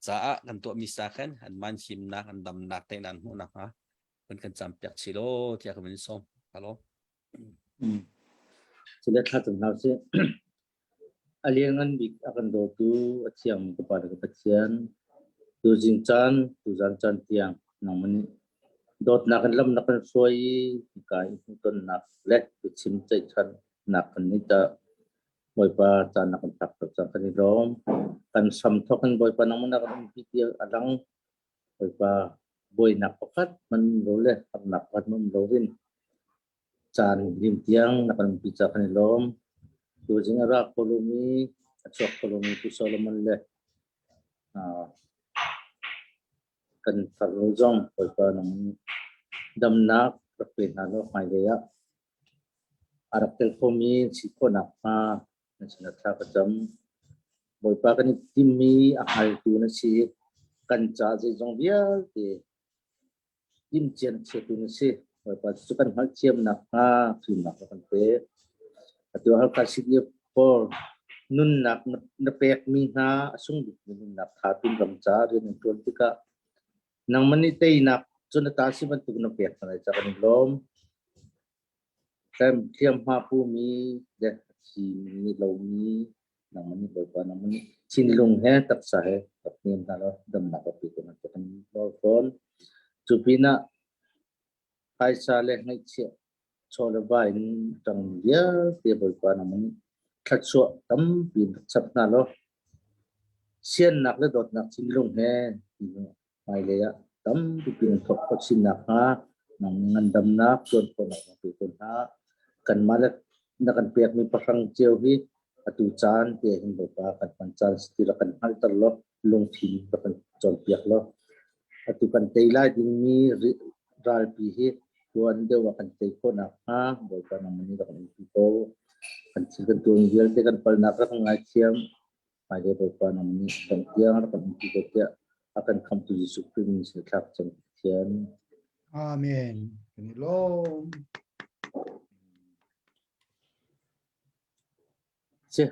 caah kan tuah mi sa khan an man himnak an damnak te nan hmuhnak hnga kan kan cam piak chi lo tiah kan som halo Sile thla cam hna usih. A lianngan bik a kan dawtu a thiangmi ka Pa le ka Pathian, tuzing caan, tuzan caan tiang nangmah nih dawtnak in lam na kan hruai i hika i hmuhtonnak le biachim ceihchannak kan nei ta. Bawipa caan na kan phak tuk cang kan i lawm. Kan hram thawk in Bawipa nangmah na kan umpi ti a lang. Bawipa buainak pakhat hmanh um lo le harnak pakhat hmanh um lo in caan lim tiang na kan umpi ca kan i lawm. Tuzing a rak kho lomi, a chuak kho lomi Pu Solomon le kan farnu zong Bawipa nang damnak rak pe hna law hmailei ah a rak tel khomi si khawhnak hnga na sinah thla ka cam. Bawipa kan i timmi a hngaltu na si. Kan ca zeizong vialte timcian chiatu na si. Bawipa cu kan hngalhthiamnak hnga fimnak na kan pek. Atu Halkha CDF pawl nunnak na pekmi hna a sung bikmi nunnak tha pin ram ca rian an ṭuan tikah nangmah nih teinak cu na ta si bantuk na pek hna lai ca kan i lawm. Hliamhma pumi le a thimi lomi nangmah nih Bawipa nangmah nih thinlung he taksa he rak hnem hna law damnak rak pe ko hna tiah kan nawl fawn. Cu pinah phaisa le ngaihchiah chaw le va in a ṭangmi vialte Bawipa nangmah nih thluachuah tampi in rak chap hna law siannak le dawtnak thinlung he Hmailei ah tampi in thawk khawh chin nakhnga nang ngandamnak tuan khawhnak na pe tawn hna. Kanmah le na kan pekmi pahrang cio hi atu caan te hin Bawipa kan hman caan si ti rak kan hngalhter law lungthin rak kan cawnpiak law atu kan tei lai dingmi ralpi hi tuan deuh ah kan tei khawh nakhnga Bawipa nangmah nih rak kan umpi ko. Kan thil kan tuan vialte kan palnak rak kan ngaithiam. Hmailei Bawipa nang nih dong tiang rak kan umpi ko tiah a kan khamtu Jesuh Khrih min sin thlak cang Pathian. Amen. Kan i lawm. Si.